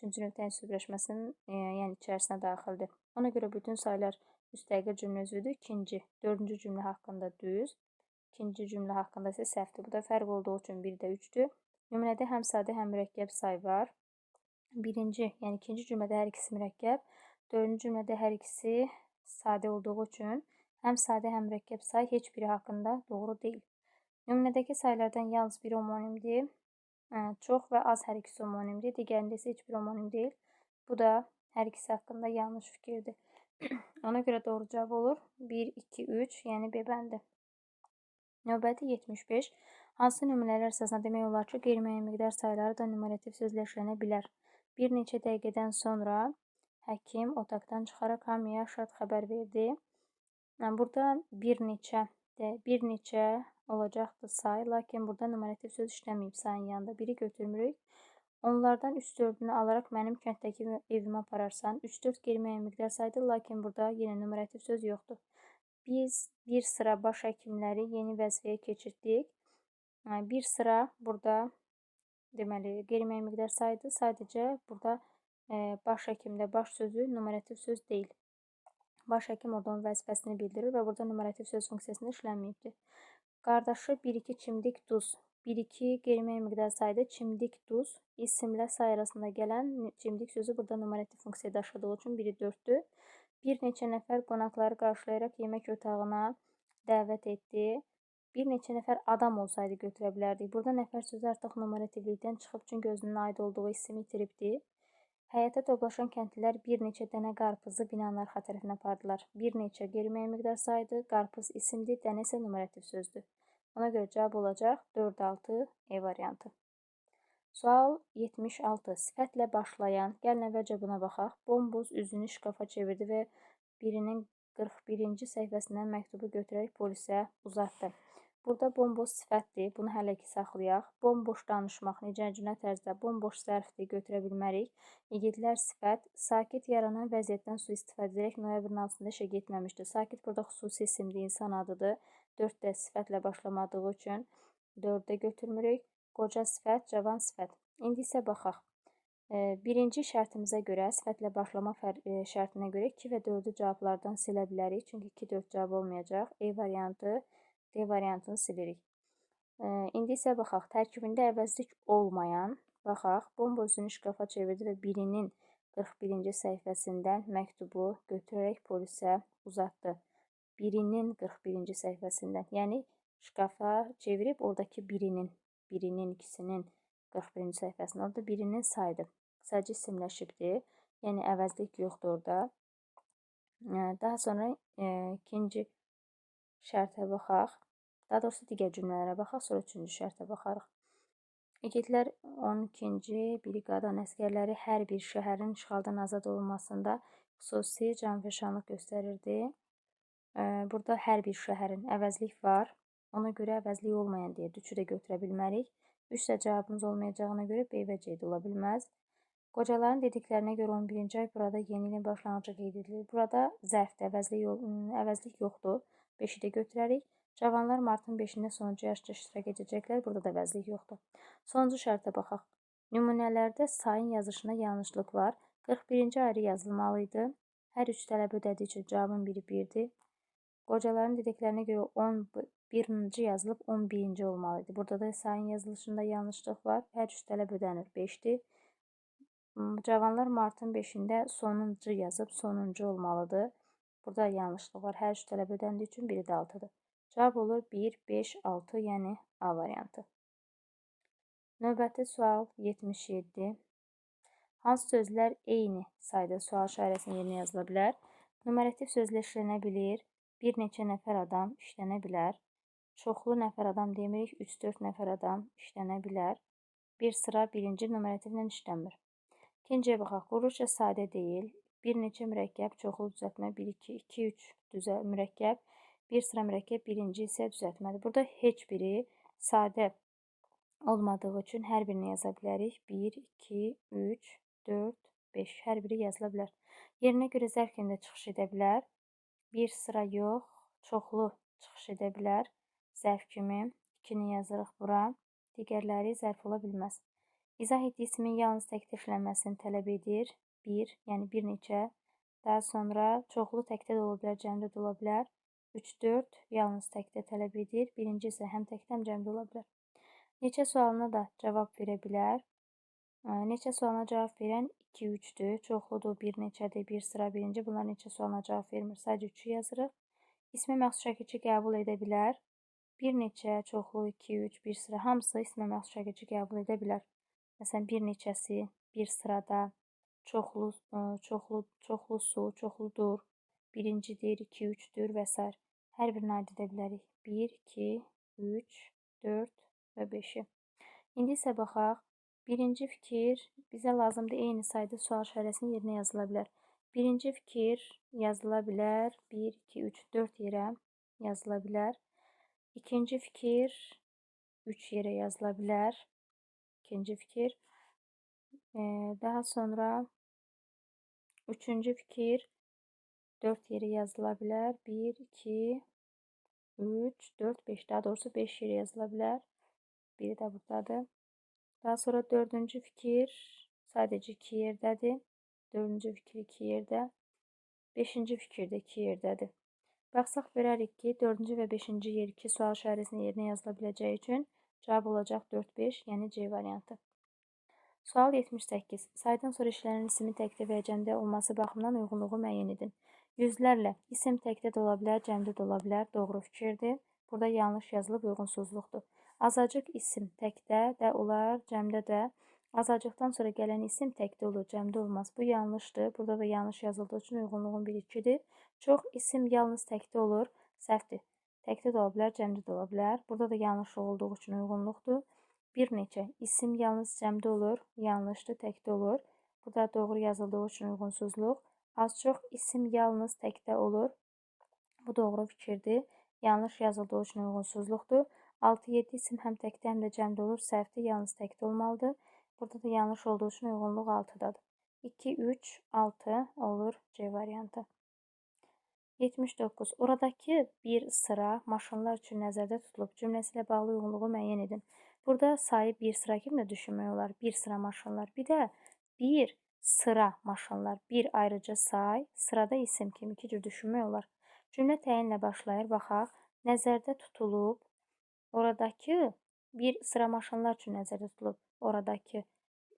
3-cü növ təyin söz birləşməsinin yəni içərisinə daxildir. Ona görə bütün saylar müstəqil cümlə üzvüdür. İkinci, dördüncü cümlə haqqında düz. İkinci cümlə haqqında isə səhvdir. Bu da fərq olduğu üçün 1 də 3-dür. Nümunədə həm sadə, həm mürəkkəb say var. Birinci, yəni ikinci cümlədə hər ikisi mürəkkəb. Dördüncü cümlədə hər ikisi sadə olduğu üçün həm sadə, həm mürəkkəb say heç biri haqqında doğru deyil. Nümunədəki saylardan yalnız biri homonimdir. Çox və az hər ikisi homonimdir. Digərində isə heç bir homonim deyil. Bu da hər ikisi haqqında yanlış fikirdir. Ona görə doğru cavab olur. 1, 2, 3, yəni B bəndi. Növbəti 75. Hansı nümunələr əsasında demək olar ki, qeyri-müəyyən miqdar sayları da numerativ sözlə işlənə bilər? Bir neçə dəqiqədən sonra həkim otaqdan çıxaraq hamıya şad xəbər verdi. Burada bir neçə olacaqdır say, lakin burada numerativ söz işləməyib sayın yanında. Biri götürmürük. Onlardan 3-4-ünü alaraq mənim kənddəki evimə apararsan. 3-4 qeyri-müəyyən miqdar saydır, lakin burada yenə numerativ söz yoxdur. Biz bir sıra baş həkimləri yeni vəzifəyə keçirtdik. Bir sıra burada deməli qeyri-müəyyən miqdar saydır. Sadəcə burada baş həkimdə baş sözü numerativ söz deyil. Baş həkim orada onun vəzifəsini bildirir və burada numerativ söz funksiyasında işlənməyibdir. Qardaşı 1-2 çimdik duz. 1-2 qeyri-müəyyən miqdar saydı. Çimdik duz isimlə say arasında gələn çimdik sözü burada numerativ funksiya daşıdığı üçün biri 4-dür. Bir neçə nəfər qonaqları qarşılayaraq yemək otağına dəvət etdi. Bir neçə nəfər adam olsaydı götürə bilərdik. Burada nəfər sözü artıq numerativlikdən çıxıb, çünki özünün aid olduğu ismi itiribdir. Həyətə toplaşan kəndlilər bir neçə dənə qarpızı binanın arxa tərəfinə apardılar. Bir neçə qeyri-müəyyən miqdar saydı. Qarpız isimdir, dənə isə numerativ sözdür. Ona görə cavab olacaq 4-6 E variantı. Sual 76. Sifətlə başlayan, gəlin əvvəlcə buna baxaq. Bomboz üzünü şkafa çevirdi və birinin 41-ci səhifəsindən məktubu götürərək polisə uzatdı. Burada bomboz sifətdir, bunu hələ ki saxlayaq. Bomboş danışmaq, necə tərzdə bomboş zərfdir, götürə bilmərik. İgidlər sifət, sakit yaranan vəziyyətdən sui-istifadə edərək noyabrın 6-sında işə getməmişdi. Sakit burada xüsusi isimdir, insan adıdır. 4 də sifətlə başlamadığı üçün 4-də götürmürük. Qoca sifət, cavan sifət. İndi isə baxaq. Birinci şərtimizə görə, sifətlə başlama şərtinə görə 2 və 4-ü cavablardan silə bilərik. Çünki 2, 4 cavab olmayacaq. E variantı, D variantını silirik. İndi isə baxaq. Tərkibində əvəzlik olmayan, baxaq. Bomba özünü şkafa çevirdi və birinin 41-ci səhifəsindən məktubu götürərək polisə uzatdı. Birinin 41-ci səhifəsindən, yəni şkafa çevirib oradakı birinin, ikisinin 41-ci səhifəsində, orada birinin saydı. Sadəcə isimləşibdir. Yəni əvəzlik yoxdur orada. Daha sonra ikinci şərtə baxaq. Daha doğrusu digər cümlələrə baxaq, sonra üçüncü şərtə baxarıq. İgidlər 12-ci briqadanın əsgərləri hər bir şəhərin işğaldan azad olunmasında xüsusi canfəşanlıq göstərirdi. Burada hər bir şəhərin əvəzlik var. Ona görə əvəzlik olmayan deyə 3-ü də götürə bilmərik. 3 də cavabımız olmayacağına görə B və C də ola bilməz. Qocaların dediklərinə görə 11-ci ay burada yeni ilin başlanğıcı qeyd edilir. Burada zərfdə əvəzlik yoxdur. 5-i də götürərik. Cavanlar martın 5-də sonuncu yarışda iştirak edəcəklər. Burada da əvəzlik yoxdur. Sonuncu şərtə baxaq. Nümunələrdə sayın yazışında yanlışlıq var. 41-ci ayrı yazılmalı idi. Hər üç tələb ödədiyi üçün cavabın biri 1-dir. Qocaların dediklərinə görə 11-ci yazılıb 11-ci olmalı idi. Burada da sayın yazılışında yanlışlıq var. Hər üç tələb ödənir. 5-dir. Cavanlar martın 5-də sonuncu yazıb sonuncu olmalıdır. Burada yanlışlıq var. Hər üç tələb ödəndiyi üçün biri də 6-dır. Cavab olur 1, 5, 6, yəni A variantı. Növbəti sual 77. Hansı sözlər eyni sayda sual işarəsinin yerinə yazıla bilər? Numerativ sözlə işlənə bilir. Bir neçə nəfər adam işlənə bilər. Çoxlu nəfər adam demirik, 3-4 nəfər adam işlənə bilər. Bir sıra birinci numerativlə işlənmir. İkinciyə baxaq. Quruluşca sadə deyil. Bir neçə mürəkkəb, çoxlu düzəltmə, 1, 2, 2, 3 mürəkkəb, bir sıra mürəkkəb, birinci isə düzəltmədir. Burada heç biri sadə olmadığı üçün hər birini yaza bilərik. 1, 2, 3, 4, 5. Hər biri yazıla bilər. Yerinə görə zərf kimi də çıxış edə bilər. Bir sıra yox, çoxlu çıxış edə bilər. Zərf kimi 2-ni yazırıq bura. Digərləri zərf ola bilməz. İzah etdiyi ismin yalnız təkdə işlənməsini tələb edir. 1, yəni bir neçə. Daha sonra çoxlu təkdə də ola bilər, cəmdə də ola bilər. 3, 4 yalnız təkdə tələb edir. Birinci isə həm təkdə, həm cəmdə ola bilər. Neçə sualına da cavab verə bilər. Neçə sualına cavab verən 2, 3-dür. Çoxludur, bir neçədir, bir sıra, birinci. Bunlar neçə sualına cavab vermir. Sadəcə 3-ü yazırıq. İsmə məxsus şəkilçi qəbul edə bilər. Bir neçə, çoxlu, 2, 3, bir sıra hamısı ismə məxsus şəkilçi qəbul edə bilər. Məsələn, bir neçəsi, bir sırada, çoxlu, çoxlu, çoxlusu, çoxludur, birincidir, 2, 3-dür və s. Hər birini aid edə bilərik. 1, 2, 3, 4 və 5-i. İndi isə baxaq. Birinci fikir bizə lazımdır. Eyni sayda sual işarəsinin yerinə yazıla bilər. Birinci fikir yazıla bilər. 1, 2, 3, 4 yerə yazıla bilər. İkinci fikir 3 yerə yazıla bilər. İkinci fikir. Daha sonra üçüncü fikir 4 yerə yazıla bilər. 1, 2, 3, 4, 5. Daha doğrusu 5 yerə yazıla bilər. Biri də buradadır. Daha sonra dördüncü fikir sadəcə 2 yerdədir. Dördüncü fikir 2 yerdə. Beşinci fikir də 2 yerdədir. Baxsaq görərik ki, dördüncü və beşinci yer 2 sual işarəsinin yerinə yazıla biləcəyi üçün cavab olacaq 4, 5, yəni C variantı. Sual 78. Saydan sonra işlənən ismin təkdə və ya cəmdə olması baxımından uyğunluğu müəyyən edin. Yüzlərlə isim təkdə də ola bilər, cəmdə də ola bilər. Doğru fikirdir. Burada yanlış yazılıb uyğunsuzluqdur. Azacıq isim təkdə də olar, cəmdə də. Azacıqdan sonra gələn isim təkdə olur, cəmdə olmaz. Bu yanlışdır. Burada da yanlış yazıldığı üçün uyğunluğun 1-2-dir. Çox isim yalnız təkdə olur, səhvdir. Təkdə də ola bilər, cəmdə də ola bilər. Burada da yanlış olduğu üçün uyğunluqdur. Bir neçə isim yalnız cəmdə olur, yanlışdır, təkdə olur. Burada doğru yazıldığı üçün uyğunsuzluq. Az-çox isim yalnız təkdə olur. Bu doğru fikirdir. Yanlış yazıldığı üçün uyğunsuzluqdur. 6-7 isim həm təkdə, həm də cəmdə olur. Səhvdir, yalnız təkdə olmalıdır. Burada da yanlış olduğu üçün uyğunluq 6-dadır. 2, 3, 6 olur C variantı. 79. Oradakı bir sıra maşınlar üçün nəzərdə tutulub cümləsi ilə bağlı uyğunluğu müəyyən edin. Burada sayı bir sıra kimi də düşünmək olar. Bir sıra maşınlar. Bir də bir sıra maşınlar. Bir ayrıca say, sırada isim kimi iki cür düşünmək olar. Cümlə təyinlə başlayır. Baxaq. Nəzərdə tutulub oradakı bir sıra maşınlar üçün nəzərdə tutulub.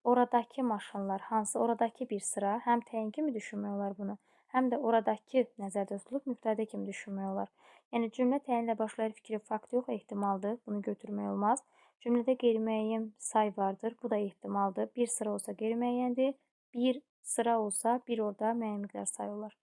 Oradakı maşınlar hansı? Oradakı bir sıra. Həm təyin kimi düşünmək olar bunu, həm də oradakı nəzərdə tutulub mübtədə kimi düşünmək olar. Yəni cümlə təyinlə başlayır fikri fakt yox, ehtimaldır. Bunu götürmək olmaz. Cümlədə qeyri-müəyyən say vardır. Bu da ehtimaldır. Bir sıra olsa qeyri-müəyyəndir. Bir sıra olsa bir orada müəyyən miqdar say olar.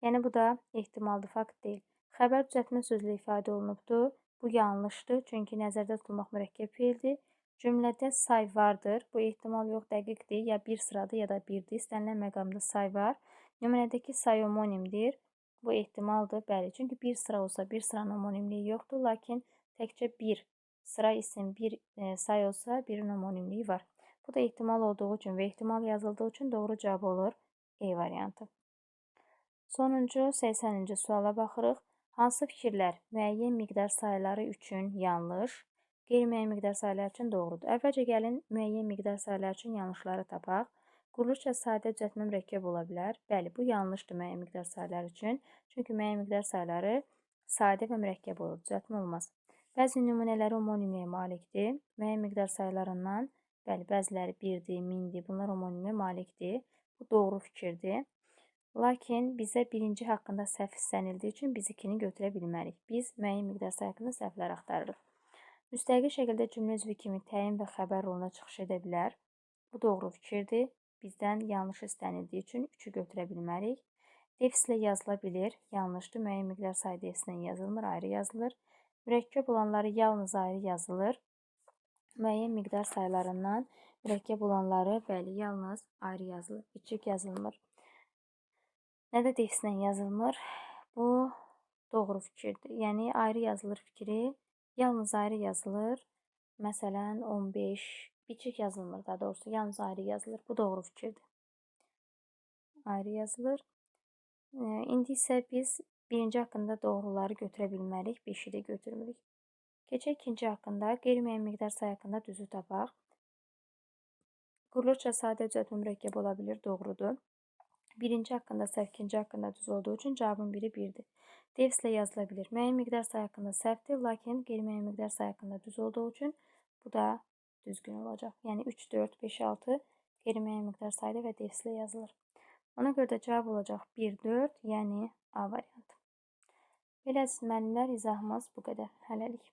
Yəni bu da ehtimaldır, fakt deyil. Xəbər düzəltmə sözlə ifadə olunubdur. Bu yanlışdır, çünki nəzərdə tutulmaq mürəkkəb feildir. Cümlədə say vardır. Bu ehtimal yox, dəqiqdir. Ya bir sıradır, ya da birdir. İstənilən məqamda say var. Nümunədəki say homonimdir. Bu ehtimaldır, bəli. Çünki bir sıra olsa bir sıranın homonimliyi yoxdur. Lakin təkcə bir sıra isim, bir say olsa birin homonimliyi var. Bu da ehtimal olduğu üçün və ehtimal yazıldığı üçün doğru cavab olur E variantı. Sonuncu 80-ci suala baxırıq. Hansı fikirlər müəyyən miqdar sayları üçün yanlış, qeyri-müəyyən miqdar sayları üçün doğrudur? Əvvəlcə gəlin müəyyən miqdar sayları üçün yanlışları tapaq. Quruluşca sadə düzəltmə mürəkkəb ola bilər. Bəli, bu yanlışdır müəyyən miqdar sayları üçün. Çünki müəyyən miqdar sayları sadə və mürəkkəb olur, düzəltmə olmaz. Bəzi nümunələri homonimliyə malikdir. Müəyyən miqdar saylarından, bəli, bəziləri 1-dir, 1000-dir, bunlar homonimliyə malikdir. Bu doğru fikirdir. Lakin bizə birinci haqqında səhv istənildiyi üçün biz ikini götürə bilmərik. Biz müəyyən miqdar sayı haqqında səhvlər axtarırıq. Müstəqil şəkildə cümlə üzvü kimi təyin və xəbər roluna çıxış edə bilər. Bu doğru fikirdir. Bizdən yanlış istənildiyi üçün 3-ü götürə bilmərik. Defislə yazıla bilir. Yanlışdır. Müəyyən miqdar sayı defislə yazılmır, ayrı yazılır. Mürəkkəb olanları yalnız ayrı yazılır. Müəyyən miqdar saylarından mürəkkəb olanları, bəli, yalnız ayrı yazılır. Bitişik yazılmır. Nə də defislə yazılmır. Bu doğru fikirdir. Yəni ayrı yazılır fikri yalnız ayrı yazılır. Məsələn, 15 bitişik yazılmır, daha doğrusu yalnız ayrı yazılır. Bu doğru fikirdir. Ayrı yazılır. İndi isə biz birinci haqqında doğruları götürə bilmərik. 5-i də götürmürük. Keçək ikinci haqqında. Qeyri-müəyyən miqdar sayı haqqında düzü tapaq. Quruluşca sadə düzəltmə mürəkkəb ola bilir. Doğrudur. Birinci haqqında səhv, ikinci haqqında düz olduğu üçün cavabın biri 1-dir. Defislə yazıla bilir. Müəyyən miqdar say haqqında səhvdir, lakin qeyri-müəyyən miqdar say haqqında düz olduğu üçün bu da düzgün olacaq. Yəni 3, 4, 5, 6 qeyri-müəyyən miqdar saydır və defislə yazılır. Ona görə də cavab olacaq 1, 4, yəni A variantı. Belə əziz müəllimlər, izahımız bu qədər hələlik.